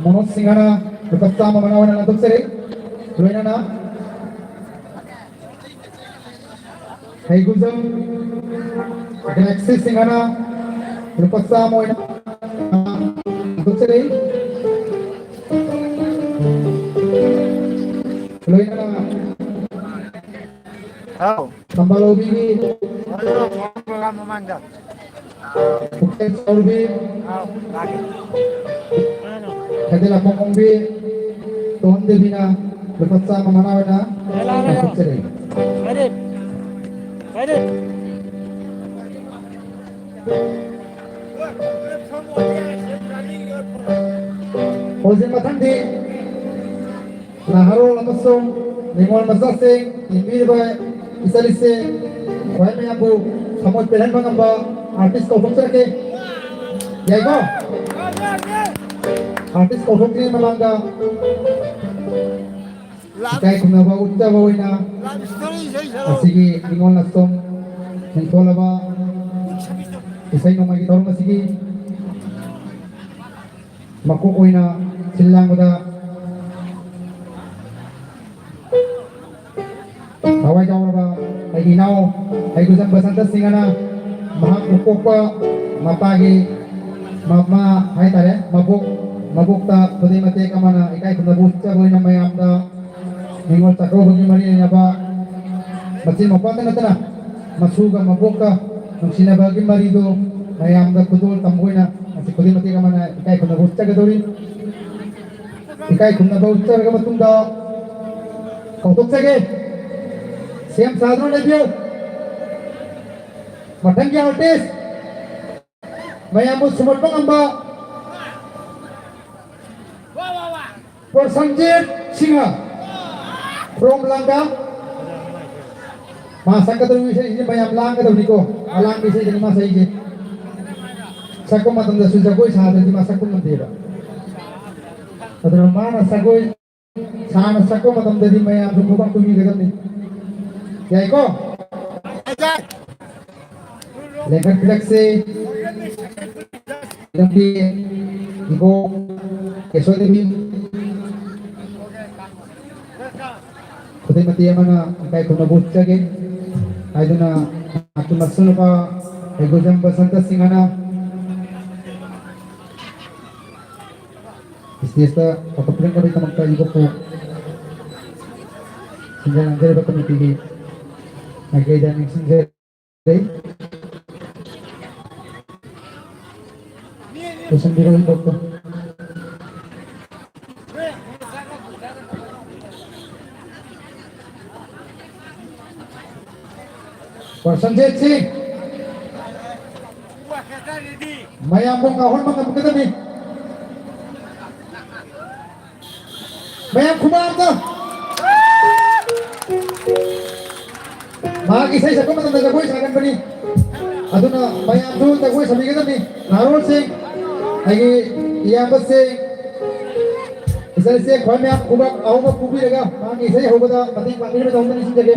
ꯃꯅꯣꯖ ꯁꯤꯡꯍꯅ ꯂꯨꯄꯥ ꯆꯥꯝꯃ ꯃꯅꯥ ꯑꯣꯏꯅ ꯂꯥꯟꯊꯣꯛꯆꯔꯤ꯫ ꯂꯣꯏꯅꯅ ꯍꯩꯒꯨꯖꯝ ꯒꯦꯂꯦꯛꯁꯤ ꯁꯤꯡꯍꯅ ꯂꯨꯄꯥ ꯆꯥꯝꯃ ꯑꯣꯏꯅ ꯂꯥꯟꯊꯣꯛꯆꯔꯤ꯫ ꯂꯣꯏꯅꯅ ꯍꯥꯎ꯫ ꯊꯝꯕꯥꯜ ꯂꯧꯕꯤꯒꯤ ꯃꯃꯥꯡꯗ꯫ ꯄꯨꯛꯆꯦꯜ ꯆꯥꯎꯕꯤ, ꯍꯥꯎ, ꯂꯥꯛꯀꯦ꯫ ꯈꯥꯏꯗꯦꯜ ꯑꯄꯥꯎ ꯈꯣꯡꯕꯤ, ꯇꯣꯍꯟ ꯗꯦꯕꯤꯅ ꯂꯨꯄꯥ ꯆꯥꯝꯃ ꯃꯅꯥ ꯑꯣꯏꯅ ꯂꯥꯟꯊꯣꯛꯆꯔꯤ꯫ ꯀꯥꯏꯗꯦ? ꯀꯥꯏꯗꯦ? ꯍꯧꯖꯤꯛ ꯃꯊꯪꯗꯤ ꯅꯍꯥꯔꯣꯜ ꯑꯃꯁꯨꯡ ꯅꯤꯉꯣꯜ ꯃꯆꯥꯁꯤꯡ ꯌꯦꯡꯕꯤꯔꯤꯕ ꯏꯆꯜ ꯏꯆꯦ ꯈ꯭ꯋꯥꯏ ꯃꯌꯥꯝꯕꯨ ꯊꯃꯣꯏ ꯄꯦꯜꯍꯟꯕ ꯉꯝꯕ ꯑꯥꯔꯇꯤꯁ ꯀꯧꯊꯣꯛꯆꯔꯛꯀꯦ꯫ ꯌꯥꯏꯀꯣ? ꯑꯥꯔꯇꯤꯁ ꯀꯧꯊꯣꯛꯇ꯭ꯔꯤꯉꯩ ꯃꯃꯥꯡꯗ ꯏꯀꯥꯏ ꯈꯨꯝꯅꯕ ꯎꯠꯆꯕ ꯑꯣꯏꯅ ꯑꯁꯤꯒꯤ ꯅꯤꯉꯣꯜ ꯅꯥꯆꯣꯝ ꯃꯤꯡꯊꯣꯜꯂꯕ ꯏꯁꯩ ꯅꯣꯡꯃꯥꯏꯒꯤ ꯊꯧꯔꯝ ꯑꯁꯤꯒꯤ ꯃꯀꯣꯛ ꯑꯣꯏꯅ ꯁꯤꯜ ꯂꯥꯡꯕꯗ ꯊꯋꯥꯏ ꯌꯥꯎꯔꯕ ꯑꯩꯒꯤ ꯏꯅꯥꯎ ꯍꯩꯒꯨꯖꯝ ꯕꯁꯟꯇ ꯁꯤꯡꯍꯅ ꯃꯍꯥꯛꯄꯨ ꯄꯣꯛꯄ ꯃꯄꯥꯒꯤ ꯃꯃꯥ ꯍꯥꯏꯇꯥꯔꯦ, ꯃꯕꯣꯛ, ꯃꯕꯣꯛꯇ ꯈꯨꯗꯩ ꯃꯇꯦꯛ ꯑꯃꯅ ꯏꯀꯥꯏ ꯈꯨꯝꯅꯕ ꯎꯠꯆꯕ ꯑꯣꯏꯅ ꯃꯌꯥꯝꯗ ꯅꯤꯉꯣꯜ ꯆꯥꯛꯀꯧꯕꯒꯤ ꯃꯔꯤ ꯂꯩꯅꯕ ꯃꯆꯤꯟ ꯃꯧꯄ꯭ꯋꯥꯇ ꯅꯠꯇꯅ ꯃꯁꯨꯒ ꯃꯕꯣꯛꯀ ꯅꯨꯡꯁꯤꯅꯕꯒꯤ ꯃꯔꯤꯗꯨ ꯃꯌꯥꯝꯗ ꯈꯨꯗꯣꯜ ꯇꯝꯕ ꯑꯣꯏꯅ ꯉꯁꯤ ꯈꯨꯗꯩ ꯃꯇꯦꯛ ꯑꯃꯅ ꯏꯀꯥꯏ ꯈꯨꯝꯅꯕ ꯎꯠꯆꯒꯗꯧꯔꯤ꯫ ꯏꯀꯥꯏ ꯈꯨꯝꯅꯕ ꯎꯠꯆꯔꯕ ꯃꯇꯨꯡꯗ ꯀꯧꯊꯣꯛꯆꯒꯦ꯫ ꯁꯦꯝ ꯁꯥꯗꯨꯅ ꯂꯩꯕꯤꯌꯨ꯫ ꯃꯊꯪꯒꯤ ꯑꯥꯔꯇꯤꯁ ꯃꯌꯥꯝꯕꯨ ꯁꯨꯝꯍꯠꯄ ꯉꯝꯕ ꯄ꯭ꯔꯣꯁꯟꯖꯤꯠ ꯁꯤꯡꯍ from ꯂꯪꯀꯥ꯫ ꯃꯥ ꯁꯛꯀꯗꯧꯔꯤꯕ ꯏꯁꯩꯁꯤꯗꯤ ꯃꯌꯥꯝ ꯂꯥꯡꯒꯗꯧꯅꯤꯀꯣ꯫ ꯑꯂꯥꯡꯕ ꯏꯁꯩꯗꯅꯤ ꯃꯥ ꯁꯛꯏꯁꯦ꯫ ꯁꯛꯄ ꯃꯇꯝꯗꯁꯨ ꯖꯒꯣꯏ ꯁꯥꯗ꯭ꯔꯗꯤ ꯃꯥ ꯁꯛꯄ ꯉꯝꯗꯦꯕ꯫ ꯑꯗꯨꯅ ꯃꯥꯅ ꯖꯒꯣꯏ ꯁꯥꯅ ꯁꯛꯄ ꯃꯇꯝꯗꯗꯤ ꯃꯌꯥꯝꯁꯨ ꯈꯨꯕꯥꯛ ꯈꯨꯕꯤꯒꯗꯕꯅꯤ꯫ ꯌꯥꯏꯀꯣ? ꯂꯦꯡꯈꯠꯄꯤꯔꯛꯁꯤ꯫ ꯂꯝꯕꯤ ꯏꯕꯣ ꯀꯦꯁꯣ ꯗꯦꯕꯤ꯫ ꯈꯨꯗꯩ ꯃꯇꯦꯛ ꯑꯃꯅ ꯏꯀꯥꯏ ꯈꯨꯝꯅꯕ ꯎꯠꯆꯒꯦ ꯍꯥꯏꯗꯨꯅ ꯃꯍꯥꯛꯀꯤ ꯃꯁꯨꯅꯨꯄꯥ ꯍꯩꯒꯨꯖꯝ ꯕꯁꯟꯇ ꯁꯤꯡꯍꯅ ꯁ꯭ꯇꯦꯖꯇ ꯆꯥꯎꯈꯠꯄꯤꯔꯛꯅꯕꯒꯤꯗꯃꯛꯇ ꯏꯕꯣꯛꯄꯨ ꯁꯤꯟꯖ ꯂꯥꯡꯖꯔꯤꯕ ꯀꯃꯤꯇꯤꯒꯤ ꯃꯥꯏꯀꯩꯗ ꯅꯤꯡꯁꯤꯡꯖꯔꯤ꯫ ꯂꯣꯏꯁꯤꯟꯕꯤꯔꯣ ꯏꯕꯣꯛꯇꯣ꯫ ꯄ꯭ꯔꯁꯟꯖꯤꯠ ꯁꯤꯡ꯫ ꯃꯌꯥꯝꯕꯨ ꯉꯥꯎꯍꯟꯕ ꯉꯝꯒꯗꯕꯅꯤ꯫ ꯃꯌꯥꯝ ꯈꯨꯕꯥꯛ ꯑꯝꯇ꯫ ꯃꯍꯥꯛ ꯏꯁꯩ ꯁꯛꯄ ꯃꯇꯝꯗ ꯖꯒꯣꯏ ꯁꯥꯒꯟꯕꯅꯤ꯫ ꯑꯗꯨꯅ ꯃꯌꯥꯝꯁꯨ ꯖꯒꯣꯏ ꯁꯥꯕꯤꯒꯗꯕꯅꯤ꯫ ꯅꯍꯥꯔꯣꯜꯁꯤꯡ, ꯑꯩꯒꯤ ꯏꯌꯥꯝꯕꯁꯤꯡ, ꯏꯆꯜ ꯏꯆꯦ ꯈ꯭ꯋꯥꯏ ꯃꯌꯥꯝ ꯈꯨꯕꯥꯛ ꯑꯍꯧꯕ ꯈꯨꯕꯤꯔꯒ ꯃꯍꯥꯛꯀꯤ ꯏꯁꯩ ꯍꯧꯕꯗ ꯃꯇꯦꯡ ꯄꯥꯡꯕꯤꯅꯕꯗꯧꯅ ꯅꯤꯡꯁꯤꯡꯖꯒꯦ꯫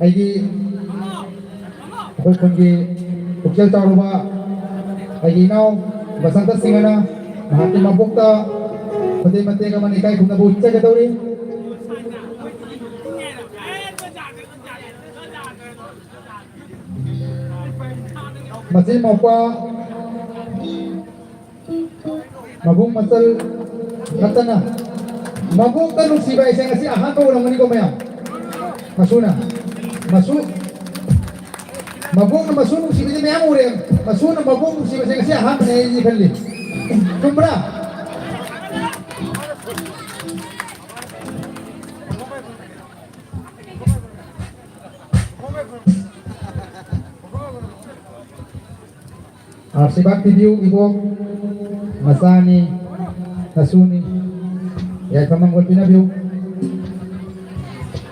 ꯑꯩꯒꯤ ꯑꯩꯈꯣꯏ ꯈꯨꯟꯒꯤ ꯄꯨꯛꯆꯦꯜ ꯆꯥꯎꯔꯕ ꯑꯩꯒꯤ ꯏꯅꯥꯎ ꯕꯁꯟꯇ ꯁꯤꯡꯍꯅ ꯃꯍꯥꯛꯀꯤ ꯃꯕꯣꯛꯇ ꯈꯨꯗꯩ ꯃꯇꯦꯛ ꯑꯃꯅ ꯏꯀꯥꯏ ꯈꯨꯝꯅꯕ ꯎꯠꯆꯒꯗꯧꯔꯤ꯫ ꯃꯆꯤꯟ ꯃꯧꯄ꯭ꯋꯥ ꯃꯕꯨꯡ ꯃꯆꯜ ꯅꯠꯇꯅ ꯃꯕꯣꯛꯇ ꯅꯨꯡꯁꯤꯕ ꯍꯥꯏꯁꯦ ꯉꯁꯤ ꯑꯍꯥꯟꯕ ꯑꯣꯏꯔꯝꯒꯅꯤꯀꯣ ꯃꯌꯥꯝ꯫ ꯃꯁꯨꯅ, ꯃꯁꯨ, ꯃꯕꯣꯛꯅ ꯃꯁꯨ ꯅꯨꯡꯁꯤꯕꯁꯦ ꯃꯌꯥꯝ ꯎꯔꯦ, ꯃꯁꯨꯅ ꯃꯕꯣꯛ ꯅꯨꯡꯁꯤꯕꯁꯦ ꯉꯁꯤ ꯑꯍꯥꯟꯕꯅꯦ ꯑꯩꯗꯤ ꯈꯜꯂꯤ꯫ ꯆꯨꯝꯕ꯭ꯔꯥ? ꯑꯥꯁꯤꯔꯕꯥꯗ ꯄꯤꯕꯤꯌꯨ ꯏꯕꯣꯛ, ꯃꯆꯥꯅꯤ, ꯅꯁꯨꯅꯤ, ꯌꯥꯏꯐ ꯃꯪꯒꯣꯜ ꯄꯤꯅꯕꯤꯌꯨ꯫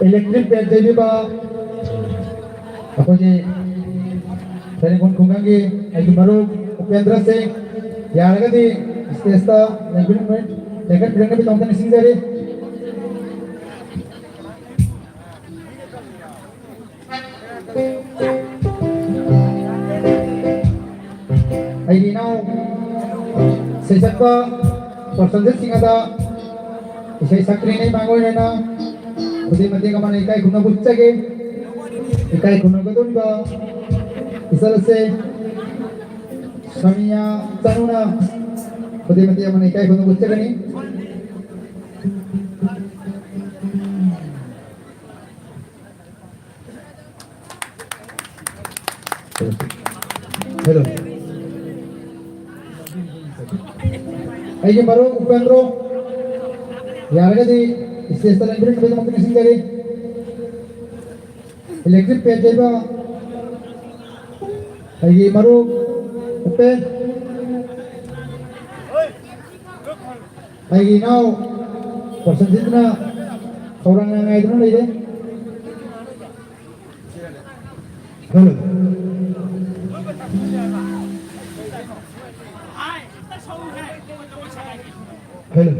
Electric pad ꯂꯩꯕꯤꯕ ꯑꯩꯈꯣꯏꯒꯤ ꯁꯔꯤꯡꯒꯣꯟ ꯈꯨꯡꯒꯪꯒꯤ ꯑꯩꯒꯤ ꯃꯔꯨꯞ ꯎꯄꯦꯟꯗ꯭ꯔ ꯁꯤꯡ, ꯌꯥꯔꯒꯗꯤ stageꯇ ꯂꯦꯡꯕꯤꯔꯛꯅꯕ, ꯂꯦꯡꯈꯠꯄꯤꯔꯛꯅꯕꯒꯤꯗꯃꯛꯇ ꯅꯤꯡꯁꯤꯡꯖꯔꯤ꯫ ꯑꯩꯒꯤ ꯏꯅꯥꯎ ꯁꯩꯁꯛꯄ ꯄ꯭ꯔꯣꯁꯦꯟꯖꯤꯠ ꯁꯤꯡ ꯑꯗ ꯏꯁꯩ ꯁꯛꯇ꯭ꯔꯤꯉꯩ ꯃꯥꯡꯑꯣꯏꯅꯅ ꯈꯨꯗꯤꯡ ꯃꯇꯦꯡ ꯑꯃꯅ ꯏꯀꯥꯏ ꯈꯨꯝꯅꯕ ꯎꯠꯆꯒꯦ꯫ ꯏꯀꯥꯏ ꯈꯨꯝꯅꯒꯗꯧꯔꯤꯕ ꯏꯆꯜ ꯑꯁꯦ ꯁꯣꯅꯤꯌꯥ ꯆꯅꯨꯅ ꯈꯨꯗꯤꯡ ꯃꯇꯦꯡ ꯑꯃꯅ ꯏꯀꯥꯏ ꯈꯨꯝꯅꯕ ꯎꯠꯆꯒꯅꯤ꯫ Hello. ꯑꯩꯒꯤ ꯃꯔꯨꯞ ꯎꯄꯦꯟꯗ꯭ꯔꯣ, ꯌꯥꯔꯒꯗꯤ stageꯇ ꯂꯦꯡꯕꯤꯔꯛꯅꯕꯒꯤꯗꯃꯛꯇ ꯅꯤꯡꯁꯤꯡꯖꯔꯤ꯫ Electric pad ꯂꯩꯕ ꯑꯩꯒꯤ ꯃꯔꯨꯞ ꯎꯄꯦꯟ, ꯑꯩꯒꯤ ꯏꯅꯥꯎ ꯄ꯭ꯔꯁꯟꯖꯤꯠꯅ ꯈꯧꯔꯥꯡꯅ ꯉꯥꯏꯗꯨꯅ ꯂꯩꯔꯦ꯫ Hello. Hello.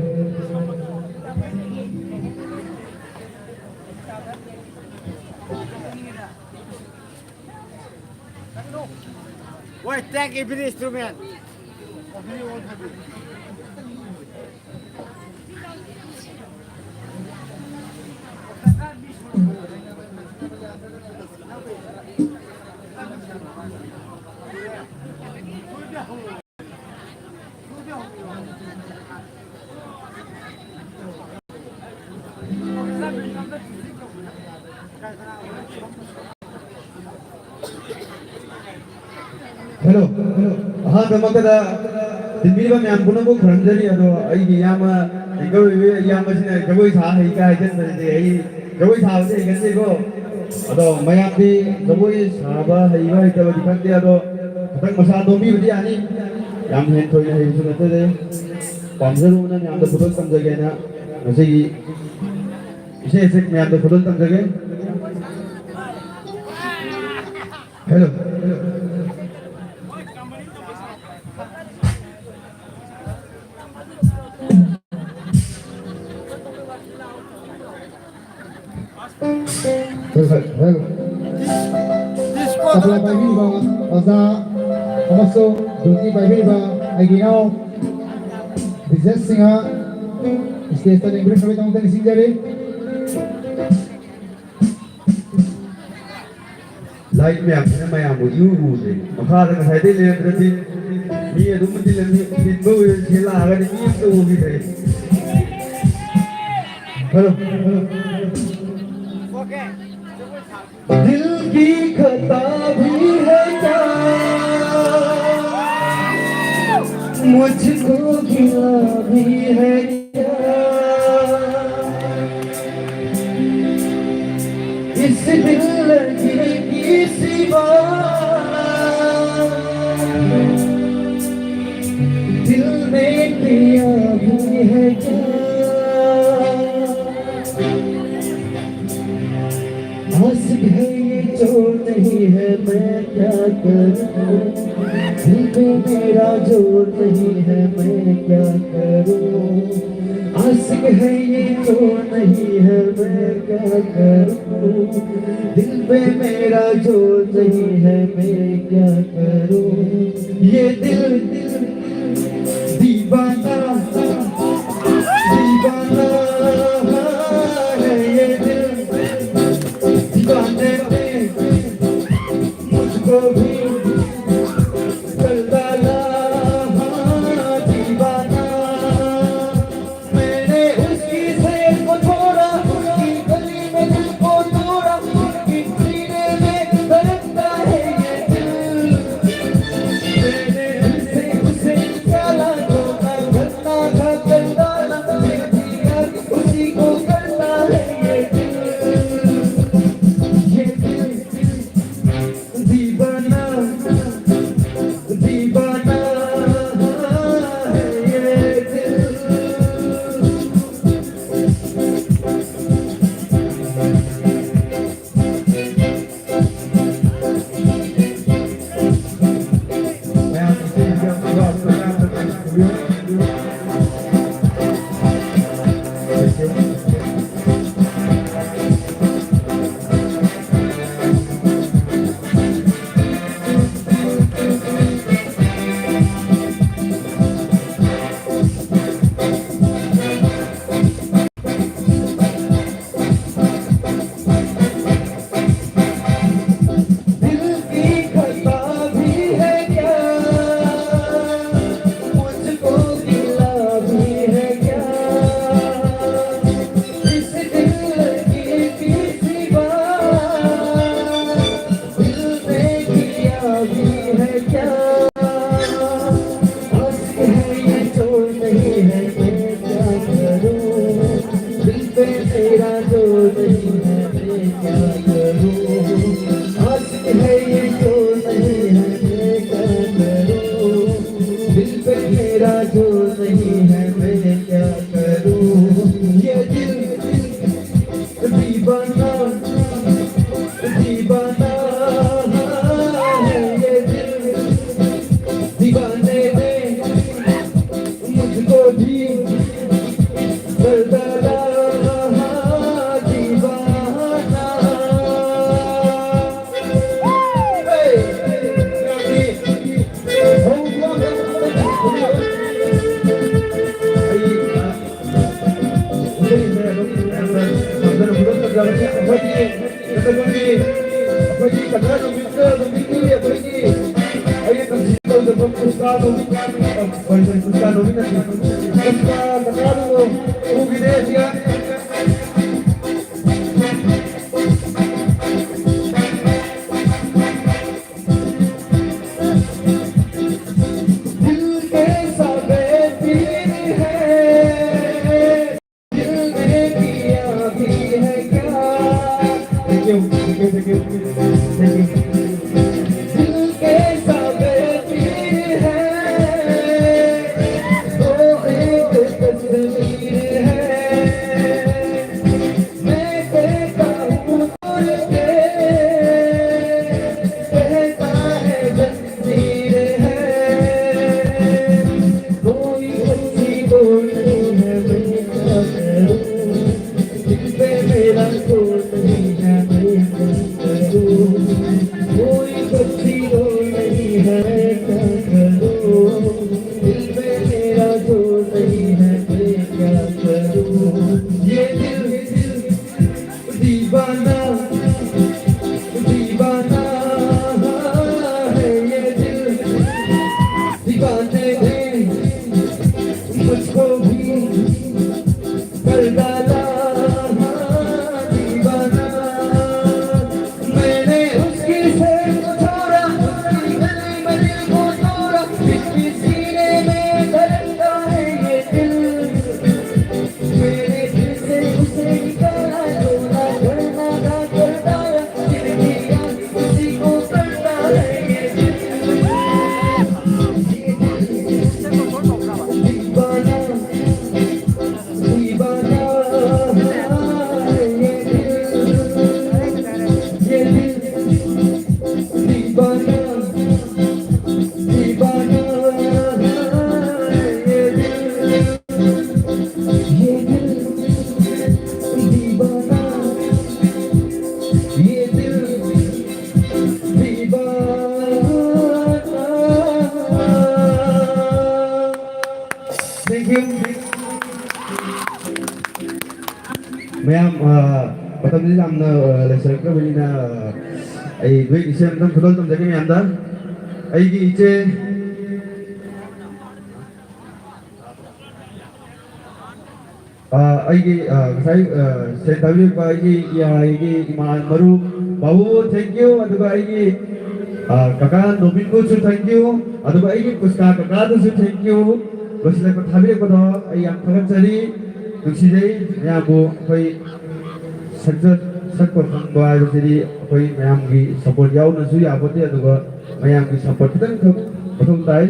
Why take every instrument? Hello, hello. ꯑꯍꯥꯟꯕꯃꯛꯇꯗ ꯇꯤꯟꯕꯤꯔꯤꯕ ꯃꯌꯥꯝ ꯄꯨꯝꯅꯃꯛ ꯈꯨꯔꯨꯝꯖꯔꯤ꯫ ꯑꯗꯣ ꯑꯩꯒꯤ ꯏꯌꯥꯝꯕ anchor ꯑꯣꯏꯕ ꯏꯌꯥꯝꯕꯁꯤꯅ ꯖꯒꯣꯏ ꯁꯥ ꯍꯩ ꯀꯥꯏ ꯍꯥꯏꯖꯟꯕꯁꯤꯗꯤ ꯑꯩ ꯖꯒꯣꯏ ꯁꯥꯕꯁꯦ ꯍꯩꯒꯟꯗꯦꯀꯣ꯫ ꯑꯗꯣ ꯃꯌꯥꯝꯗꯤ ꯖꯒꯣꯏ ꯁꯥꯕ ꯍꯩꯕ ꯍꯩꯇꯕꯗꯤ ꯈꯪꯗꯦ꯫ ꯑꯗꯣ ꯈꯤꯇꯪ ꯃꯁꯥ ꯅꯣꯝꯕꯤꯕꯗꯤ ꯌꯥꯅꯤ꯫ ꯌꯥꯝ ꯍꯦꯟ ꯊꯣꯏꯅ ꯍꯩꯕꯁꯨ ꯅꯠꯆꯗꯦ꯫ ꯄꯥꯝꯖꯔꯨꯕꯅ ꯃꯌꯥꯝꯗ ꯈꯨꯗꯣꯜ ꯇꯝꯖꯒꯦꯅ ꯉꯁꯤꯒꯤ ꯏꯁꯩ ꯑꯁꯤ ꯃꯌꯥꯝꯗ ꯈꯨꯗꯣꯜ ꯇꯝꯖꯒꯦ꯫ ꯍꯦꯜꯂꯣ꯫ ꯍꯣꯏ, ꯍꯣꯏ, ꯍꯣꯏ꯫ ꯇꯕ꯭ꯂꯥ ꯄꯥꯏꯕꯤꯔꯤꯕ ꯑꯣꯖꯥ ꯑꯃꯁꯨꯡ ꯙꯨꯟꯒꯤ ꯄꯥꯏꯕꯤꯔꯤꯕ ꯑꯩꯒꯤ ꯏꯅꯥꯎ ꯕꯤꯖꯦꯁ ꯁꯤꯡꯍ ꯁ꯭ꯇꯦꯖꯇ ꯂꯦꯡꯕꯤꯔꯛꯅꯕꯒꯤꯗꯃꯛꯇ ꯅꯤꯡꯁꯤꯡꯖꯔꯤ꯫ ꯂꯥꯏꯠ ꯃꯌꯥꯝꯁꯤꯅ ꯃꯌꯥꯝꯕꯨ ꯏꯎ ꯎꯗ꯭ꯔꯦ꯫ ꯃꯈꯥꯗ ꯉꯁꯥꯏꯗꯩ ꯂꯩꯔꯝꯗ꯭ꯔꯗꯤ ꯃꯤ ꯑꯗꯨꯝ ꯇꯤꯜꯂꯝꯃꯤ, ꯇꯤꯟꯕ ꯑꯣꯏꯔꯁꯤ ꯂꯥꯛꯑꯒꯗꯤ ꯃꯤ ꯑꯝꯇ ꯎꯈꯤꯗ꯭ꯔꯦ꯫ Hello, hello. दिल की खता भी है क्या, मुझको गिला भी है क्या, इस दिल लगी की सिवा दिल ने किया भी है क्या। आशिक है ये जो नहीं है, मैं क्या करूं? दिल पे मेरा जोर नहीं है, मैं क्या करूं? आशिक है ये जो नहीं है, मैं क्या करूं? दिल पे मेरा जोर नहीं है, मैं क्या करूं? ये दिल दीवाना, दीवाना है ये दिल, दीवाने ने मुझको भी कर डाला। हाँ, दीवाना। मैंने उसकी सैर को छोड़ा, उसकी गली में दिल को तोड़ा, उसकी सीने में धड़कता है ये दिल। मैंने उसे, उसे निकाला, धोखा करना था कर डाला, फिर भी याद उसी को करता है ये दिल। ये दिल दीवाना। है, ये जो नहीं है, मैं क्या करूँ? दिल पे मेरा जो नहीं है, मैं क्या करूँ? ये दिल दीवाना, दीवाना है ये दिल। दीवाने ने मुझको भी कर डाला दीवाना। Hey! ꯑꯩꯈꯣꯏꯒꯤ ꯀꯪꯂꯥ ꯅꯨꯃꯤꯠꯇ ꯅꯨꯃꯤꯠꯀꯤ ꯑꯩꯈꯣꯏꯒꯤ ꯑꯩꯒꯤ ꯀꯪꯁꯤ ꯇꯧꯖꯕ ꯀꯨꯁꯀꯥ ꯅꯨꯃꯤꯠ, ꯑ, sorry, sorry, ꯀꯨꯁꯀꯥ ꯅꯨꯃꯤꯠ ꯅꯠꯇꯦ꯫ ꯀꯨꯁꯀꯥ ꯀꯪꯂꯥꯗꯨ ꯎꯈꯤꯗꯦ ꯑꯁꯤꯒ꯫ दिल के सारे पीर है, दिल ने किया भी है क्या? Thank you, thank you, thank you, thank you. दिल के सारे पीर है, वो एक तस्वीर है। मैं देखता हूँ दूर से, कहता है जंजीर है। कोई अच्छी बोलती है, मैं क्या करूँ? दिल पे मेरा जोर नहीं है, मैं क्या करूँ? कोई ꯃꯌꯥꯝ, ꯑ, ꯃꯇꯝꯁꯤ ꯌꯥꯝꯅ, ꯑ, ꯂꯩꯁꯜꯂꯛꯇ꯭ꯔꯕꯅꯤꯅ, ꯑ, ꯑꯩ ꯅꯣꯏ ꯏꯆꯦ ꯑꯝꯇꯪ ꯈꯨꯗꯣꯜ ꯇꯝꯖꯒꯦ ꯃꯌꯥꯝꯗ꯫ ꯑꯩꯒꯤ ꯏꯆꯦ, ꯑ, ꯑꯩꯒꯤ, ꯑ, ꯉꯁꯥꯏ, ꯑ, ꯁꯦꯟ ꯊꯥꯕꯤꯔꯛꯄ ꯑꯩꯒꯤ, ꯑ, ꯑꯩꯒꯤ ꯏꯃꯥ ꯃꯔꯨꯞ ꯕꯥꯕꯨ, thank you꯫ ꯑꯗꯨꯒ ꯑꯩꯒꯤ, ꯑ, ꯀꯀꯥ ꯅꯣꯕꯤꯟꯕꯨꯁꯨ thank you꯫ ꯑꯗꯨꯒ ꯑꯩꯒꯤ ꯄꯨꯁꯀꯥ ꯀꯀꯥꯗꯨꯁꯨ thank you꯫ ꯂꯣꯏꯁꯤꯜꯂꯛꯄ ꯊꯥꯕꯤꯔꯛꯄꯗꯣ ꯑꯩ ꯌꯥꯝ ꯊꯥꯒꯠꯆꯔꯤ꯫ ꯅꯨꯡꯁꯤꯖꯩ ꯃꯌꯥꯝꯕꯨ꯫ ꯑꯩꯈꯣꯏ ꯁꯛꯆ-, ꯁꯛꯄ ꯈꯪꯕ ꯍꯥꯏꯕꯁꯤꯗꯤ ꯑꯩꯈꯣꯏ ꯃꯌꯥꯝꯒꯤ support ꯌꯥꯎꯅꯁꯨ ꯌꯥꯄꯣꯠꯇꯦ, ꯑꯗꯨꯒ ꯃꯌꯥꯝꯒꯤ support ꯈꯤꯇꯪꯈꯛ ꯃꯊꯧ ꯇꯥꯏ꯫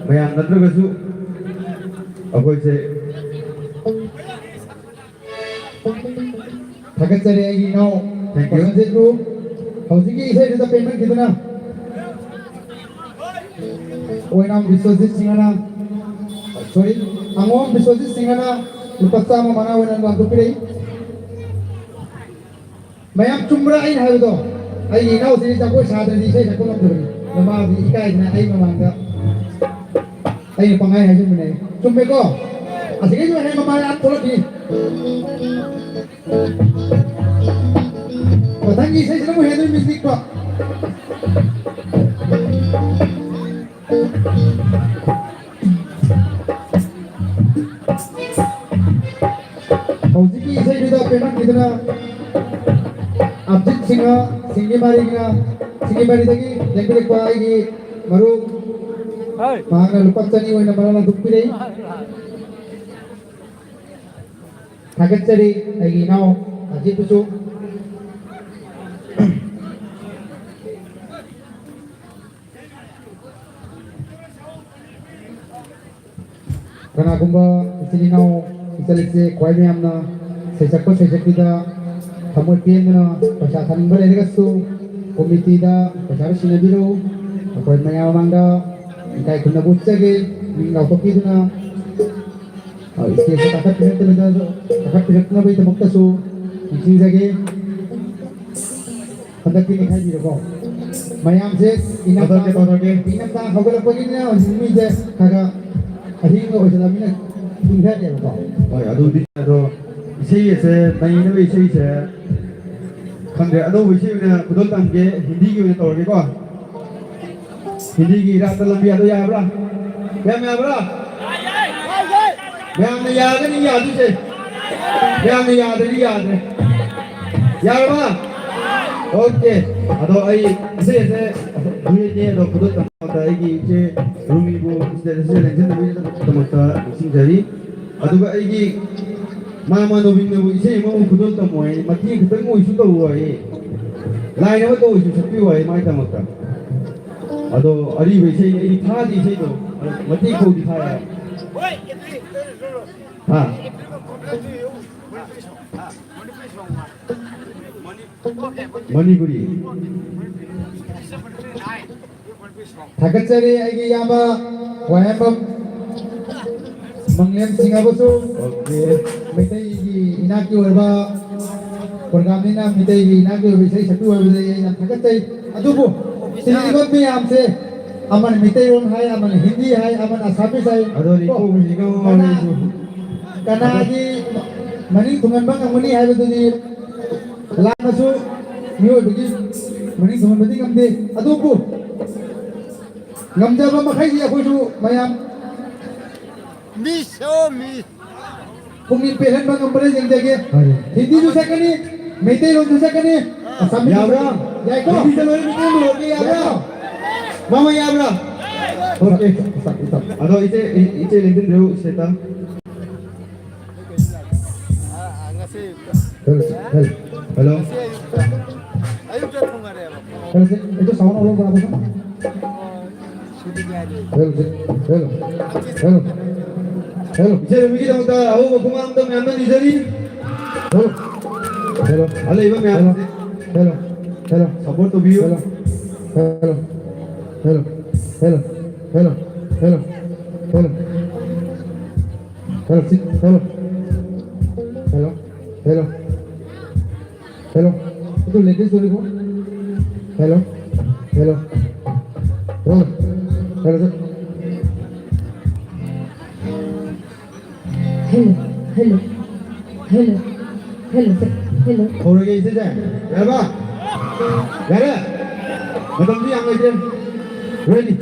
ꯃꯌꯥꯝ ꯅꯠꯇ꯭ꯔꯒꯁꯨ ꯑꯩꯈꯣꯏꯁꯦ ꯊꯥꯒꯠꯆꯔꯤ ꯑꯩꯒꯤ ꯏꯅꯥꯎ ꯄ꯭ꯔꯁꯟꯖꯤꯠꯄꯨ꯫ ꯍꯧꯖꯤꯛꯀꯤ ꯏꯁꯩꯗꯨꯗ ꯄꯦꯟꯃꯟꯈꯤꯗꯨꯅ ꯑꯣꯏꯅꯥꯝ ꯕꯤꯁ꯭ꯋꯖꯤꯠ ꯁꯤꯡꯍꯅ, sorry, ꯑꯉꯣꯝ ꯕꯤꯁ꯭ꯋꯖꯤꯠ ꯁꯤꯡꯍꯅ ꯂꯨꯄꯥ ꯆꯥꯝꯃ ꯃꯅꯥ ꯑꯣꯏꯅ ꯂꯥꯟꯊꯣꯛꯄꯤꯔꯛꯏ꯫ ꯃꯌꯥꯝ ꯆꯨꯝꯕ꯭ꯔꯥ ꯑꯩꯅ ꯍꯥꯏꯕꯗꯣ? ꯑꯩꯒꯤ ꯏꯅꯥꯎꯁꯤ ꯖꯒꯣꯏ ꯁꯥꯗ꯭ꯔꯗꯤ ꯏꯁꯩ ꯁꯛꯄ ꯉꯝꯗꯕꯅꯤ꯫ ꯃꯃꯥꯗꯤ ꯏꯀꯥꯏꯗꯅ ꯑꯩ ꯃꯃꯥꯡꯗ ꯑꯩꯅ ꯄꯪꯍꯥꯏ ꯍꯥꯏꯖꯤꯟꯕꯅꯦ꯫ ꯆꯨꯝꯃꯦꯀꯣ? ꯑꯁꯤꯒꯩꯁꯨ ꯍꯌꯦꯡ ꯃꯃꯥ ꯌꯥꯝ ꯊꯣꯛꯂꯛꯈꯤ꯫ ꯃꯊꯪꯒꯤ ꯏꯁꯩꯁꯤꯅ ꯑꯃꯨꯛ ꯍꯦꯟꯅ ꯃꯤꯁꯤꯛꯄ꯫ ꯍꯧꯖꯤꯛꯀꯤ ꯏꯁꯩꯗꯨꯗ ꯄꯦꯟꯃꯟꯈꯤꯗꯨꯅ ꯑꯕꯖꯤꯠ ꯁꯤꯡꯍ, ꯁꯤꯡꯒꯤꯃꯥꯔꯤꯅ, ꯁꯤꯡꯒꯤꯃꯥꯔꯤꯗꯒꯤ ꯂꯦꯡꯕꯤꯔꯛꯄ ꯑꯩꯒꯤ ꯃꯔꯨꯞ, ꯃꯍꯥꯛꯅ ꯂꯨꯄꯥ ꯆꯅꯤ ꯑꯣꯏꯅ ꯃꯔꯥ ꯂꯥꯟꯊꯣꯛꯄꯤꯔꯛꯏ꯫ ꯊꯥꯒꯠꯆꯔꯤ ꯑꯩꯒꯤ ꯏꯅꯥꯎ ꯑꯖꯤꯠꯄꯨꯁꯨ꯫ ꯀꯅꯥꯒꯨꯝꯕ ꯏꯆꯤꯜ ꯏꯅꯥꯎ, ꯏꯆꯜ ꯏꯆꯦ ꯈ꯭ꯋꯥꯏ ꯃꯌꯥꯝꯅ ꯁꯩꯁꯛꯄ ꯁꯩꯁꯛꯄꯤꯗ ꯊꯃꯣꯏ ꯄꯦꯟꯗꯨꯅ ꯄꯩꯁꯥ ꯊꯥꯅꯤꯡꯕ ꯂꯩꯔꯒꯁꯨ ꯀꯣꯃꯤꯇꯤꯗ ꯄꯩꯁꯥꯗꯨ ꯁꯤꯟꯅꯕꯤꯔꯛꯎ꯫ ꯑꯩꯈꯣꯏ ꯃꯌꯥꯝ ꯃꯃꯥꯡꯗ ꯏꯀꯥꯏ ꯈꯨꯝꯅꯕ ꯎꯠꯆꯒꯦ꯫ ꯃꯤꯡ ꯂꯥꯎꯊꯣꯛꯄꯤꯗꯨꯅ ꯏꯁꯇꯦꯖꯇ ꯀꯥꯈꯠꯄꯤꯔꯛꯇꯕꯗ, ꯀꯥꯈꯠꯄꯤꯔꯛꯅꯕꯒꯤꯗꯃꯛꯇꯁꯨ ꯅꯤꯡꯁꯤꯡꯖꯒꯦ꯫ ꯍꯟꯗꯛꯇꯤ ꯅꯩꯈꯥꯏꯕꯤꯔꯣꯀꯣ꯫ ꯃꯌꯥꯝꯁꯦ ꯏꯅꯝ ꯇꯧꯊꯣꯛꯀꯦ, ꯇꯧꯊꯣꯛꯀꯦ꯫ ꯏꯅꯝ ꯇꯥꯡ ꯍꯧꯒꯠꯂꯛꯄꯒꯤꯅ ꯍꯧꯖꯤꯛ ꯃꯤꯁꯦ ꯈꯔ ꯈꯔ ꯑꯍꯤꯡꯒ ꯑꯣꯏꯁꯤꯜꯂꯛꯑꯃꯤꯅ ꯏꯪꯊꯔꯦꯕꯀꯣ꯫ ꯍꯣꯏ, ꯑꯗꯨꯗꯤ ꯑꯗꯣ ꯏꯁꯩ ꯑꯁꯦ, ꯅꯩꯅꯕ ꯏꯁꯩꯁꯦ, ꯈꯪꯗꯦ, ꯑꯅꯧꯕ ꯏꯁꯩ ꯑꯣꯏꯅ ꯈꯨꯗꯣꯜ ꯇꯝꯒꯦ, ꯍꯤꯟꯗꯤꯒꯤ ꯑꯣꯏꯅ ꯇꯧꯔꯒꯦꯀꯣ꯫ ꯍꯤꯟꯗꯤꯒꯤ ꯏꯔꯥꯠꯇ ꯂꯝꯕꯤ ꯑꯗꯣ ꯌꯥꯕ꯭ꯔꯥ? ꯃꯌꯥꯝ ꯌꯥꯕ꯭ꯔꯥ? ꯃꯌꯥꯝꯅ ꯌꯥꯔꯒꯅꯤ ꯌꯥꯗꯣꯏꯁꯦ, ꯃꯌꯥꯝꯅ ꯌꯥꯗ꯭ꯔꯗꯤ ꯌꯥꯗ꯭ꯔꯦ꯫ ꯌꯥꯔꯕ? ꯑꯣꯀꯦ꯫ ꯑꯗꯣ ꯑꯩ ꯏꯁꯩ ꯑꯁꯦ ꯗꯨꯌꯦꯠꯅꯦ, ꯑꯗꯣ ꯈꯨꯗꯣꯜ ꯇꯝꯕꯗ ꯑꯩꯒꯤ ꯏꯆꯦ ꯔꯨꯃꯤꯕꯨ ꯁꯤꯗ ꯂꯦꯡꯁꯤꯟꯅꯕꯒꯤꯗꯃꯛꯇ ꯅꯤꯡꯁꯤꯡꯖꯔꯤ꯫ ꯑꯗꯨꯒ ꯑꯩꯒꯤ ꯃꯥꯃ ꯅꯣꯕꯤꯟꯅꯕꯨ ꯏꯁꯩ ꯑꯃꯕꯨ ꯈꯨꯗꯣꯜ ꯇꯝꯃꯣ ꯍꯥꯏ, ꯃꯇꯦꯛ ꯈꯤꯇꯪ ꯑꯣꯏꯁꯨ ꯇꯧꯔꯣ ꯍꯥꯏ, ꯂꯥꯏꯟ ꯑꯃꯇ ꯑꯣꯏꯁꯨ ꯁꯛꯄꯤꯌꯨ ꯍꯥꯏ ꯃꯥꯒꯤꯗꯃꯛꯇ꯫ ꯑꯗꯣ ꯑꯔꯤꯕ ꯏꯁꯩ ꯑꯩ ꯊꯥꯗꯤ ꯏꯁꯩꯗꯣ ꯃꯇꯦꯛ ꯐꯥꯎꯗꯤ ꯊꯥ ꯌꯥꯏ꯫ ꯍꯥ? ꯃꯅꯤꯄꯨꯔꯤ꯫ ꯊꯥꯒꯠꯆꯔꯤ ꯑꯩꯒꯤ ꯏꯌꯥꯝꯕ ꯋꯥꯍꯦꯡꯕꯝ ꯃꯪꯂꯦꯝ ꯁꯤꯡꯍꯕꯨꯁꯨ꯫ ꯑꯣꯀꯦ꯫ ꯃꯩꯇꯩꯒꯤ ꯏꯅꯥꯠꯀꯤ ꯑꯣꯏꯕ ꯄ꯭ꯔꯣꯒ꯭ꯔꯥꯝꯅꯤꯅ ꯃꯩꯇꯩꯒꯤ ꯏꯅꯥꯠꯀꯤ ꯑꯣꯏꯕ ꯏꯁꯩ ꯁꯛꯄꯤꯌꯨ ꯍꯥꯏꯕꯗ ꯑꯩ ꯌꯥꯝ ꯊꯥꯒꯠꯆꯩ꯫ ꯑꯗꯨꯕꯨ ꯁꯤꯔꯤꯕ ꯃꯌꯥꯝꯁꯦ ꯑꯃꯅ ꯃꯩꯇꯩꯂꯣꯟ ꯍꯥꯏ, ꯑꯃꯅ ꯍꯤꯟꯗꯤ ꯍꯥꯏ, ꯑꯃꯅ ꯑꯁꯥꯃꯤꯁ ꯍꯥꯏ꯫ ꯑꯗꯣ ꯀꯣ, ꯂꯤꯡꯈꯣꯝ ꯍꯧꯖꯤꯛ ꯀꯅꯥ-, ꯀꯅꯥꯒꯤ ꯃꯅꯤꯡ ꯊꯨꯡꯍꯟꯕ ꯉꯝꯒꯅꯤ ꯍꯥꯏꯕꯗꯨꯗꯤ ꯂꯥꯟꯅꯁꯨ ꯃꯤꯑꯣꯏꯕꯒꯤ ꯃꯅꯤꯡ ꯊꯨꯡꯍꯟꯕꯗꯤ ꯉꯝꯗꯦ꯫ ꯑꯗꯨꯕꯨ ꯉꯝꯖꯕ ꯃꯈꯩꯗꯤ ꯑꯩꯈꯣꯏꯁꯨ ꯃꯌꯥꯝ ꯃꯤꯁ, ꯑꯣ, ꯃꯤꯁ꯫ ꯄꯨꯛꯅꯤꯡ ꯄꯦꯜꯍꯟꯕ ꯉꯝꯕꯅ ꯌꯦꯡꯖꯒꯦ꯫ ꯍꯣꯏ꯫ ꯍꯤꯟꯗꯤꯁꯨ ꯁꯛꯀꯅꯤ, ꯃꯩꯇꯩꯂꯣꯟꯁꯨ ꯁꯛꯀꯅꯤ, ꯑꯁꯥꯃꯤꯁ ꯌꯥꯕ꯭ꯔꯥ? ꯌꯥꯏꯀꯣ? ꯍꯤꯟꯗꯤꯗ ꯂꯣꯏꯅ ꯃꯩꯇꯩꯂꯣꯟ ꯂꯣꯟꯒꯦ ꯌꯥꯕ꯭ꯔꯥ? ꯌꯥꯏꯀꯣ? ꯃꯥꯃ ꯌꯥꯕ꯭ꯔꯥ? ꯑꯣꯀꯦ꯫ ꯑꯗꯣ ꯏꯆꯦ, ꯏ-, ꯏꯆꯦ ꯂꯦꯡꯁꯤꯟꯕꯤꯔꯣ ꯁꯤꯗ꯫ Hello, hello. ꯍꯦꯜꯂꯣ꯫ ꯍꯦꯜꯂꯣ, ꯁꯦ, ꯑꯩꯗꯣ ꯁꯥꯎꯟ ꯑꯣꯟ ꯇꯧꯔꯛꯑꯣ꯫ ꯍꯦꯜꯂꯣ, ꯁꯦ, ꯍꯦꯜꯂꯣ꯫ ꯍꯦꯜꯂꯣ꯫ ꯍꯦꯜꯂꯣ꯫ ꯏꯆꯦ ꯔꯨꯃꯤꯒꯤꯗꯃꯛꯇ ꯑꯍꯧꯕ ꯈꯨꯃꯥꯡꯗ ꯃꯌꯥꯝꯅ ꯅꯤꯖꯔꯤ꯫ ꯍꯦꯜꯂꯣ꯫ ꯍꯦꯜꯂꯣ꯫ ꯑꯂꯩꯕ ꯃꯌꯥꯝ ꯍꯦꯜꯂꯣ꯫ ꯍꯦꯜꯂꯣ꯫ ꯍꯦꯜꯂꯣ꯫ ꯁꯄꯣꯔꯠ ꯇꯧꯕꯤꯌꯨ꯫ Hello. Hello. Hello. Hello. Hello. Hello. Hello, ꯁꯤ, ꯍꯦꯜꯂꯣ꯫ Hello, hello. ꯍꯦꯜꯂꯣ꯫ ꯑꯗꯨ ꯂꯦꯗꯤꯁ ꯑꯣꯏꯔꯤꯕꯣ? Hello, hello. ꯍꯦꯜꯂꯣ, ꯍꯦꯜꯂꯣ, ꯁꯦ꯫ Hello, hello. Hello. Hello, sir. Hello. ꯍꯧꯔꯒꯦ, ꯏꯆꯦꯁꯦ꯫ ꯌꯥꯔꯕ? ꯌꯥꯔꯦ? ꯃꯇꯝꯗꯤ ꯌꯥꯝ ꯂꯩꯇ꯭ꯔꯦ꯫ Ready?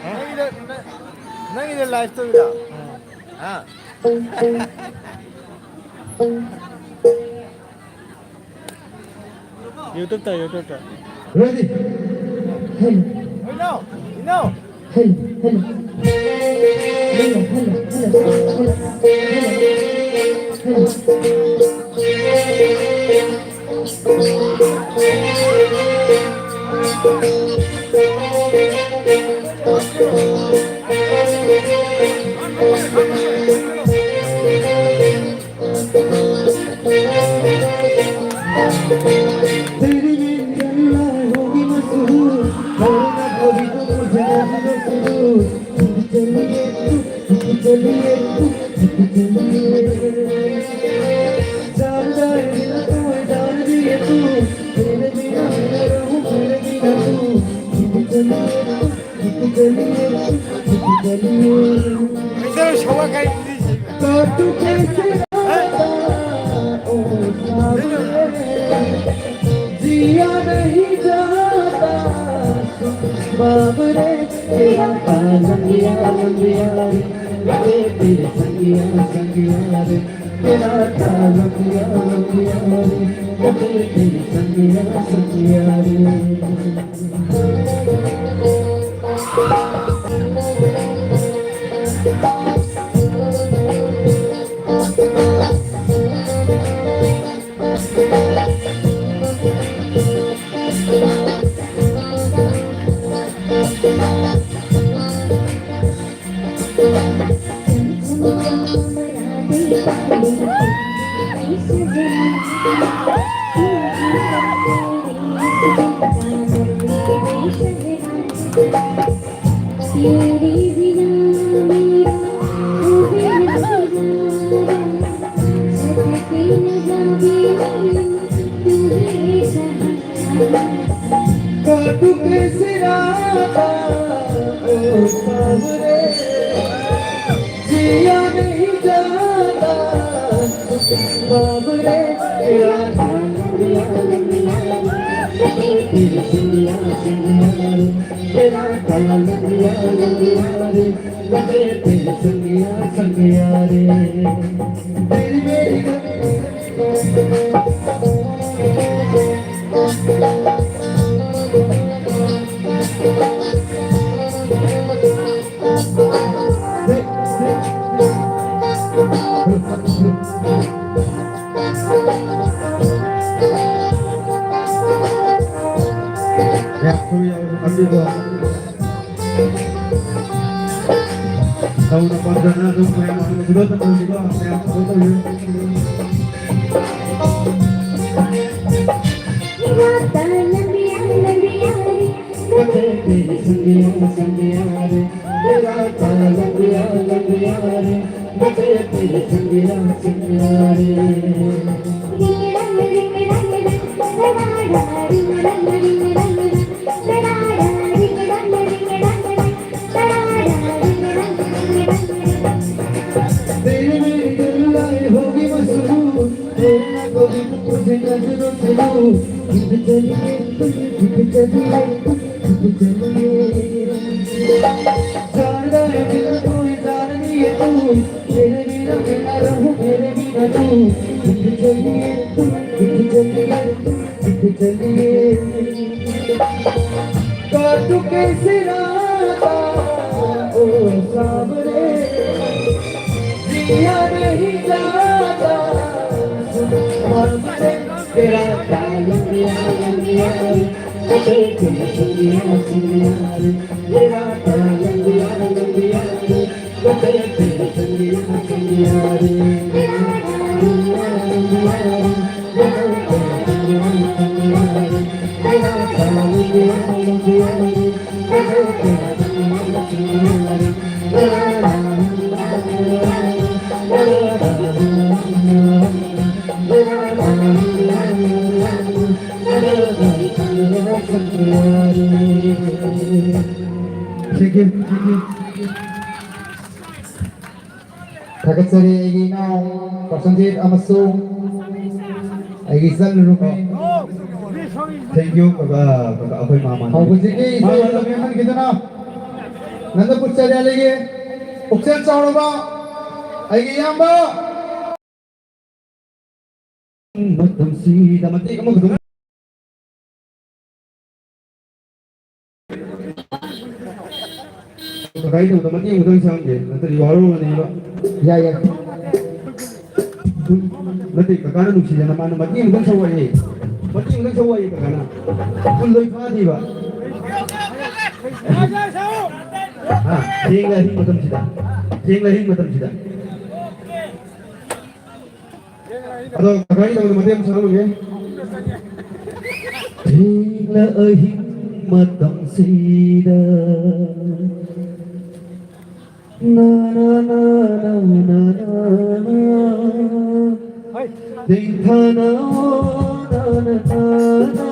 ꯅꯪꯒꯤꯗ, ꯅꯪꯒꯤꯗ live ꯇꯧꯔꯤꯔꯣ? ꯍꯥ? YouTube ꯇ, YouTube ꯇ꯫ Ready? Hello. ꯏꯅꯥꯎ, ꯏꯅꯥꯎ꯫ Hello, hello. Hello, hello, hello, hello, hello, hello. इधर शवा का इंग्लिश। जिया नहीं जाता बाबरे, तेरा तालम यार, यार, तेरे संगिया, संगिया रे, तेरा तालम यार, यार, तेरे संगिया, संगिया रे। तू कैसे राता, ओ सांवरे, जिया नहीं जाता, बाबरे, तेरा ताला लंबिया, लंबिया रे, तेरी सुनिया, सुनिया रे, तेरा ताला लंबिया, लंबिया रे, बजे तेरी सुनिया, सुनिया रे। तेरी मेरी ꯅꯧꯅ ꯄꯥꯝꯖꯅ ꯑꯗꯨꯝ ꯃꯌꯥꯝ ꯑꯗꯨꯝ ꯈꯨꯗꯣꯜ ꯇꯝꯕꯤꯕ ꯃꯌꯥꯝ ꯊꯕꯛ ꯇꯧꯕꯤꯌꯨ꯫ तेरी मेरी गल्लाए होगी मशहूर, तेरे ना को भी तुझे नजरों से दूर। जिद चलिए, जिद चलिए, जिद चलिए। जान गए दिल को ही जान लिए तू, तेरे बिना मैं ना रहूं, तेरे बिना तू। जिद चलिए, जिद चलिए, जिद चलिए। काटू कैसे राता, ओ सांवरे, जिया नहीं जाता, सांवरे, तेरा ताला लंबिया, लंबिया, तेरे सुनिया, सुनिया रे, तेरा ताला लंबिया, लंबिया, तेरे सुनिया, सुनिया रे। Thank you, thank you. ꯊꯥꯒꯠꯆꯔꯤ ꯑꯩꯒꯤ ꯏꯅꯥꯎ ꯄ꯭ꯔꯁꯟꯖꯤꯠ ꯑꯃꯁꯨꯡ ꯑꯩꯒꯤ ꯏꯆꯟ ꯔꯨꯃꯤ꯫ Thank you, ꯀꯀꯥ, ꯀꯀꯥ, ꯑꯩꯈꯣꯏ ꯃꯥꯃ꯫ ꯍꯧꯖꯤꯛꯀꯤ ꯏꯁꯩ ꯑꯗꯨ ꯂꯦꯡꯍꯟꯈꯤꯗꯨꯅ ꯅꯟꯗꯄꯨꯔ ꯆꯦꯔꯤꯌꯥꯂꯤꯒꯤ ꯄꯨꯛꯆꯦꯜ ꯆꯥꯎꯔꯕ ꯑꯩꯒꯤ ꯏꯌꯥꯝꯕ꯫ ꯃꯇꯝꯁꯤꯗ ꯃꯇꯦꯛ ꯑꯃꯈꯛꯇꯪ꯫ ꯀꯀꯥꯒꯤ ꯇꯧꯕꯗ ꯃꯇꯦꯛ ꯑꯃꯈꯛꯇꯪ ꯁꯛꯍꯟꯒꯦ, ꯅꯠꯇ꯭ꯔꯗꯤ ꯋꯥꯔꯧꯔꯅꯦꯕ꯫ ꯌꯥꯏ, ꯌꯥꯏ꯫ ꯅꯠꯇꯦ, ꯀꯀꯥꯅ ꯅꯨꯡꯁꯤꯗꯅ ꯃꯥꯅ ꯃꯇꯦꯛ ꯑꯃꯈꯛꯇꯪ ꯁꯛꯎ ꯍꯥꯏꯌꯦ꯫ ꯃꯇꯦꯛ ꯑꯃꯈꯛꯇꯪ ꯁꯛꯎ ꯍꯥꯏꯌꯦ ꯀꯀꯥꯅ꯫ ꯐꯨꯜ ꯂꯣꯏ ꯐꯥꯗꯦꯕ꯫ ꯍꯥ? ꯊꯦꯡꯂ ꯑꯍꯤꯡ ꯃꯇꯝꯁꯤꯗ꯫ ꯊꯦꯡꯂ ꯑꯍꯤꯡ ꯃꯇꯝꯁꯤꯗ꯫ ꯑꯗꯣ ꯀꯀꯥꯒꯤ ꯇꯧꯕꯗ ꯃꯇꯦꯛ ꯑꯃ ꯁꯛꯍꯜꯂꯨꯒꯦ꯫ ꯊꯦꯡꯂ ꯑꯍꯤꯡ ꯃꯇꯝꯁꯤꯗ꯫ ꯅ, ꯅ, ꯅ꯫ ꯇꯦꯡꯊꯥꯅꯧ, ꯅ, ꯅ, ꯅ, ꯅ꯫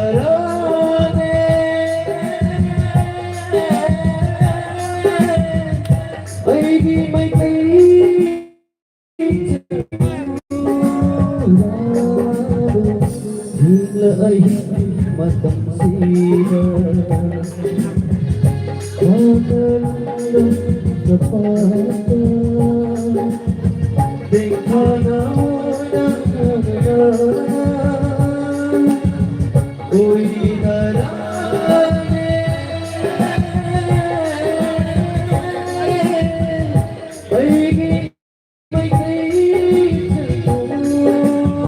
ꯑꯣꯏꯗꯔꯥꯅꯦ ꯑꯩꯒꯤ ꯃꯩꯇꯩ ꯏꯆꯜ ꯑꯍꯤꯡ ꯃꯇꯝꯁꯤꯗ ꯋꯥꯈꯜꯗ ꯆꯄꯥꯛꯄ ꯇꯦꯡꯊꯥꯅ ꯑꯣꯏꯗꯔꯥꯅꯦ ꯑꯩꯒꯤ ꯃꯩꯇꯩ ꯏꯆꯜ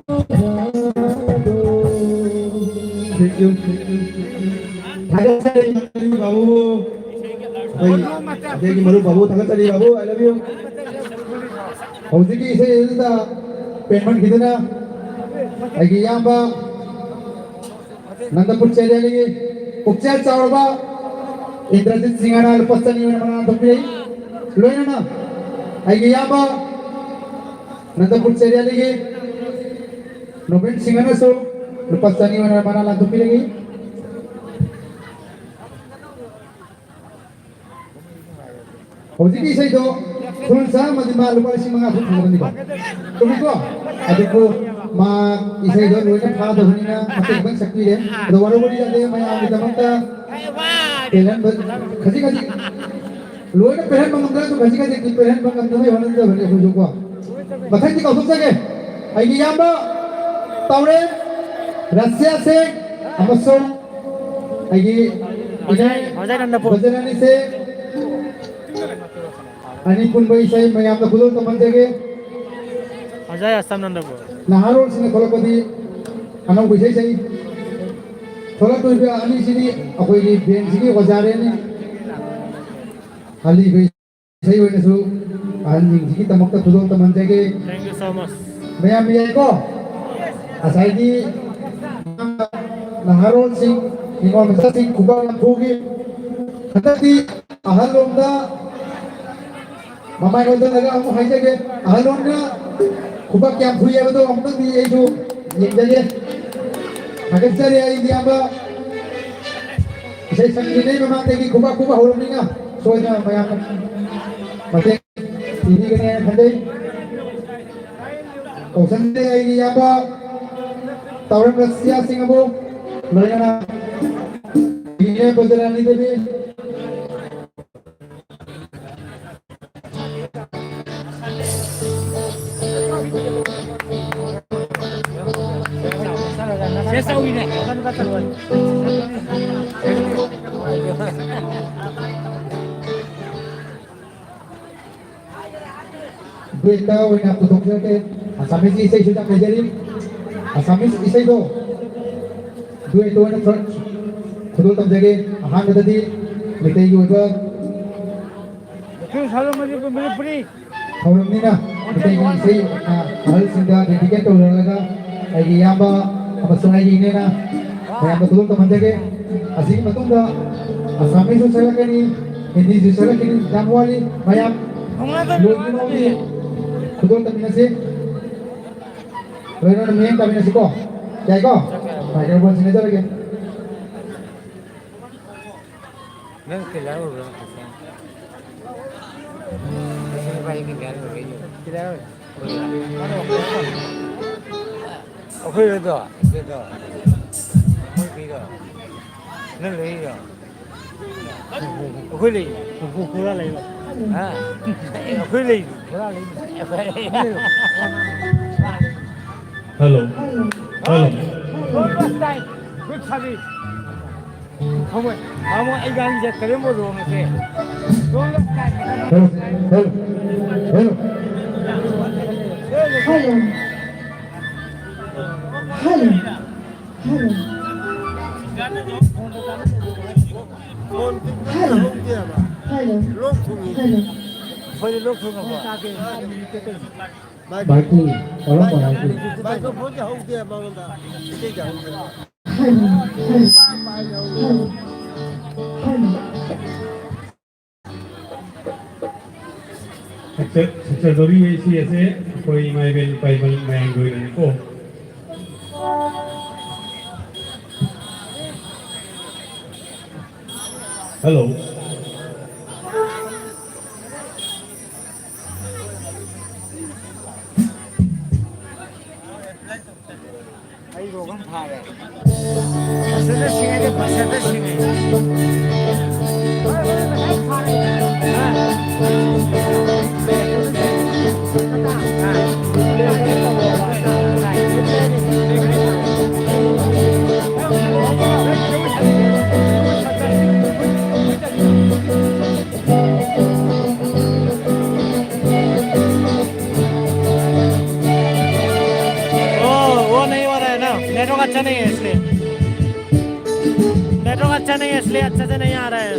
ꯅꯨꯄꯥꯗꯣ꯫ Thank you, thank you, thank you. ꯊꯥꯒꯠꯆꯔꯤ ꯕꯥꯕꯨ꯫ ꯑꯩꯈꯣꯏ ꯑꯩꯒꯤ ꯃꯔꯨꯞ ꯕꯥꯕꯨ ꯊꯥꯒꯠꯆꯔꯤ ꯕꯥꯕꯨ, I love you꯫ ꯍꯧꯖꯤꯛꯀꯤ ꯏꯁꯩ ꯑꯗꯨꯗ ꯄꯦꯟꯃꯟꯈꯤꯗꯅ ꯑꯩꯒꯤ ꯏꯌꯥꯝꯕ ꯅꯟꯗꯄꯨꯔ ꯆꯦꯔꯤꯌꯥꯂꯤꯒꯤ ꯄꯨꯛꯆꯦꯜ ꯆꯥꯎꯔꯕ ꯏꯟꯗ꯭ꯔꯖꯤꯠ ꯁꯤꯡꯍꯅ ꯂꯨꯄꯥ ꯆꯅꯤ ꯑꯣꯏꯅ ꯃꯅꯥ ꯊꯣꯛꯄꯤꯔꯛꯏ꯫ ꯂꯣꯏꯅꯅ ꯑꯩꯒꯤ ꯏꯌꯥꯝꯕ ꯅꯟꯗꯄꯨꯔ ꯆꯦꯔꯤꯌꯥꯂꯤꯒꯤ ꯅꯣꯕꯤꯟ ꯁꯤꯡꯍꯅꯁꯨ ꯂꯨꯄꯥ ꯆꯅꯤ ꯑꯣꯏꯅ ꯃꯅꯥ ꯂꯥꯟꯊꯣꯛꯄꯤꯔꯛꯏ꯫ ꯍꯧꯖꯤꯛꯀꯤ ꯏꯁꯩꯗꯣ ꯐꯨꯜ ꯁꯥ ꯑꯃꯗꯤ ꯃꯥ ꯂꯨꯄꯥ ꯂꯤꯁꯤꯡ ꯃꯉꯥ ꯊꯣꯛ ꯐꯪꯒꯅꯤꯀꯣ꯫ ꯆꯨꯝꯃꯤꯀꯣ? ꯑꯗꯨꯕꯨ ꯃꯥ ꯏꯁꯩꯗꯣ ꯂꯣꯏꯅ ꯐꯥꯗꯕꯅꯤꯅ ꯃꯇꯦꯛ ꯈꯤꯇꯪ ꯁꯛꯄꯤꯔꯦ꯫ ꯑꯗꯣ ꯋꯥꯔꯧꯕꯗꯤ ꯌꯥꯗꯦ, ꯃꯌꯥꯝꯒꯤꯗꯃꯛꯇ ꯄꯦꯜꯍꯟꯕ, ꯈꯖꯤꯛ ꯈꯖꯤꯛ ꯂꯣꯏꯅ ꯄꯦꯜꯍꯟꯕ ꯉꯝꯗ꯭ꯔꯁꯨ ꯈꯖꯤꯛ ꯈꯖꯤꯛꯇꯤ ꯄꯦꯜꯍꯟꯕ ꯉꯝꯅꯕ ꯍꯣꯠꯅꯖꯕꯅꯤ ꯑꯩꯈꯣꯏꯁꯨ ꯀꯣ꯫ ꯃꯊꯪꯗꯤ ꯀꯥꯎꯊꯣꯛꯆꯒꯦ꯫ ꯑꯩꯒꯤ ꯏꯌꯥꯝꯕ ꯇꯥꯎꯔꯦ, ꯔꯥꯁꯤꯌꯥ ꯁꯦ ꯑꯃꯁꯨꯡ ꯑꯩꯒꯤ ꯏꯅꯦ ꯍꯣꯖꯥꯏ, ꯍꯣꯖꯥꯏ ꯅꯟꯗꯄꯨꯔ꯫ ꯕꯖꯔꯥꯅꯤ ꯁꯦ ꯑꯅꯤ ꯄꯨꯟꯕ ꯏꯁꯩ ꯃꯌꯥꯝꯗ ꯈꯨꯗꯣꯜ ꯇꯝꯍꯟꯖꯒꯦ꯫ ꯍꯣꯖꯥꯏ ꯑꯁꯇꯝ ꯅꯟꯗꯄꯨꯔ꯫ ꯅꯍꯥꯔꯣꯜꯁꯤꯡꯅ ꯊꯣꯛꯂꯛꯄꯗꯤ ꯑꯅꯧꯕ ꯏꯁꯩ ꯁꯛꯏ꯫ ꯊꯣꯛꯂꯛꯇꯣꯏꯕ ꯑꯅꯤꯁꯤꯗꯤ ꯑꯩꯈꯣꯏꯒꯤ ꯕꯦꯟꯁꯤꯒꯤ ꯑꯣꯖꯥꯔꯦꯅꯤ꯫ ꯑꯂꯤꯕ ꯏꯁꯩ ꯑꯣꯏꯅꯁꯨ ꯑꯍꯟꯁꯤꯡꯁꯤꯒꯤꯗꯃꯛꯇ ꯈꯨꯗꯣꯜ ꯇꯝꯍꯟꯖꯒꯦ꯫ Thank you so much. ꯃꯌꯥꯝ ꯌꯥꯏꯀꯣ? ꯉꯁꯥꯏꯒꯤ ꯅꯍꯥꯔꯣꯜꯁꯤꯡ, ꯅꯤꯉꯣꯜ ꯃꯆꯥꯁꯤꯡ ꯈꯨꯕꯥꯛ ꯌꯥꯝ ꯐꯨꯈꯤ꯫ ꯍꯟꯗꯛꯇꯤ ꯑꯍꯜꯂꯣꯝꯗ ꯃꯃꯥꯏ ꯑꯣꯟꯁꯤꯜꯂꯒ ꯑꯃꯨꯛ ꯍꯥꯏꯖꯒꯦ꯫ ꯑꯍꯜꯂꯣꯝꯅ ꯈꯨꯕꯥꯛ ꯀꯌꯥꯝ ꯐꯨꯏ ꯍꯥꯏꯕꯗꯣ ꯑꯃꯨꯛꯇꯪꯗꯤ ꯑꯩꯁꯨ ꯌꯦꯡꯖꯒꯦ꯫ ꯊꯥꯒꯠꯆꯔꯤ ꯑꯩ ꯏꯌꯥꯝꯕ꯫ ꯏꯁꯩ ꯁꯛꯇ꯭ꯔꯤꯉꯩ ꯃꯃꯥꯡꯗꯒꯤ ꯈꯨꯕꯥꯛ ꯈꯨꯕꯥꯛ ꯍꯧꯔꯕꯅꯤꯅ ꯁꯣꯏꯗꯅ ꯃꯌꯥꯝꯅ ꯃꯇꯦꯡ ꯄꯤꯕꯤꯒꯅꯤ ꯍꯥꯏꯅ ꯈꯟꯖꯩ꯫ ꯀꯧꯁꯟꯖꯩ ꯑꯩꯒꯤ ꯏꯌꯥꯝꯕ ꯇꯥꯎꯔꯦꯝ ꯔꯁꯤꯌꯥ ꯁꯤꯡ ꯑꯕꯨ, ꯂꯣꯏꯅꯅ ꯏꯅꯦ ꯕꯖꯔꯥꯅꯤ ꯗꯦꯕꯤ꯫ ꯕ꯭ꯔꯦꯛꯇ ꯑꯣꯏꯅ ꯄꯨꯊꯣꯛꯆꯔꯛꯀꯦ꯫ ꯑꯁꯥꯃꯤꯁꯀꯤ ꯏꯁꯩꯁꯨ ꯌꯥꯝ ꯂꯩꯖꯔꯤ꯫ ꯑꯁꯥꯃꯤꯁ ꯏꯁꯩꯗꯣ ꯕ꯭ꯔꯦꯛꯇ ꯑꯣꯏꯅ ꯈꯔ ꯈꯨꯗꯣꯜ ꯇꯝꯖꯒꯦ꯫ ꯑꯍꯥꯟꯕꯗꯗꯤ ꯃꯩꯇꯩꯒꯤ ꯑꯣꯏꯕ ꯊꯧꯔꯝꯅꯤꯅ ꯃꯩꯇꯩꯒꯤ ꯏꯁꯩ, ꯑ, ꯑꯍꯜꯁꯤꯡꯗ ꯗꯦꯗꯤꯀꯦꯠ ꯇꯧꯖꯔꯒ ꯑꯩꯒꯤ ꯏꯌꯥꯝꯕ ꯑꯃꯁꯨꯡ ꯑꯩꯒꯤ ꯏꯅꯦꯅ ꯃꯌꯥꯝꯗ ꯈꯨꯗꯣꯜ ꯇꯝꯍꯟꯖꯒꯦ꯫ ꯑꯁꯤꯒꯤ ꯃꯇꯨꯡꯗ ꯑꯁꯥꯃꯤꯁꯁꯨ ꯁꯛꯂꯛꯀꯅꯤ, ꯍꯤꯟꯗꯤꯁꯨ ꯁꯛꯂꯛꯀꯅꯤ꯫ ꯌꯥꯝ ꯋꯥꯠꯂꯤ꯫ ꯃꯌꯥꯝ ꯂꯣꯏꯗ꯭ꯔꯤꯐꯥꯎꯗꯤ ꯈꯨꯗꯣꯜ ꯇꯝꯃꯤꯟꯅꯁꯤ꯫ ꯂꯣꯏꯅꯅ ꯃꯤꯠꯌꯦꯡ ꯇꯥꯃꯤꯟꯅꯁꯤꯀꯣ꯫ ꯌꯥꯏꯀꯣ? ꯃꯥꯏꯀ꯭ꯔꯣꯐꯣꯟ ꯁꯤꯟꯅꯖꯔꯒꯦ꯫ ꯅꯪ ꯀꯩ ꯂꯥꯎꯔꯨꯕ꯭ꯔꯣ? ꯑꯩꯈꯣꯏꯔꯣꯗꯣ, ꯁꯤꯗꯣ, ꯃꯣꯏ ꯄꯤꯔꯣ꯫ ꯅꯪ ꯂꯩꯔꯤꯔꯣ? ꯑꯩꯈꯣꯏ ꯂꯩ꯫ ꯈꯨꯔꯥ ꯂꯩꯕ꯫ ꯍꯥ? ꯑꯩꯈꯣꯏ ꯂꯩ꯫ ꯈꯨꯔꯥ ꯂꯩ꯫ Hello. Hello. Good service. ꯈꯪꯉꯣꯏ꯫ ꯇꯥꯃꯣ, ꯑꯩ ꯒꯥꯔꯤꯁꯦ ꯀꯔꯤꯝ ꯑꯣꯏꯔꯣ ꯉꯁꯤ꯫ Hello. Hello. Hello. Hello. Hello. Hello. Hello. Hello. ꯑꯩꯈꯣꯏꯗꯤ ꯂꯣꯛ ꯊꯨꯡꯉꯕꯣ? ꯃꯥꯏꯀꯤ ꯀꯔꯝꯕ ꯃꯥꯏꯀꯤ? Microphoneꯁꯦ ꯍꯧꯗꯦ ꯃꯉꯣꯟꯗ꯫ ꯏꯁꯩꯗ ꯍꯧꯗꯦ꯫ ꯁꯛꯆ-, ꯁꯛꯆꯗꯧꯔꯤ ꯑꯁꯤ ꯑꯁꯦ ꯑꯩꯈꯣꯏ ꯏꯃꯥ ꯏꯕꯦꯟ ꯏꯄꯥ ꯏꯃꯜ ꯃꯌꯥꯝꯒꯤ ꯑꯣꯏꯅꯅꯤꯀꯣ꯫ Hello. ꯑꯩ ꯔꯣꯒꯟ ꯐꯥꯔꯦ꯫ ꯐꯖꯅ ꯁꯤꯡꯉꯗꯤ ꯐꯖꯅ ꯁꯤꯡꯉꯦ꯫ ओ, वो नहीं हो रहा है ना, नेटवर्क अच्छा नहीं है इसलिए। नेटवर्क अच्छा नहीं है इसलिए अच्छा से नहीं आ रहा है।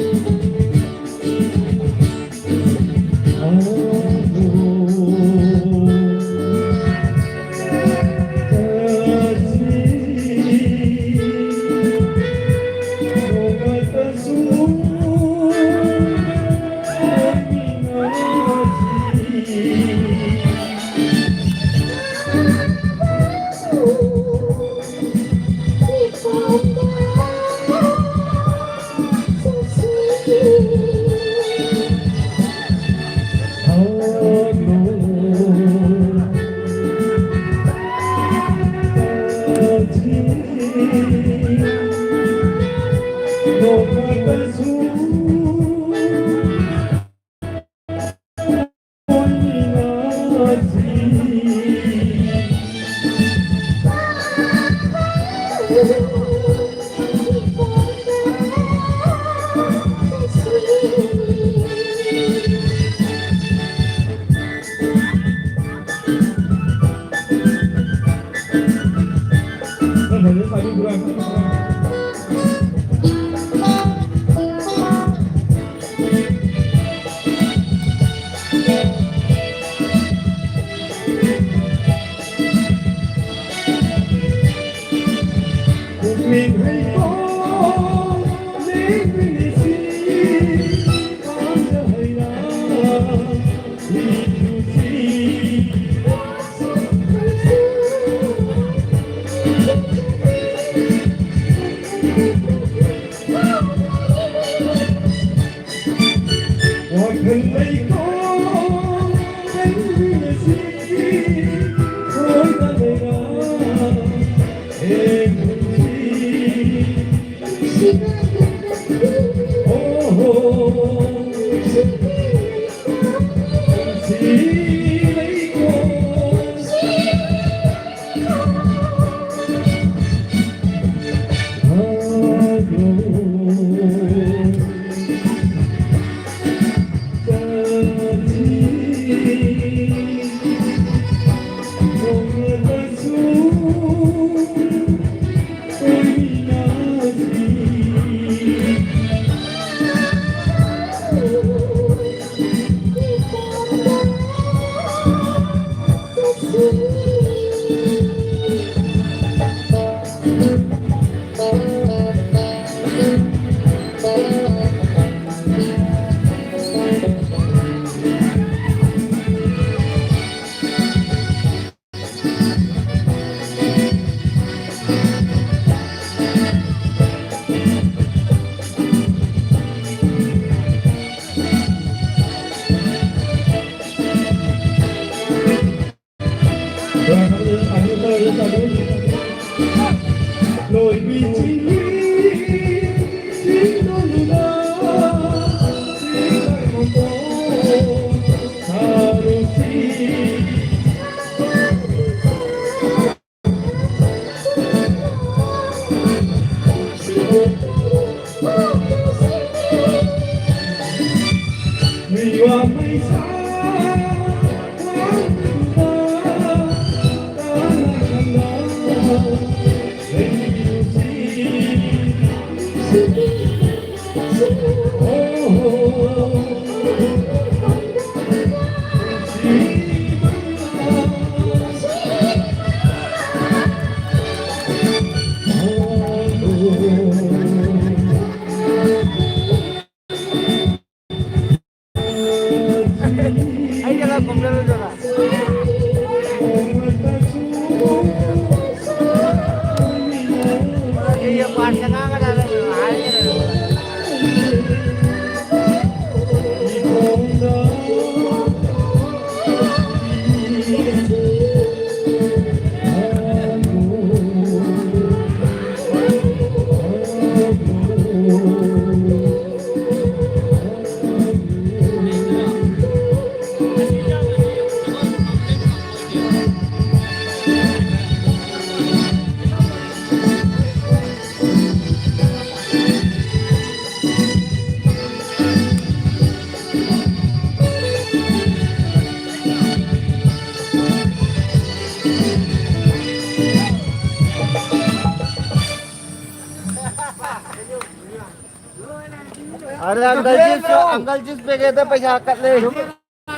ꯑꯔꯦ, ꯑꯪꯀꯜ ꯆꯤꯞꯁ, ꯑꯪꯀꯜ ꯆꯤꯞꯁ ꯄꯦꯀꯦꯠꯇ ꯄꯩꯁꯥ ꯀꯠꯂꯦ꯫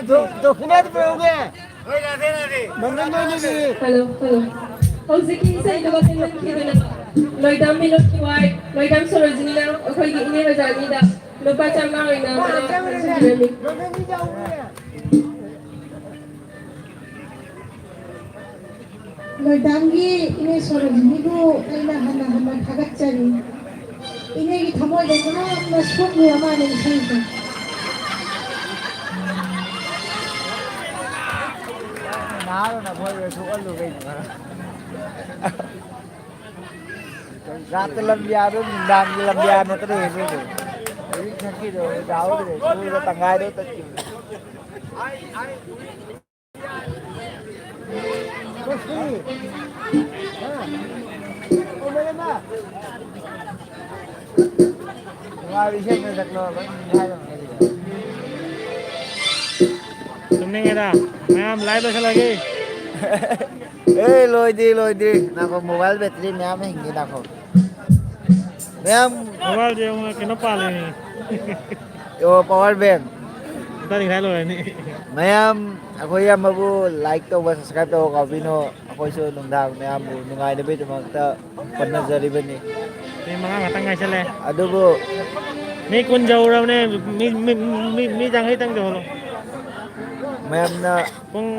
ꯗꯣ-, ꯗꯣꯈꯤꯅꯥꯗꯤ ꯄꯨꯔꯛꯎꯅꯦ꯫ ꯃꯪꯒꯟ ꯑꯣꯏꯅꯗꯤ꯫ Hello, hello. ꯍꯧꯖꯤꯛꯀꯤ ꯏꯁꯩꯗꯨꯒ ꯈꯪꯍꯟꯈꯤꯗꯨꯅ ꯂꯣꯏꯗꯥꯝ ꯃꯤꯅꯣꯛ ꯊꯋꯥꯏ, ꯂꯣꯏꯗꯥꯝ ꯁꯣꯔꯣꯖꯤꯅꯤꯅ ꯑꯩꯈꯣꯏꯒꯤ ꯏꯅꯦ ꯔꯣꯖꯥꯅꯤꯗ ꯂꯨꯄꯥ ꯆꯥꯝꯃꯉꯥ ꯑꯣꯏꯅ ꯃꯇꯦꯡ ꯄꯥꯡꯁꯤꯟꯕꯤꯔꯝꯃꯤ꯫ ꯃꯪꯒꯟꯗꯤ ꯌꯥꯎꯕꯅꯦ꯫ ꯃꯦꯗꯥꯝꯒꯤ ꯏꯅꯦ ꯁꯣꯔꯣꯖꯤꯅꯤꯕꯨ ꯑꯩꯅ ꯍꯟꯅ ꯍꯟꯅ ꯊꯥꯒꯠꯆꯔꯤ꯫ ꯏꯅꯦꯒꯤ ꯊꯃꯣꯏꯗ ꯌꯥꯝꯅ ꯁꯣꯛꯂꯨꯔ ꯃꯥꯜꯂꯦ ꯏꯁꯩꯁꯦ꯫ ꯅꯍꯥꯔꯣꯟ ꯑꯩꯈꯣꯏ ꯁꯣꯛꯍꯜꯂꯨ ꯀꯩꯅꯣ ꯈꯔ꯫ ꯔꯥꯠꯇ ꯂꯝꯕꯤꯌꯥꯗꯣ ꯅꯨꯡꯗꯥꯡꯒꯤ ꯂꯝꯕꯤꯌꯥ ꯅꯠꯇ꯭ꯔꯣ ꯑꯗꯨꯗꯣ? ꯑꯌꯨꯛ ꯊꯛꯀꯤꯗꯣ ꯌꯥꯍꯧꯗ꯭ꯔꯦ꯫ ꯁꯣꯏꯕ ꯇꯪꯈꯥꯏꯗꯣ ꯇꯠꯈꯤꯕꯅꯦ꯫ ꯇꯨꯝꯅꯤꯡꯉꯦꯗ꯫ ꯃꯌꯥꯝ live ꯂꯣꯏꯁꯤꯜꯂꯒꯦ꯫ ꯑꯦ, ꯂꯣꯏꯗ꯭ꯔꯤ, ꯂꯣꯏꯗ꯭ꯔꯤ꯫ ꯉꯥꯏꯈꯣ, mobile battery ꯃꯌꯥꯝ ꯍꯤꯡꯉꯤ, ꯉꯥꯏꯈꯣ꯫ ꯃꯌꯥꯝ mobileꯁꯦ ꯑꯃꯨꯛ ꯀꯩꯅꯣ ꯄꯥꯜꯂꯦꯅꯦ꯫ ꯑꯣ, power bank꯫ ꯕꯦꯇꯥꯔꯤ ꯈꯥꯏ ꯂꯣꯏꯔꯅꯤ꯫ ꯃꯌꯥꯝ ꯑꯩꯈꯣꯏ ꯏꯌꯥꯝꯕꯕꯨ like ꯇꯧꯕ, subscribe ꯇꯧꯕ ꯀꯥꯎꯕꯤꯅꯣ꯫ ꯑꯩꯈꯣꯏꯁꯨ ꯅꯨꯡꯗꯥꯡ ꯃꯌꯥꯝꯕꯨ ꯅꯨꯡꯉꯥꯏꯅꯕꯒꯤꯗꯃꯛꯇ ꯍꯣꯠꯅꯖꯔꯤꯕꯅꯤ꯫ ꯃꯤ ꯃꯉꯥ ꯈꯛꯇꯪ ꯉꯥꯏꯁꯜꯂꯦ꯫ ꯑꯗꯨꯕꯨ ꯃꯤ ꯀꯨꯟ ꯌꯧꯔꯕꯅꯦ꯫ ꯃꯤ, ꯃꯤ, ꯃꯤ, ꯃꯤ ꯌꯥꯡꯈꯩꯇꯪ ꯌꯧꯍꯜꯂꯣ꯫ ꯃꯌꯥꯝꯅ ꯄꯨꯡ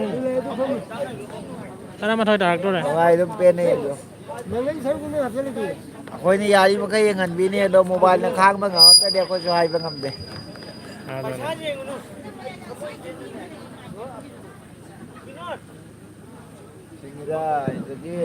ꯇꯔꯥꯃꯥꯊꯣꯏ ꯇꯥꯔꯛꯇꯣꯔꯦ꯫ ꯅꯨꯡꯉꯥꯏ ꯑꯗꯨꯝ ꯄꯦꯟꯅ ꯌꯦꯡꯕꯤꯌꯨ꯫ ꯑꯩꯈꯣꯏꯅ ꯌꯥꯔꯤ ꯃꯈꯩ ꯌꯦꯡꯍꯟꯕꯤꯅꯤ, ꯑꯗꯣ mobileꯅ ꯈꯥꯡꯕ ꯉꯝꯃꯛꯇ꯭ꯔꯗꯤ ꯑꯩꯈꯣꯏꯁꯨ ꯍꯥꯏꯕ ꯉꯝꯗꯦ꯫ ꯁꯤꯡꯒꯤꯔꯥꯏꯗꯒꯤ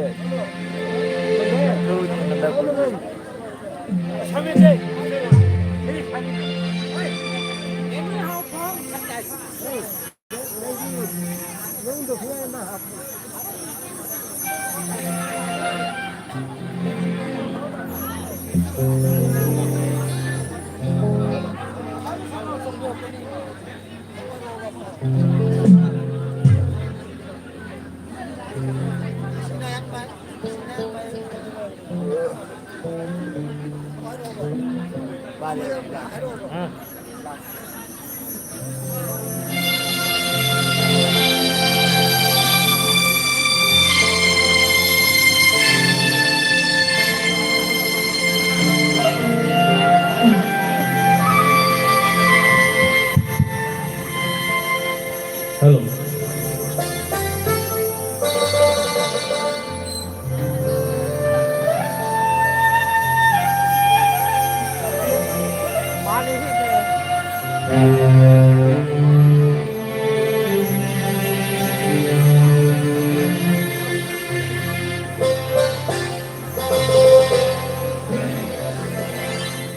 Hello.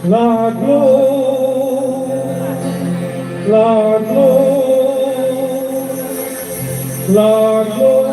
Lord, Lord, Lord, Lord, Lord, Lord.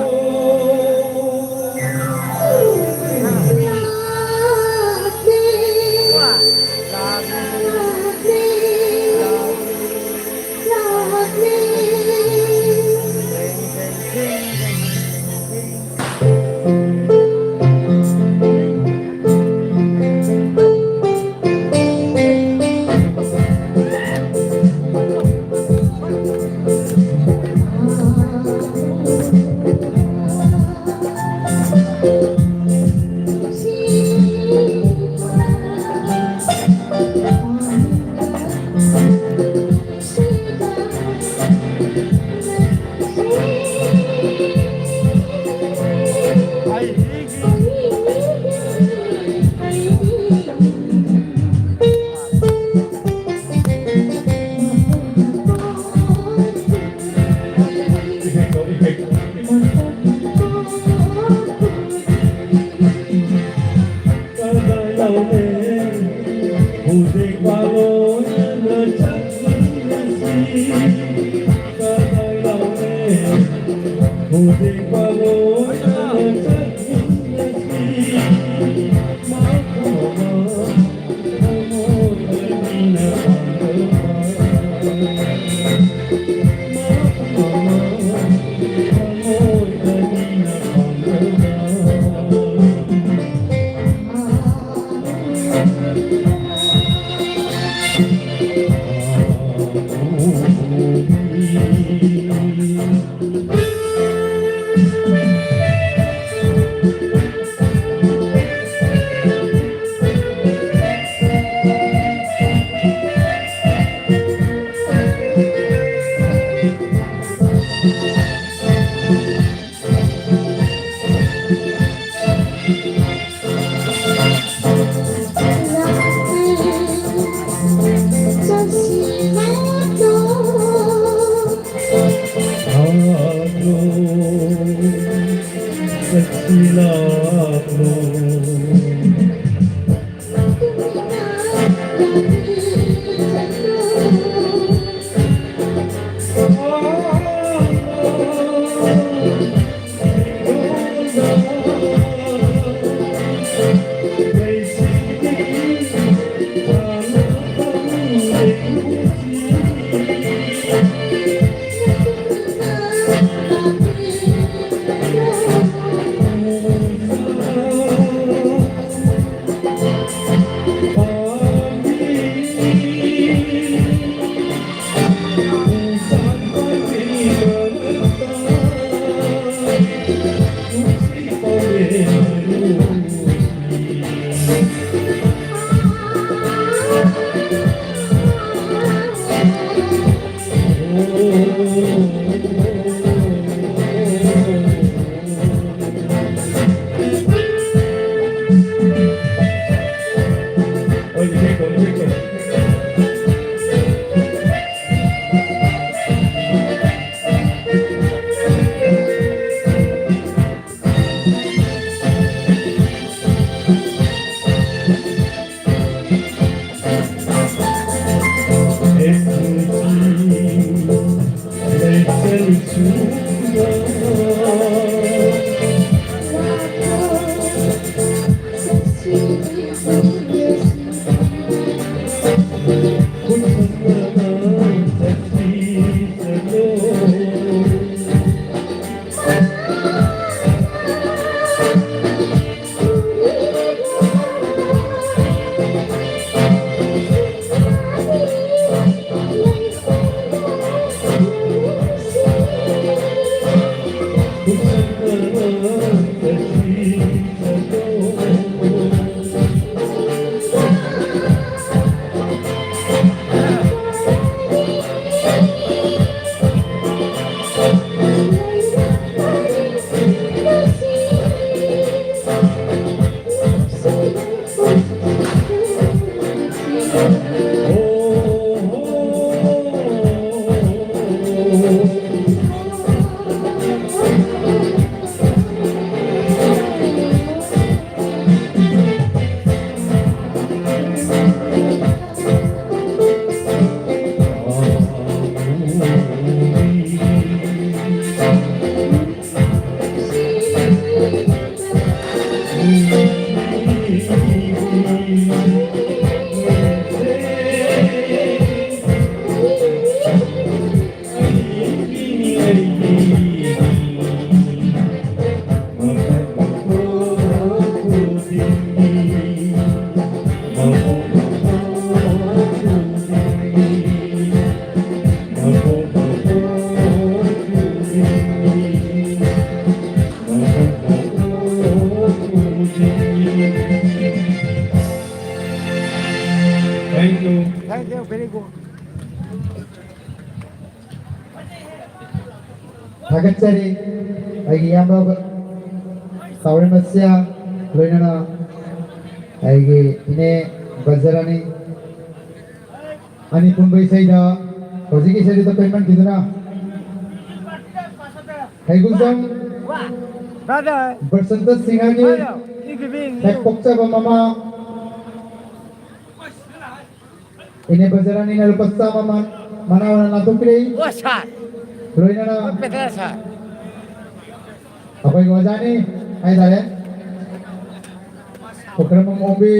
Thank you. Thank you, very good. ꯊꯥꯒꯠꯆꯔꯤ ꯑꯩꯒꯤ ꯏꯌꯥꯝꯕ ꯇꯥꯎꯔꯦꯝꯕ ꯁꯤꯌꯥ, ꯂꯣꯏꯅꯅ ꯑꯩꯒꯤ ꯏꯅꯦ ꯕꯖꯔꯥꯅꯤ꯫ ꯑꯅꯤ ꯄꯨꯟꯕ ꯏꯁꯩꯗ ꯍꯧꯖꯤꯛꯀꯤ ꯏꯁꯩꯗꯨꯗ ꯄꯦꯟꯃꯟꯈꯤꯗꯨꯅ ꯍꯩꯒꯨꯖꯝ Brother, Basanta ꯁꯤꯡꯍꯒꯤ brother, you giving ꯍꯦꯛ you. ꯄꯣꯛꯆꯕ ꯃꯃꯥ ꯏꯅꯦ ꯕꯖꯔꯥꯅꯤꯅ ꯂꯨꯄꯥ ꯆꯥꯝꯃ ꯃ-, ꯃꯅꯥ ꯑꯣꯏꯅ ꯂꯥꯟꯊꯣꯛꯄꯤꯔꯛꯏ꯫ What, sir? ꯂꯣꯏꯅꯅ What better, sir? ꯑꯩꯈꯣꯏꯒꯤ ꯑꯣꯖꯥꯅꯤ ꯍꯥꯏꯇꯥꯔꯦ, ꯄꯨꯈ꯭ꯔꯝꯕꯝ ꯑꯣꯡꯕꯤ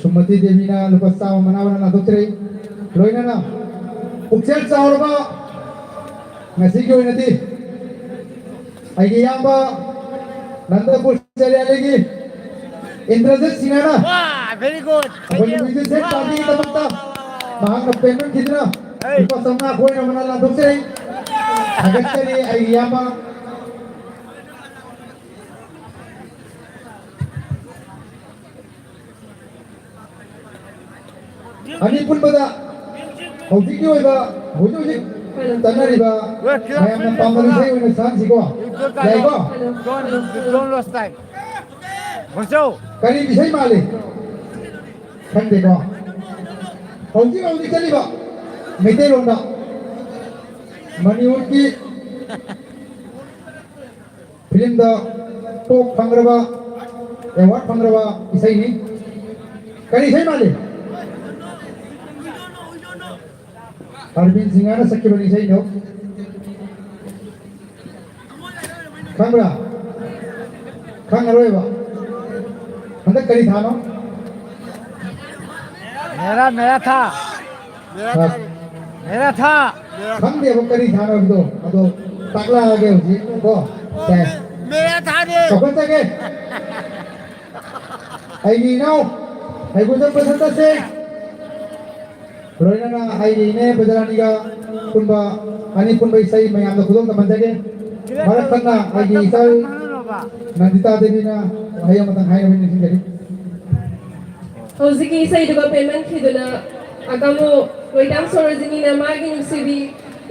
ꯁꯨꯃꯇꯤ ꯗꯦꯕꯤꯅ ꯂꯨꯄꯥ ꯆꯥꯝꯃ ꯃꯅꯥ ꯑꯣꯏꯅ ꯂꯥꯟꯊꯣꯛꯆꯔꯛꯏ꯫ ꯂꯣꯏꯅꯅ ꯄꯨꯛꯆꯦꯜ ꯆꯥꯎꯔꯕ ꯉꯁꯤꯒꯤ ꯑꯣꯏꯅꯗꯤ ꯑꯩꯒꯤ ꯏꯌꯥꯝꯕ ꯅꯟꯗꯄꯨꯔ ꯆꯦꯔꯤꯌꯥꯂꯤꯒꯤ ꯏꯟꯗ꯭ꯔꯖꯤꯠ ꯁꯤꯡꯍꯅ Wow, very good. Thank ꯑꯩꯈꯣꯏꯒꯤ you. ꯃ꯭ꯌꯨꯖꯤꯛ ꯁꯦꯠ ꯄꯥꯔꯇꯤꯒꯤꯗꯃꯛꯇ ꯃꯍꯥꯛꯅ ꯄꯦꯟꯃꯟꯈꯤꯗꯨꯅ Hey. ꯂꯨꯄꯥ ꯆꯥꯝꯃꯉꯥ ꯑꯩꯈꯣꯏꯅ ꯃꯅꯥ ꯂꯥꯟꯊꯣꯛꯆꯔꯤ꯫ ꯊꯥꯒꯠꯆꯔꯤ ꯑꯩꯒꯤ ꯏꯌꯥꯝꯕ꯫ ꯑꯅꯤ ꯄꯨꯟꯕꯗ ꯍꯧꯖꯤꯛꯀꯤ ꯑꯣꯏꯕ ꯍꯧꯖꯤꯛ ꯍꯧꯖꯤꯛ ꯆꯠꯅꯔꯤꯕ ꯃꯌꯥꯝꯅ ꯄꯥꯝꯅꯕ ꯏꯁꯩ ꯑꯣꯏꯅ ꯁꯥꯍꯟꯁꯤꯀꯣ꯫ ꯌꯥꯏꯀꯣ? Don't, don't lose time. ꯃꯆꯧ꯫ ꯀꯔꯤ ꯏꯁꯩ ꯃꯥꯜꯂꯤ? ꯈꯪꯗꯦꯀꯣ꯫ ꯍꯧꯖꯤꯛ ꯍꯧꯖꯤꯛ ꯆꯠꯂꯤꯕ ꯃꯩꯇꯩꯂꯣꯟꯗ ꯃꯅꯤꯄꯨꯔꯒꯤ ꯐꯤꯂꯝꯗ ꯇꯣꯞ ꯐꯪꯈ꯭ꯔꯕ, ꯑꯦꯋꯥꯔꯗ ꯐꯪꯈ꯭ꯔꯕ ꯏꯁꯩꯅꯤ꯫ ꯀꯔꯤ ꯏꯁꯩ ꯃꯥꯜꯂꯤ? ꯑꯔꯕꯤꯟ ꯁꯤꯡꯍꯅ ꯁꯛꯈꯤꯕꯅꯤ ꯏꯁꯩꯗꯣ꯫ ꯈꯪꯕ꯭ꯔꯥ? ꯈꯪꯉꯔꯣꯏꯕ꯫ ꯍꯟꯗꯛ ꯀꯔꯤ ꯊꯥꯅꯣ? ꯃꯦꯔꯥ, ꯃꯦꯔꯥ ꯊꯥ꯫ ꯍꯥ? ꯃꯦꯔꯥ ꯊꯥ꯫ ꯈꯪꯗꯦꯕ ꯀꯔꯤ ꯊꯥꯅꯣ ꯍꯥꯏꯕꯗꯣ꯫ ꯑꯗꯣ ꯇꯥꯛꯂꯛꯑꯒꯦ ꯍꯧꯖꯤꯛ ꯀꯣ꯫ ꯁꯦ꯫ ꯃꯦꯔꯥ ꯊꯥꯅꯦ꯫ ꯆꯥꯎꯈꯠꯆꯒꯦ꯫ ꯑꯩꯒꯤ ꯏꯅꯥꯎ ꯍꯩꯒꯨꯖꯝ ꯕꯁꯟꯇ ꯁꯤꯡ, ꯂꯣꯏꯅꯅ ꯑꯩꯒꯤ ꯏꯅꯦ ꯕꯖꯔꯥꯅꯤꯒ ꯄꯨꯟꯕ ꯑꯅꯤ ꯄꯨꯟꯕ ꯏꯁꯩ ꯃꯌꯥꯝꯗ ꯈꯨꯗꯣꯜ ꯇꯝꯍꯟꯖꯒꯦ꯫ ꯃꯔꯛ ꯊꯠꯅ ꯑꯩꯒꯤ ꯏꯆꯜ ꯅꯟꯗꯤꯇꯥ ꯗꯦꯕꯤꯅ ꯋꯥꯍꯩ ꯑꯃꯇꯪ ꯍꯥꯏꯅꯕ ꯅꯤꯡꯁꯤꯡꯖꯔꯤ꯫ ꯍꯧꯖꯤꯛꯀꯤ ꯏꯁꯩꯗꯨꯒ ꯄꯦꯟꯃꯟꯈꯤꯗꯨꯅ ꯑꯀꯥꯃꯨ ꯂꯣꯏꯇꯥꯝ ꯁꯣꯔꯣꯖꯤꯅꯤꯅ ꯃꯥꯒꯤ ꯅꯨꯡꯁꯤꯕꯤ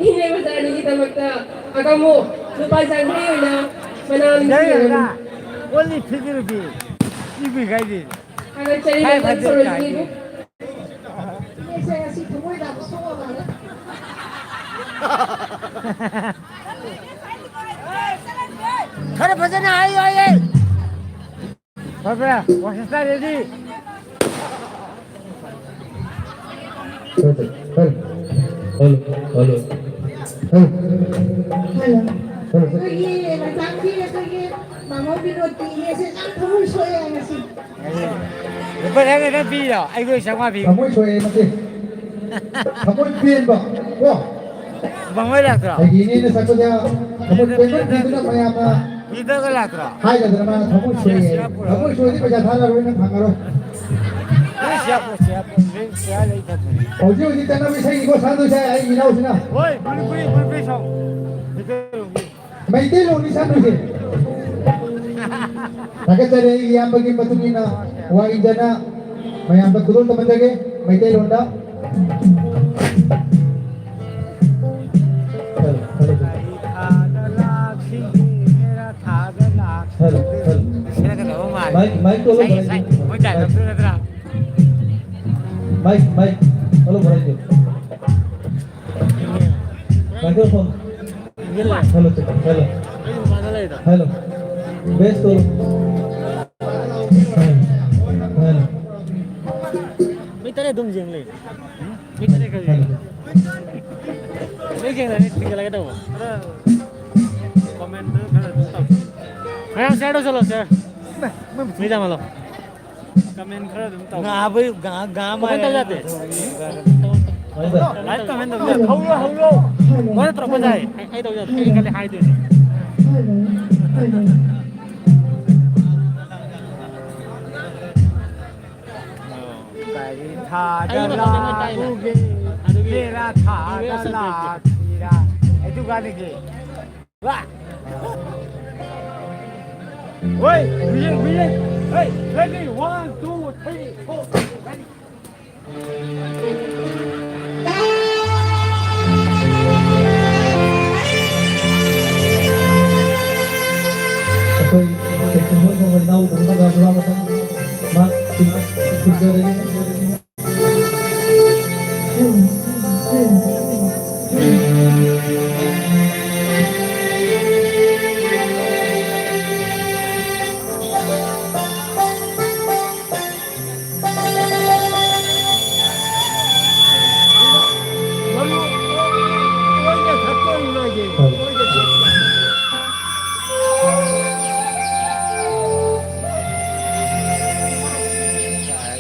ꯏꯅꯦ ꯕꯖꯥꯔꯅꯤꯒꯤꯗꯃꯛꯇ ꯑꯀꯥꯃꯨ ꯂꯨꯄꯥ ꯌꯥꯡꯈꯩ ꯑꯣꯏꯅ ꯃꯅꯥ ꯅꯤꯡꯁꯤꯡꯖꯔꯝꯃꯤ꯫ Only fifty rupees. ꯏꯕꯤ ꯀꯥꯏꯗꯦ꯫ ꯊꯥꯒꯠꯆꯔꯤ ꯃꯦꯗꯥꯝ ꯁꯣꯔꯣꯖꯤꯅꯤꯕꯨ꯫ ꯏꯅꯦꯁꯦ ꯉꯁꯤ ꯊꯃꯣꯏ ꯌꯥꯝ ꯁꯣꯛꯑ ꯃꯥꯜꯂꯦ꯫ ꯈꯔ ꯐꯖꯅ ꯍꯥꯏꯌꯨ, ꯍꯥꯏꯌꯦ꯫ ꯐꯖꯅ, ꯋꯥꯁꯤꯁꯇꯥ ready꯫ Hello, hello, hello. Hello. Hello. ꯑꯩꯈꯣꯏꯒꯤ ꯂꯩꯁꯥꯕꯤ ꯑꯩꯈꯣꯏꯒꯤ ꯃꯥꯃꯣ ꯕꯤꯅꯣꯗꯀꯤ ꯏꯅꯦꯁꯦ ꯌꯥꯝ ꯊꯃꯣꯏ ꯁꯣꯛꯑꯦ ꯉꯁꯤ꯫ ꯂꯨꯄꯥ ꯌꯥꯡꯈꯩ ꯈꯛ ꯄꯤꯔꯣ? ꯑꯩꯈꯣꯏ ꯆꯥꯝꯃꯉꯥ ꯄꯤꯌꯨ꯫ ꯊꯃꯣꯏ ꯁꯣꯛꯑꯦ ꯃꯁꯤ꯫ ꯊꯃꯣꯏ ꯄꯦꯟꯕ ꯀꯣ꯫ ꯃꯉꯣꯏ ꯂꯥꯛꯇ꯭ꯔꯣ? ꯑꯩꯒꯤ ꯏꯅꯦꯅ ꯁꯛꯄꯗ ꯊꯃꯣꯏ ꯄꯦꯟꯃꯟꯈꯤꯗꯅ ꯃꯌꯥꯝꯅ ꯂꯤꯗꯔꯒ ꯂꯥꯛꯇ꯭ꯔꯣ? ꯍꯥꯏꯗꯗꯅ ꯃꯥꯅ ꯊꯃꯣꯏ ꯁꯣꯛꯑꯦ꯫ ꯊꯃꯣꯏ ꯁꯣꯛꯑꯗꯤ ꯄꯩꯁꯥ ꯊꯥꯔꯔꯣꯏ, ꯅꯪ ꯐꯪꯉꯔꯣꯏ꯫ ꯍꯧꯖꯤꯛ ꯍꯧꯖꯤꯛ ꯆꯠꯅꯕ ꯏꯁꯩꯅꯤꯀꯣ ꯁꯛꯑꯝꯗꯣꯏꯁꯦ ꯑꯩꯒꯤ ꯏꯅꯥꯎꯁꯤꯅ꯫ ꯍꯣꯏ, ꯃꯅꯤꯄꯨꯔꯤ, ꯃꯅꯤꯄꯨꯔꯤ song꯫ ꯃꯩꯇꯩꯂꯣꯟꯅꯤ ꯁꯛꯑꯝꯗꯣꯏꯁꯦ꯫ ꯊꯥꯒꯠꯆꯔꯤ ꯑꯩꯒꯤ ꯏꯌꯥꯝꯕꯒꯤ ꯃꯇꯨꯡ ꯏꯟꯅ ꯋꯥ ꯏꯟꯖꯅ ꯃꯌꯥꯝꯗ ꯈꯨꯗꯣꯜ ꯇꯝꯍꯟꯖꯒꯦ ꯃꯩꯇꯩꯂꯣꯟꯗ꯫ Hello, hello. Hello, hello. ꯁꯤꯅ ꯀꯩꯗꯧꯕ ꯃꯥꯜꯂꯦ? ꯃꯥꯏꯛ, ꯃꯥꯏꯛ ꯇꯣ ꯉꯁꯥꯏ, ꯂꯧꯊꯣꯔꯛꯑꯣ꯫ ꯉꯁꯥꯏ ꯃꯣꯏ dialogue ꯇꯨ ꯅꯠꯇ꯭ꯔꯥ? Mike, mike. ꯍꯜꯂꯣ, ꯃꯥꯏꯛ ꯇꯣ꯫ Microphone. ꯍꯜꯂꯣ, ꯆꯦ, ꯍꯜꯂꯣ꯫ ꯍꯜꯂꯣ꯫ Bass ꯇꯣ꯫ ꯍꯜꯂꯣ꯫ ꯍꯜꯂꯣ꯫ ꯃꯤ ꯇꯔꯦꯠ ꯑꯗꯨꯝ ꯌꯦꯡ ꯂꯩ꯫ ꯃꯤ ꯇꯔꯦꯠ ꯈꯛ ꯌꯦꯡ꯫ ꯍꯜꯂꯣ꯫ ꯂꯣꯏ ꯌꯦꯡꯅꯔꯦ, ꯊꯤꯡꯒꯠꯂꯒꯦ ꯇꯧꯕ꯫ ꯈꯔ comment ꯈꯔ ꯑꯗꯨꯝ ꯇꯧ꯫ ꯃꯌꯥꯝ share ꯇꯧꯁꯜꯂꯣ, share꯫ ꯃꯤ ꯌꯥꯝꯍꯜꯂꯣ꯫ Comment ꯈꯔ ꯑꯗꯨꯝ ꯇꯧ꯫ ꯉꯥꯕꯩ, ꯉꯥ, ꯉꯥ comment ꯇꯧ ꯌꯥꯗꯦ꯫ ꯍꯣꯏ, ꯍꯣꯏ꯫ Like comment ꯇꯧ ꯌꯥꯗꯦ꯫ ꯍꯧꯔꯣ, ꯍꯧꯔꯣ꯫ ꯃꯣꯏꯅ ꯇꯧꯔꯛꯄ ꯌꯥꯏ꯫ ꯑꯩ, ꯑꯩ ꯇꯧ ꯌꯥꯗꯦ꯫ ꯑꯩ ꯀꯜꯂꯤ ꯍꯥꯏꯗꯣꯏꯅꯦ꯫ ꯒꯥꯔꯤ ꯊꯥꯗ ꯑꯩ ꯃꯊꯛꯇ ꯃꯣꯏ ꯇꯥꯛꯏꯅ꯫ ꯂꯥꯛꯎꯒꯦ, ꯑꯗꯨꯒꯤ ꯇꯦꯔꯥ ꯊꯥꯗ ꯏꯔꯦ ꯂꯥꯛꯁꯤꯔꯥ? ꯑꯩ ꯗꯨꯀꯥꯟꯗꯒꯤ꯫ ꯋꯥ! ꯍꯣꯏ, ꯍꯨꯏꯌꯦ, ꯍꯨꯏꯌꯦ꯫ ꯍꯣꯏ, ready, one, two, three, four꯫ ꯑꯩꯈꯣꯏ ꯁꯦꯛꯁꯟ ꯍꯣꯏ ꯅꯣꯡꯃꯩ ꯏꯅꯥꯎ ꯈꯪꯅꯕ ꯌꯥꯎꯔꯒ ꯃꯥ ꯊꯤꯡ-, ꯊꯤꯡꯖꯔꯅꯤ꯫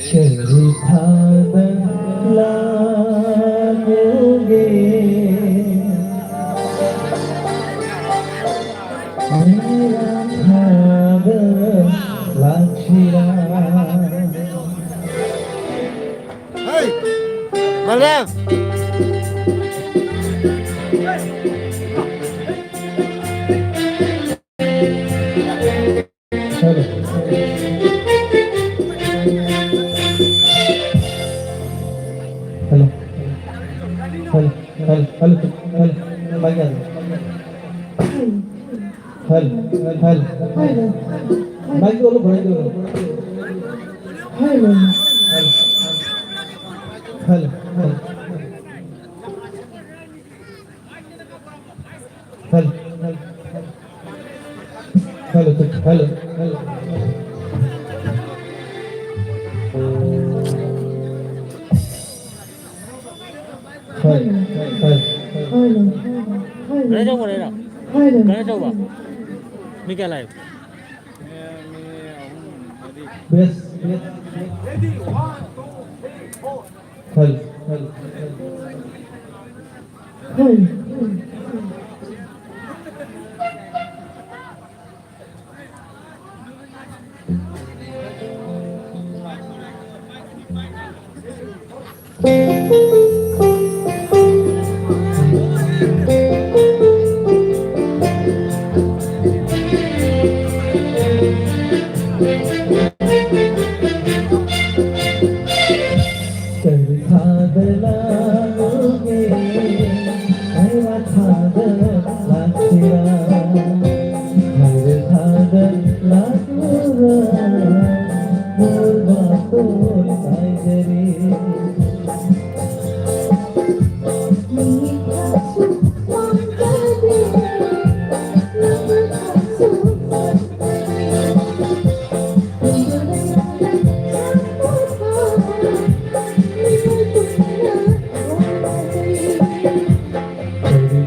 ꯆꯔꯨ ꯊꯥꯕ ꯂꯥꯛꯎꯒꯦ꯫ ꯃꯩꯔꯥ ꯊꯥꯕ ꯂꯥꯛꯁꯤꯔꯥ? ꯍꯩ! ꯃꯥꯂꯦꯝ! Hello. Hello. Hello. Hello. Hello. Hello. Mic ꯌꯥꯗ꯭ꯔꯦ꯫ ꯍꯜꯂꯣ꯫ ꯍꯜꯂꯣ꯫ ꯃꯥꯏꯛꯇꯣ ꯑꯣꯜꯂꯣ, ꯃꯥꯏꯛꯇꯣ ꯑꯣꯜꯂꯣ꯫ Hello. Hello. Hello. Hello. Hello. Hello. Hello. Hello. Hello. Hello. Hello. ꯀꯩꯅꯣ ꯇꯧꯕ ꯂꯩꯔꯣ? ꯍꯜꯂꯣ꯫ ꯀꯩꯅꯣ ꯇꯧꯕ? ꯃꯤ ꯀꯌꯥ ꯂꯥꯛꯑꯦ? ꯕꯦꯁ, ꯕꯦꯁ꯫ ꯍꯜ, ꯍꯜ, ꯍꯜ꯫ ꯍꯜ꯫ ꯊꯥꯗ ꯂꯥꯛꯂꯨꯒꯦ, ꯍꯩꯔꯥ ꯊꯥꯗ ꯂꯥꯛꯁꯤꯔꯥ? ꯍꯩꯔꯥ ꯊꯥꯗ ꯂꯥꯛꯂꯨꯔꯥ, ꯅꯣꯏꯕꯥꯛꯇꯣ ꯉꯥꯏꯖꯔꯤ꯫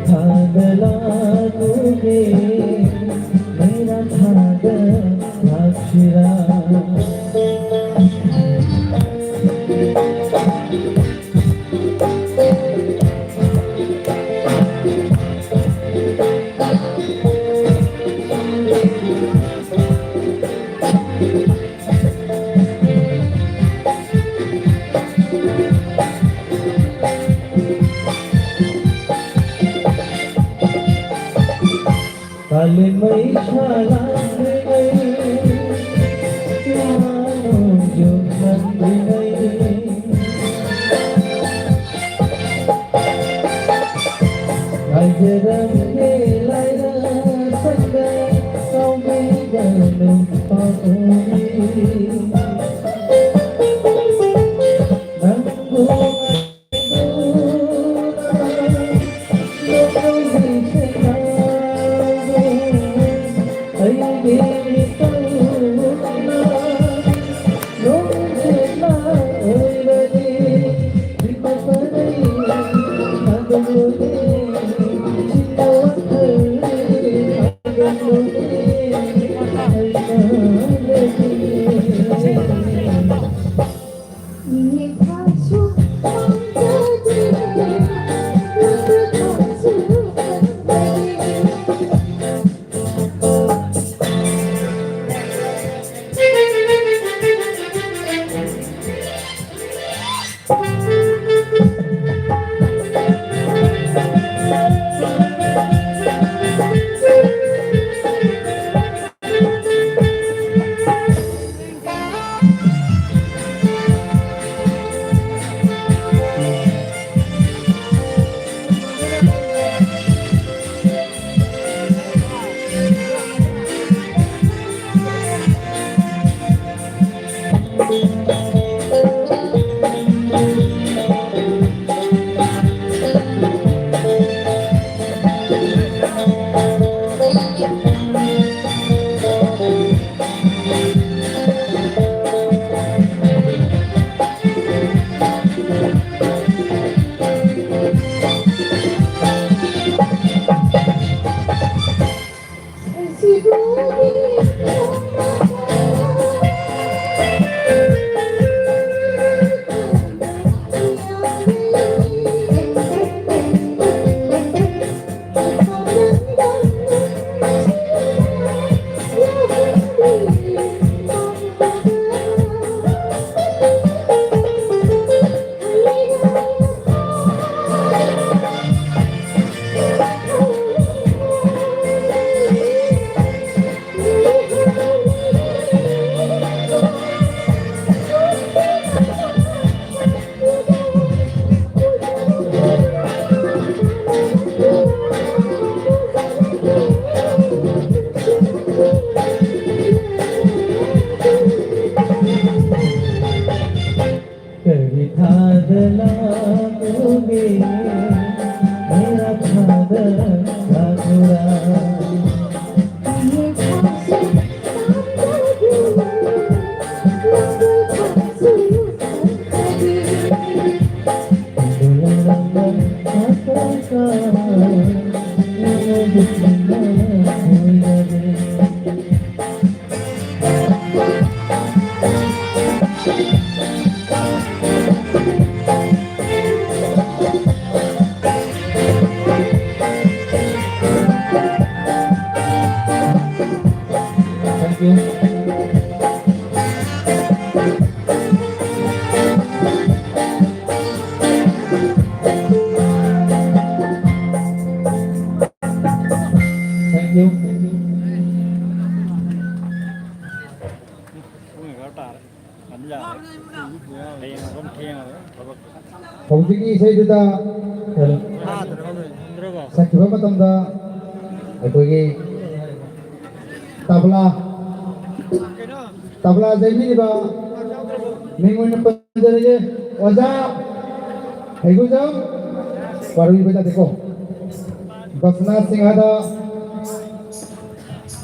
ꯊꯥꯗ ꯂꯥꯛꯂꯨꯒꯦ, ꯃꯩꯔꯥ ꯊꯥꯗ ꯂꯥꯛꯁꯤꯔꯥ? ꯀꯥꯂꯦꯟ ꯃꯩꯁꯥ ꯂꯥꯡꯂꯤꯉꯩ, ꯏꯃꯥ ꯅꯣꯡꯖꯨ ꯅꯪꯂꯤꯉꯩ꯫ ꯉꯥꯏꯖꯔꯝꯒꯦ ꯂꯥꯏꯔ ꯁꯪꯗ ꯁꯥꯎꯕꯤꯒꯅꯨ ꯄꯥꯝꯃꯨꯕꯤ꯫ ꯅꯪꯕꯨ खादला मुगे मेरा खादला Ghaghara. Thank you. Thank you. ꯄꯨꯡ ꯑꯦꯒꯥꯔꯣ ꯇꯥꯔꯦ꯫ ꯉꯟ ꯌꯥꯔꯦ꯫ ꯍꯌꯦꯡ ꯑꯗꯨꯝ ꯊꯦꯡꯉꯔꯣꯏ ꯊꯕꯛ꯫ ꯍꯧꯖꯤꯛꯀꯤ ꯏꯁꯩꯗꯨꯗ ꯁꯛꯈꯤꯕ ꯃꯇꯝꯗ ꯑꯩꯈꯣꯏꯒꯤ ꯇꯕ꯭ꯂꯥ, ꯇꯕ꯭ꯂꯥ ꯌꯩꯕꯤꯔꯤꯕ ꯃꯤꯡ ꯑꯣꯏꯅ ꯄꯟꯖꯔꯒꯦ꯫ ꯑꯣꯖꯥ ꯍꯩꯒꯨꯖꯝ ꯄꯥꯔꯨꯏꯕ ꯌꯥꯗꯦꯀꯣ꯫ ꯕꯁꯅꯥ ꯁꯤꯡꯍꯗ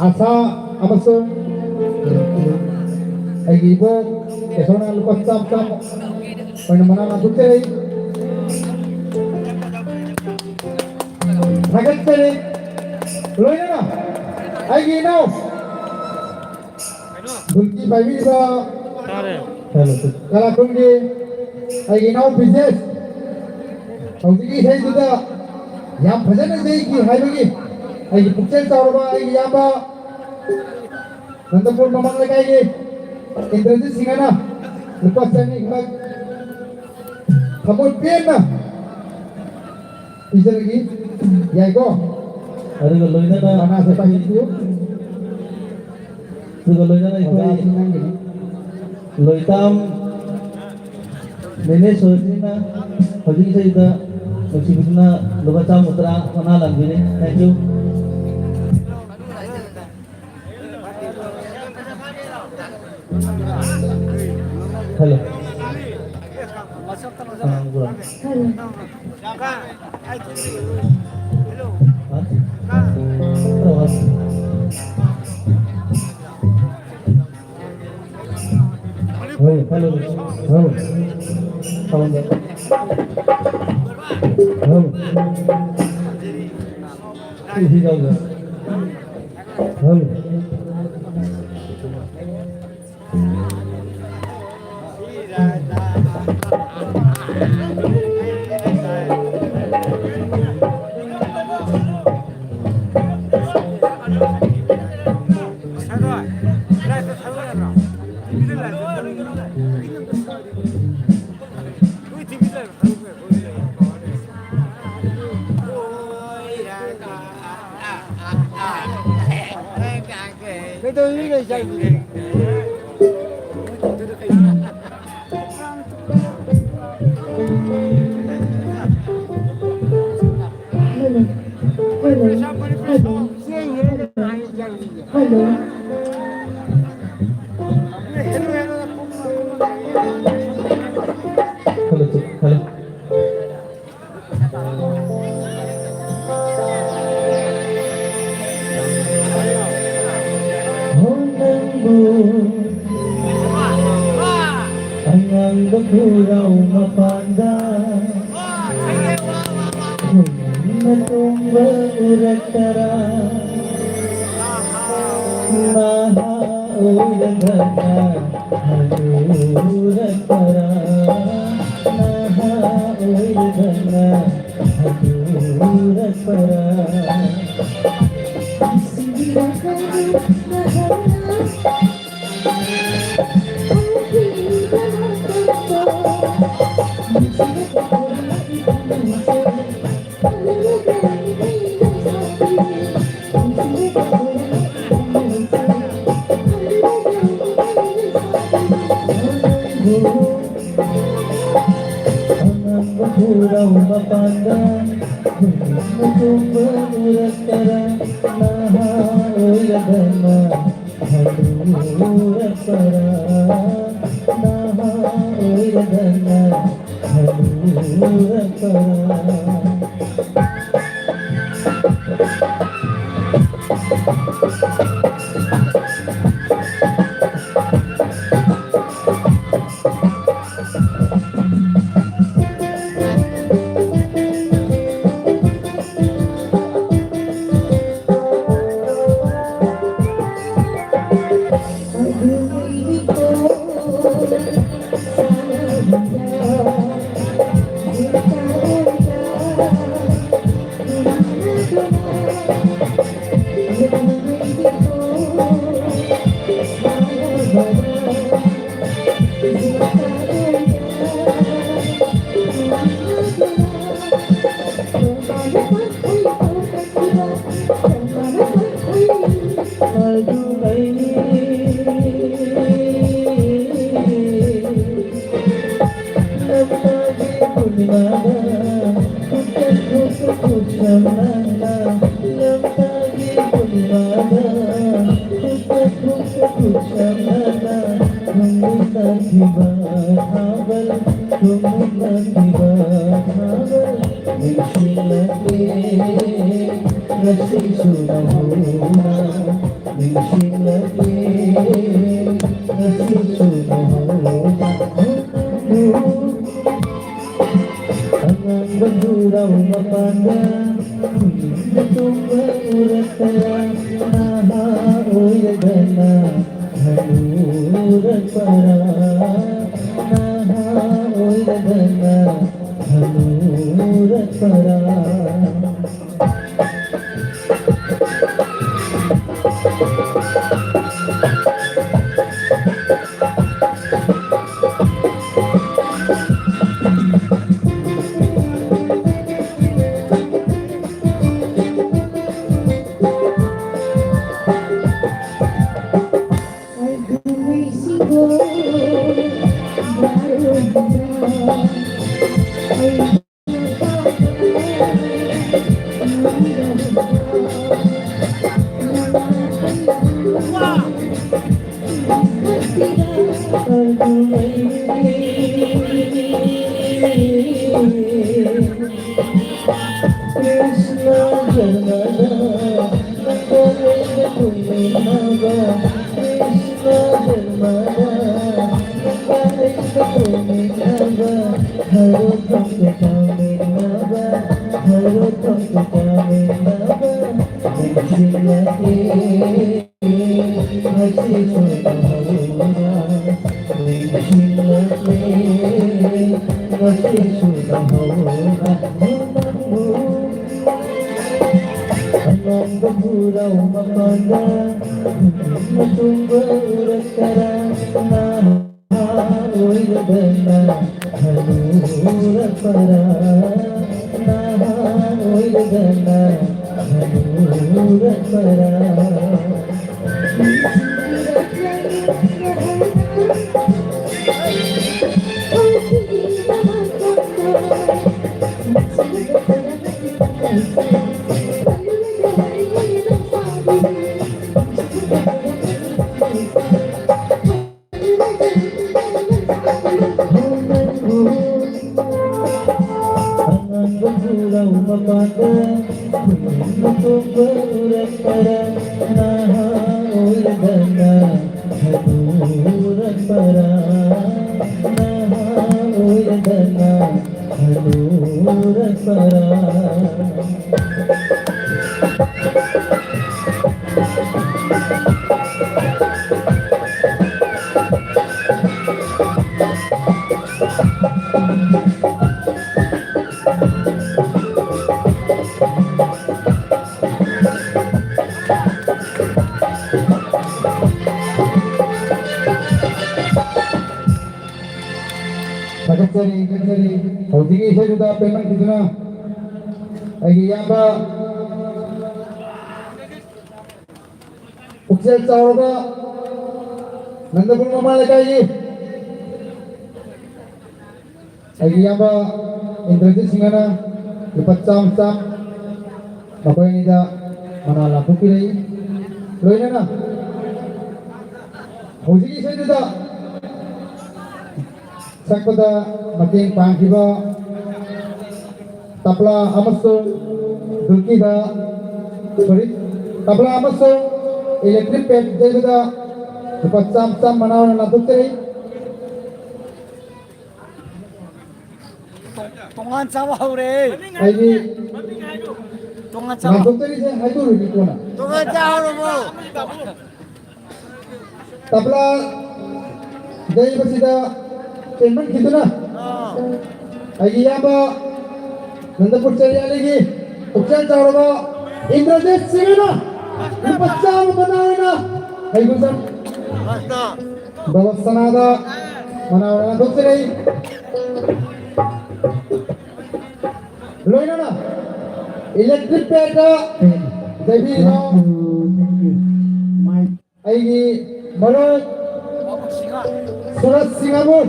ꯑꯁꯥ ꯑꯃꯁꯨꯡ ꯑꯩꯒꯤ ꯏꯕꯣꯛ ꯀꯦꯁꯣꯅ ꯂꯨꯄꯥ ꯆꯥꯝ ꯆꯥꯝ ꯑꯣꯏꯅ ꯃꯅꯥ ꯂꯥꯟꯊꯣꯛꯆꯔꯤ꯫ ꯊꯥꯒꯠꯆꯔꯤ꯫ ꯂꯣꯏꯅꯅ ꯑꯩꯒꯤ ꯏꯅꯥꯎ ꯙꯨꯜꯀꯤ ꯄꯥꯏꯕꯤꯔꯤꯕ ꯀꯂꯥꯈꯨꯟꯒꯤ ꯑꯩꯒꯤ ꯏꯅꯥꯎ ꯕꯤꯖꯦꯁ ꯍꯧꯖꯤꯛꯀꯤ ꯏꯁꯩꯗꯨꯗ ꯌꯥꯝ ꯐꯖꯅ ꯌꯩꯈꯤ ꯍꯥꯏꯕꯒꯤ ꯑꯩꯒꯤ ꯄꯨꯛꯆꯦꯜ ꯆꯥꯎꯔꯕ ꯑꯩꯒꯤ ꯏꯌꯥꯝꯕ ꯅꯟꯗꯄꯨꯔ ꯃꯃꯥꯡ ꯂꯩꯀꯥꯏꯒꯤ ꯏꯟꯗ꯭ꯔꯖꯤꯠ ꯁꯤꯡꯍꯅ ꯂꯨꯄꯥ ꯆꯅꯤ ꯈꯛ ꯊꯃꯣꯏ ꯄꯦꯟꯅ ꯄꯤꯖꯔꯒꯦ꯫ ꯌꯥꯏꯀꯣ? ꯑꯗꯨꯒ ꯂꯣꯏꯅꯅ ꯃꯅꯥꯁꯦ ꯄꯥꯏꯁꯤꯟꯕꯤꯌꯨ꯫ ꯑꯗꯨꯒ ꯂꯣꯏꯅꯅ ꯑꯩꯈꯣꯏ ꯑꯣꯖꯥꯁꯤ ꯅꯪꯒꯤꯅꯤ꯫ ꯂꯣꯏꯇꯥꯝ ꯅꯦꯅꯦ ꯁꯣꯏꯁꯤꯅ ꯍꯧꯖꯤꯛ ꯏꯁꯩꯗ ꯅꯨꯡꯁꯤꯕꯤꯗꯨꯅ ꯂꯨꯄꯥ ꯆꯥꯝꯃ ꯇꯔꯥ ꯃꯅꯥ ꯂꯥꯟꯕꯤꯔꯤ꯫ Thank you. ꯍꯜꯂꯣ꯫ ꯑꯉꯥꯡꯕꯔꯣ? ꯍꯜꯂꯣ꯫ ꯍꯥ? Hello, hello. ꯍꯣꯏ, ꯍꯜꯂꯣ꯫ ꯍꯜꯂꯣ꯫ ꯍꯜꯂꯣ꯫ ꯑꯩ ꯁꯤ ꯌꯥꯎꯗ꯭ꯔꯥ? ꯍꯜꯂꯣ꯫ ꯀꯩꯗꯧꯔꯤꯅꯣ ꯏꯆꯥꯅꯨꯄꯤ? Hello, hello, hello. Hello, hello. ꯍꯣ ꯅꯪꯕꯨ ꯑꯉꯥꯡꯕ ꯈꯨꯔꯥꯎ ꯃꯄꯥꯟꯗ ꯈꯨꯅꯨꯡꯅ ꯇꯣꯡꯕ ꯎꯔꯛꯇꯔꯥ? ꯅꯍꯥ ꯑꯣꯏꯔꯒꯅ ꯍꯅꯨꯔꯛꯄꯔꯥ? ꯅꯍꯥ ꯑꯣꯏꯔꯒꯅ ꯍꯅꯨꯔꯛꯄꯔꯥ? ꯑꯉꯥꯡꯕ ꯈꯨꯔꯥꯎ ꯃꯄꯥꯟꯗ ꯈꯨꯅꯨꯡꯅ ꯇꯣꯡꯕ ꯎꯔꯛꯇꯔꯥ? ꯅꯍꯥ ꯑꯣꯏꯔꯒꯅ ꯍꯅꯨꯔꯛꯄꯔꯥ, ꯅꯍꯥ ꯑꯣꯏꯔꯗꯅ ꯍꯅꯨꯔꯛꯄꯔꯥ꯫ ꯅꯤꯡꯁꯤꯡꯂꯛꯂꯦ ꯉꯁꯤꯁꯨ ꯅꯧꯍꯧꯅ, ꯅꯤꯡꯁꯤꯡꯂꯛꯂꯦ ꯉꯁꯤꯁꯨ ꯅꯧꯍꯧꯅ꯫ ꯑꯉꯥꯡꯕ ꯖꯨꯔꯥꯎ ꯃꯄꯥꯟꯗ ꯍꯨꯏꯅ ꯇꯣꯡꯕ ꯎꯔꯛꯇ ꯅꯍꯥ ꯑꯣꯏꯔꯗꯅ ꯍꯅꯨꯔꯛꯄꯔꯥ? ꯅꯍꯥ ꯑꯣꯏꯔꯗꯅ ꯍꯅꯨꯔꯛꯄꯔꯥ? ꯊꯥꯒꯠꯆꯔꯤ, ꯊꯥꯒꯠꯆꯔꯤ꯫ ꯍꯧꯖꯤꯛꯀꯤ ꯏꯁꯩꯗꯨꯗ ꯄꯦꯟꯃꯟꯈꯤꯗꯨꯅ ꯑꯩꯒꯤ ꯏꯌꯥꯝꯕ ꯄꯨꯛꯆꯦꯜ ꯆꯥꯎꯔꯕ ꯅꯟꯗꯒꯨꯔ ꯃꯃꯥ ꯂꯩꯀꯥꯏꯒꯤ ꯑꯩꯒꯤ ꯏꯌꯥꯝꯕ ꯏꯟꯗ꯭ꯔꯖꯤꯠ ꯁꯤꯡꯍꯅ ꯂꯨꯄꯥ ꯆꯥꯝꯃ ꯆꯥꯝꯃ ꯃꯈꯣꯏ ꯑꯅꯤꯗ ꯃꯅꯥ ꯂꯥꯟꯊꯣꯛꯄꯤꯔꯛꯏ꯫ ꯂꯣꯏꯅꯅ ꯍꯧꯖꯤꯛꯀꯤ ꯏꯁꯩꯗꯨꯗ ꯁꯛꯄꯗ ꯃꯇꯦꯡ ꯄꯥꯡꯈꯤꯕ ꯇꯕ꯭ꯂꯥ ꯑꯃꯁꯨꯡ ꯙꯨꯜꯀꯤꯗ, sorry, ꯇꯕ꯭ꯂꯥ ꯑꯃꯁꯨꯡ electric pad ꯌꯩꯕꯗ ꯂꯨꯄꯥ ꯆꯥꯝ ꯆꯥꯝ ꯃꯅꯥ ꯑꯣꯏꯅ ꯂꯥꯟꯊꯣꯛꯆꯔꯤ꯫ ꯇꯣꯉꯥꯟ ꯆꯥꯕ ꯍꯧꯔꯦ꯫ ꯑꯩꯗꯤ ꯇꯣꯉꯥꯟ ꯆꯥꯕ꯫ ꯂꯥꯟꯊꯣꯛꯆꯔꯤꯁꯦ ꯍꯥꯏꯗꯣꯛꯎꯔꯒꯦ ꯀꯣꯟꯅ꯫ ꯇꯣꯉꯥꯟ ꯆꯥ ꯍꯧꯔꯕꯣ? ꯇꯕ꯭ꯂꯥ ꯌꯩꯕꯁꯤꯗ ꯆꯦꯟꯃꯟꯈꯤꯗꯨꯅ ꯑꯥ꯫ ꯑꯩꯒꯤ ꯏꯌꯥꯝꯕ ꯅꯟꯗꯄꯨꯔ ꯆꯦꯔꯤꯌꯥꯂꯤꯒꯤ ꯄꯨꯛꯆꯦꯜ ꯆꯥꯎꯔꯕ ꯏꯟꯗ꯭ꯔꯖꯤꯠ ꯁꯤꯡꯍꯅ ꯂꯨꯄꯥ ꯆꯥꯝꯃ ꯃꯅꯥ ꯑꯣꯏꯅ ꯑꯩꯕꯨ ꯆꯪ ꯕꯕ ꯁꯅꯥꯗ ꯃꯅꯥ ꯑꯣꯏꯅ ꯂꯥꯟꯊꯣꯛꯆꯔꯤ꯫ ꯂꯣꯏꯅꯅ electric padꯇ ꯗꯦꯕꯤ ꯏꯅꯥꯎ ꯑꯩꯒꯤ ꯃꯔꯨꯞ ꯁꯨꯔꯖ ꯁꯤꯡ ꯑꯃꯨ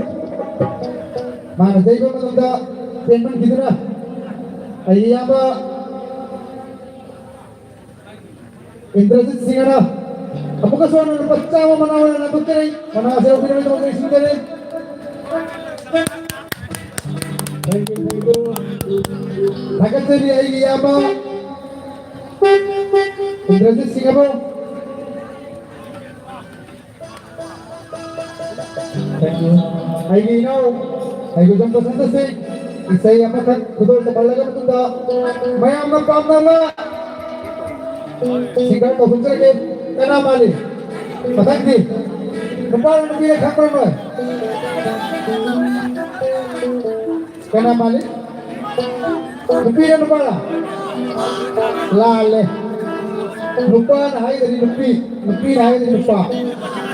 ꯃꯥꯅ ꯆꯩꯕ ꯃꯇꯝꯗ ꯆꯦꯟꯃꯟꯈꯤꯗꯨꯅ ꯑꯩꯒꯤ ꯏꯌꯥꯝꯕ ꯏꯟꯗ꯭ꯔꯖꯤꯠ ꯁꯤꯡꯍꯅ ꯑꯃꯨꯛꯀꯁꯨ ꯍꯟꯅ ꯂꯨꯄꯥ ꯆꯥꯝꯃ ꯃꯅꯥ ꯑꯣꯏꯅ ꯂꯥꯟꯊꯣꯛꯆꯔꯤ꯫ ꯃꯅꯥ ꯑꯁꯤ ꯂꯧꯕꯤꯅꯕꯒꯤꯗꯃꯛꯇ ꯅꯤꯡꯁꯤꯡꯖꯔꯤ꯫ Thank you, thank you. ꯊꯥꯒꯠꯆꯔꯤ ꯑꯩꯒꯤ ꯏꯌꯥꯝꯕ ꯏꯟꯗ꯭ꯔꯖꯤꯠ ꯁꯤꯡꯍꯕꯨ꯫ Thank you. ꯑꯩꯒꯤ ꯏꯅꯥꯎ ꯑꯩꯒꯤ ꯖꯝ ꯕꯁꯟꯇ ꯁꯤꯡ ꯏꯁꯩ ꯑꯃꯈꯛ ꯈꯨꯗꯣꯜ ꯇꯝꯍꯜꯂꯕ ꯃꯇꯨꯡꯗ ꯃꯌꯥꯝꯅ ꯄꯥꯝꯅꯕ ꯁꯤꯡꯒꯔ ꯀꯧꯊꯣꯛꯆꯔꯒꯦ꯫ ꯀꯅꯥ ꯃꯥꯜꯂꯤ? ꯃꯊꯪꯗꯤ ꯅꯨꯄꯥꯔꯣ ꯅꯨꯄꯤꯔ ꯈꯪꯕ꯭ꯔꯥ ꯅꯣꯏ? ꯀꯅꯥ ꯃꯥꯜꯂꯤ? ꯅꯨꯄꯤꯔ ꯅꯨꯄꯥꯔ? ꯂꯥꯜꯂꯦ꯫ ꯅꯨꯄꯥꯅ ꯍꯥꯏꯒꯗꯤ ꯅꯨꯄꯤ, ꯅꯨꯄꯤꯅ ꯍꯥꯏꯒꯗꯤ ꯅꯨꯄꯥ꯫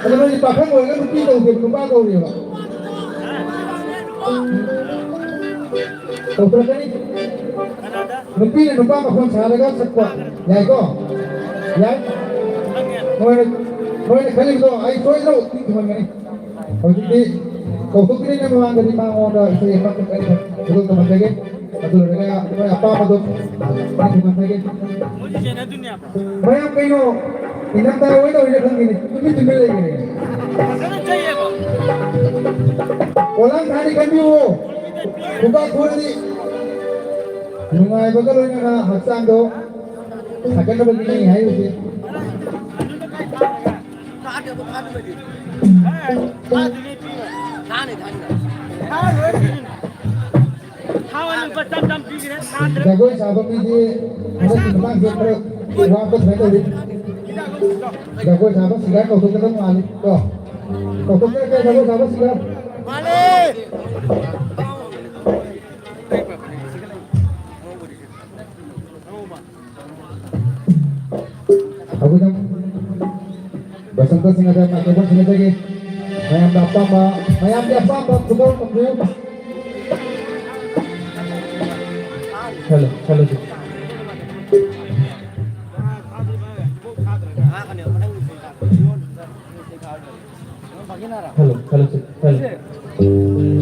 ꯑꯗꯣ ꯅꯣꯏꯗꯤ ꯄꯥꯈꯪ ꯑꯣꯏꯔꯒ ꯅꯨꯄꯤ ꯀꯧꯗꯦꯕ, ꯅꯨꯄꯥ ꯀꯧꯔꯦꯕ꯫ ꯀꯧꯊꯣꯔꯛꯀꯅꯤ꯫ ꯅꯨꯄꯤꯅ ꯅꯨꯄꯥ ꯃꯈꯣꯟ ꯁꯥꯔꯒ ꯁꯛꯄ ꯌꯥꯏꯀꯣ? ꯌꯥꯏ? ꯃꯣꯏꯅ, ꯃꯣꯏꯅ ꯈꯜꯂꯤꯕꯗꯣ ꯑꯩ ꯁꯣꯏꯗꯅ ꯎꯠꯄꯤ ꯊꯨꯡꯍꯟꯒꯅꯤ꯫ ꯍꯧꯖꯤꯛꯇꯤ ꯀꯧꯊꯣꯛꯇ꯭ꯔꯤꯉꯩ ꯃꯃꯥꯡꯗꯗꯤ ꯃꯉꯣꯟꯗ ꯏꯁꯩ ꯑꯃꯈꯛ ꯑꯩꯅ ꯈꯨꯗꯣꯜ ꯇꯝꯍꯟꯖꯒꯦ꯫ ꯑꯗꯨ ꯂꯣꯏꯔꯒ ꯃꯣꯏ ꯑꯄꯥꯝꯕꯗꯣ ꯊꯨꯡꯍꯟꯖꯒꯦ꯫ ꯃꯌꯥꯝ ꯀꯩꯅꯣ ꯏꯪꯊꯝꯊꯥ ꯋꯦꯗꯔ ꯑꯣꯏꯔ ꯈꯪꯗꯦꯅꯦ, ꯇꯨꯃꯤꯟ ꯇꯨꯃꯤꯟ ꯂꯩꯈ꯭ꯔꯦ꯫ ꯄꯣꯂꯥꯡ ꯊꯥꯅꯤ ꯈꯟꯕꯤꯌꯨ꯫ ꯈꯨꯕꯥꯛ ꯈꯨꯔꯗꯤ ꯅꯨꯡꯉꯥꯏꯕꯒ ꯂꯣꯏꯅꯅ ꯍꯛꯆꯥꯡꯗꯣ ꯁꯥꯒꯠꯅꯕꯒꯤꯅꯤ ꯍꯥꯏꯔꯤꯁꯦ꯫ ꯖꯒꯣꯏ ꯁꯥꯕ ꯃꯤꯗꯤ ꯍꯟꯗꯛꯀꯤ ꯃꯇꯥꯡꯁꯦ ꯈꯔ ꯋꯥꯠꯄ ꯁꯨꯃꯥꯏꯅ ꯇꯧꯔꯤ꯫ ꯖꯒꯣꯏ ꯁꯥꯕ ꯁꯤꯡꯒꯔ ꯀꯧꯊꯣꯛꯀꯗꯕ ꯃꯥꯜꯂꯤ ꯀꯣ꯫ ꯀꯧꯊꯣꯛꯆꯔꯛꯀꯦ ꯖꯒꯣꯏ ꯁꯥꯕ ꯁꯤꯡꯒꯔ꯫ ꯑꯩꯈꯣꯏꯅ ꯕꯁꯟꯇ ꯁꯤꯡ ꯑꯗ ꯃꯥꯏꯀ꯭ꯔꯣꯐꯣꯟ ꯁꯤꯟꯅꯖꯒꯦ꯫ ꯃꯌꯥꯝꯅ ꯑꯄꯥꯝꯕ, ꯃꯌꯥꯝꯒꯤ ꯑꯄꯥꯝꯕ ꯈꯨꯗꯣꯜ ꯇꯝꯕꯤꯌꯨ꯫ ꯍꯜꯂꯣ, ꯍꯜꯂꯣ, ꯁꯤꯡ꯫ ꯍꯜꯂꯣ, ꯍꯜꯂꯣ, ꯁꯤꯡ, hello.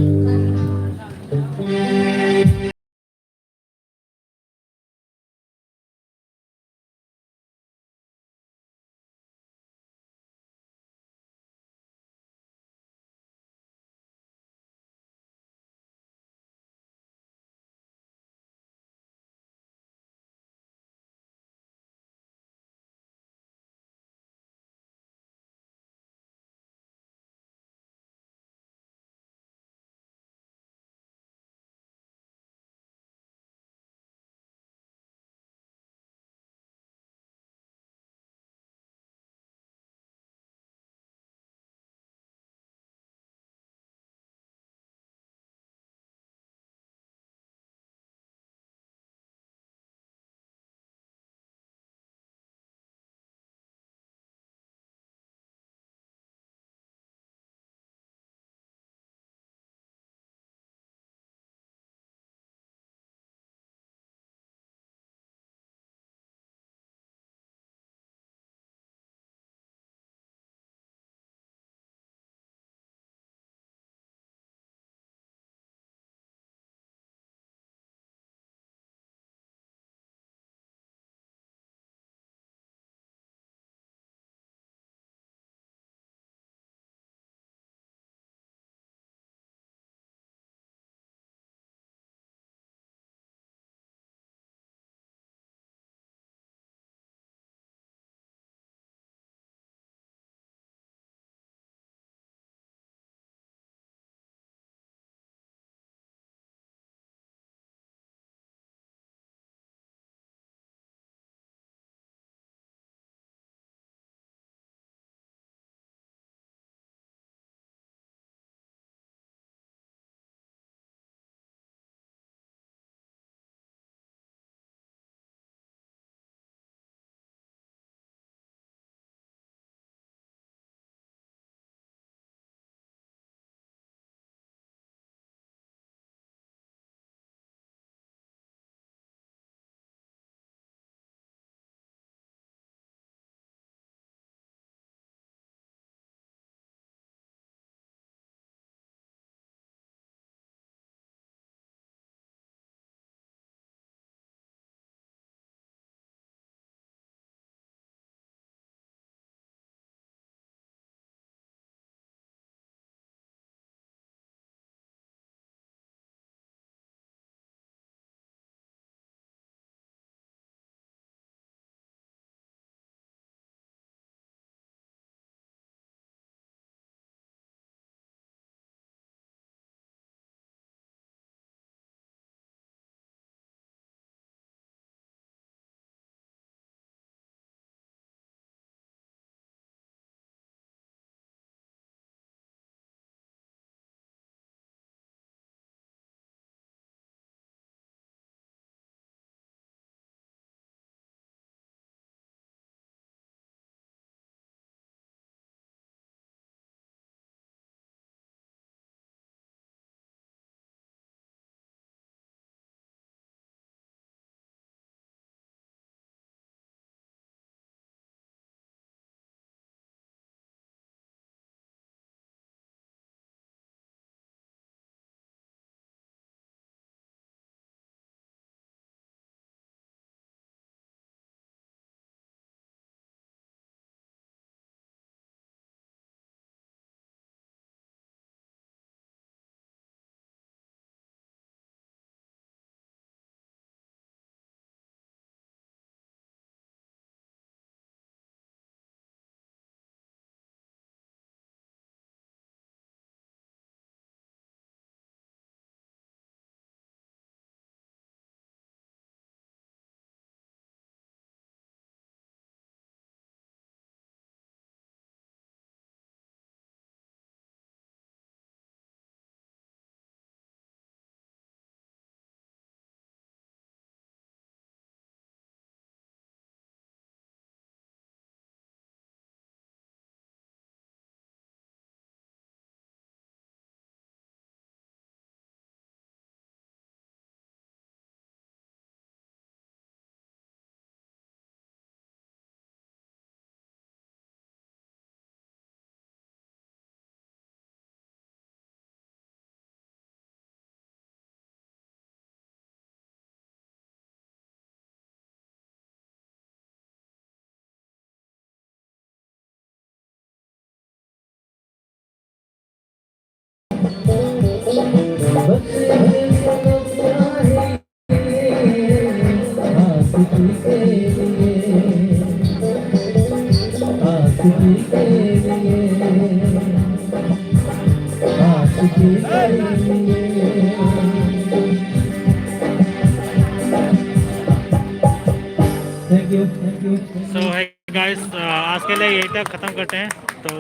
So hey guys, uh, आज के लिए यहीं तक खत्म करते हैं। तो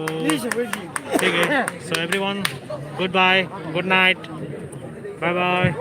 ठीक है, so everyone, good bye, good night, bye bye।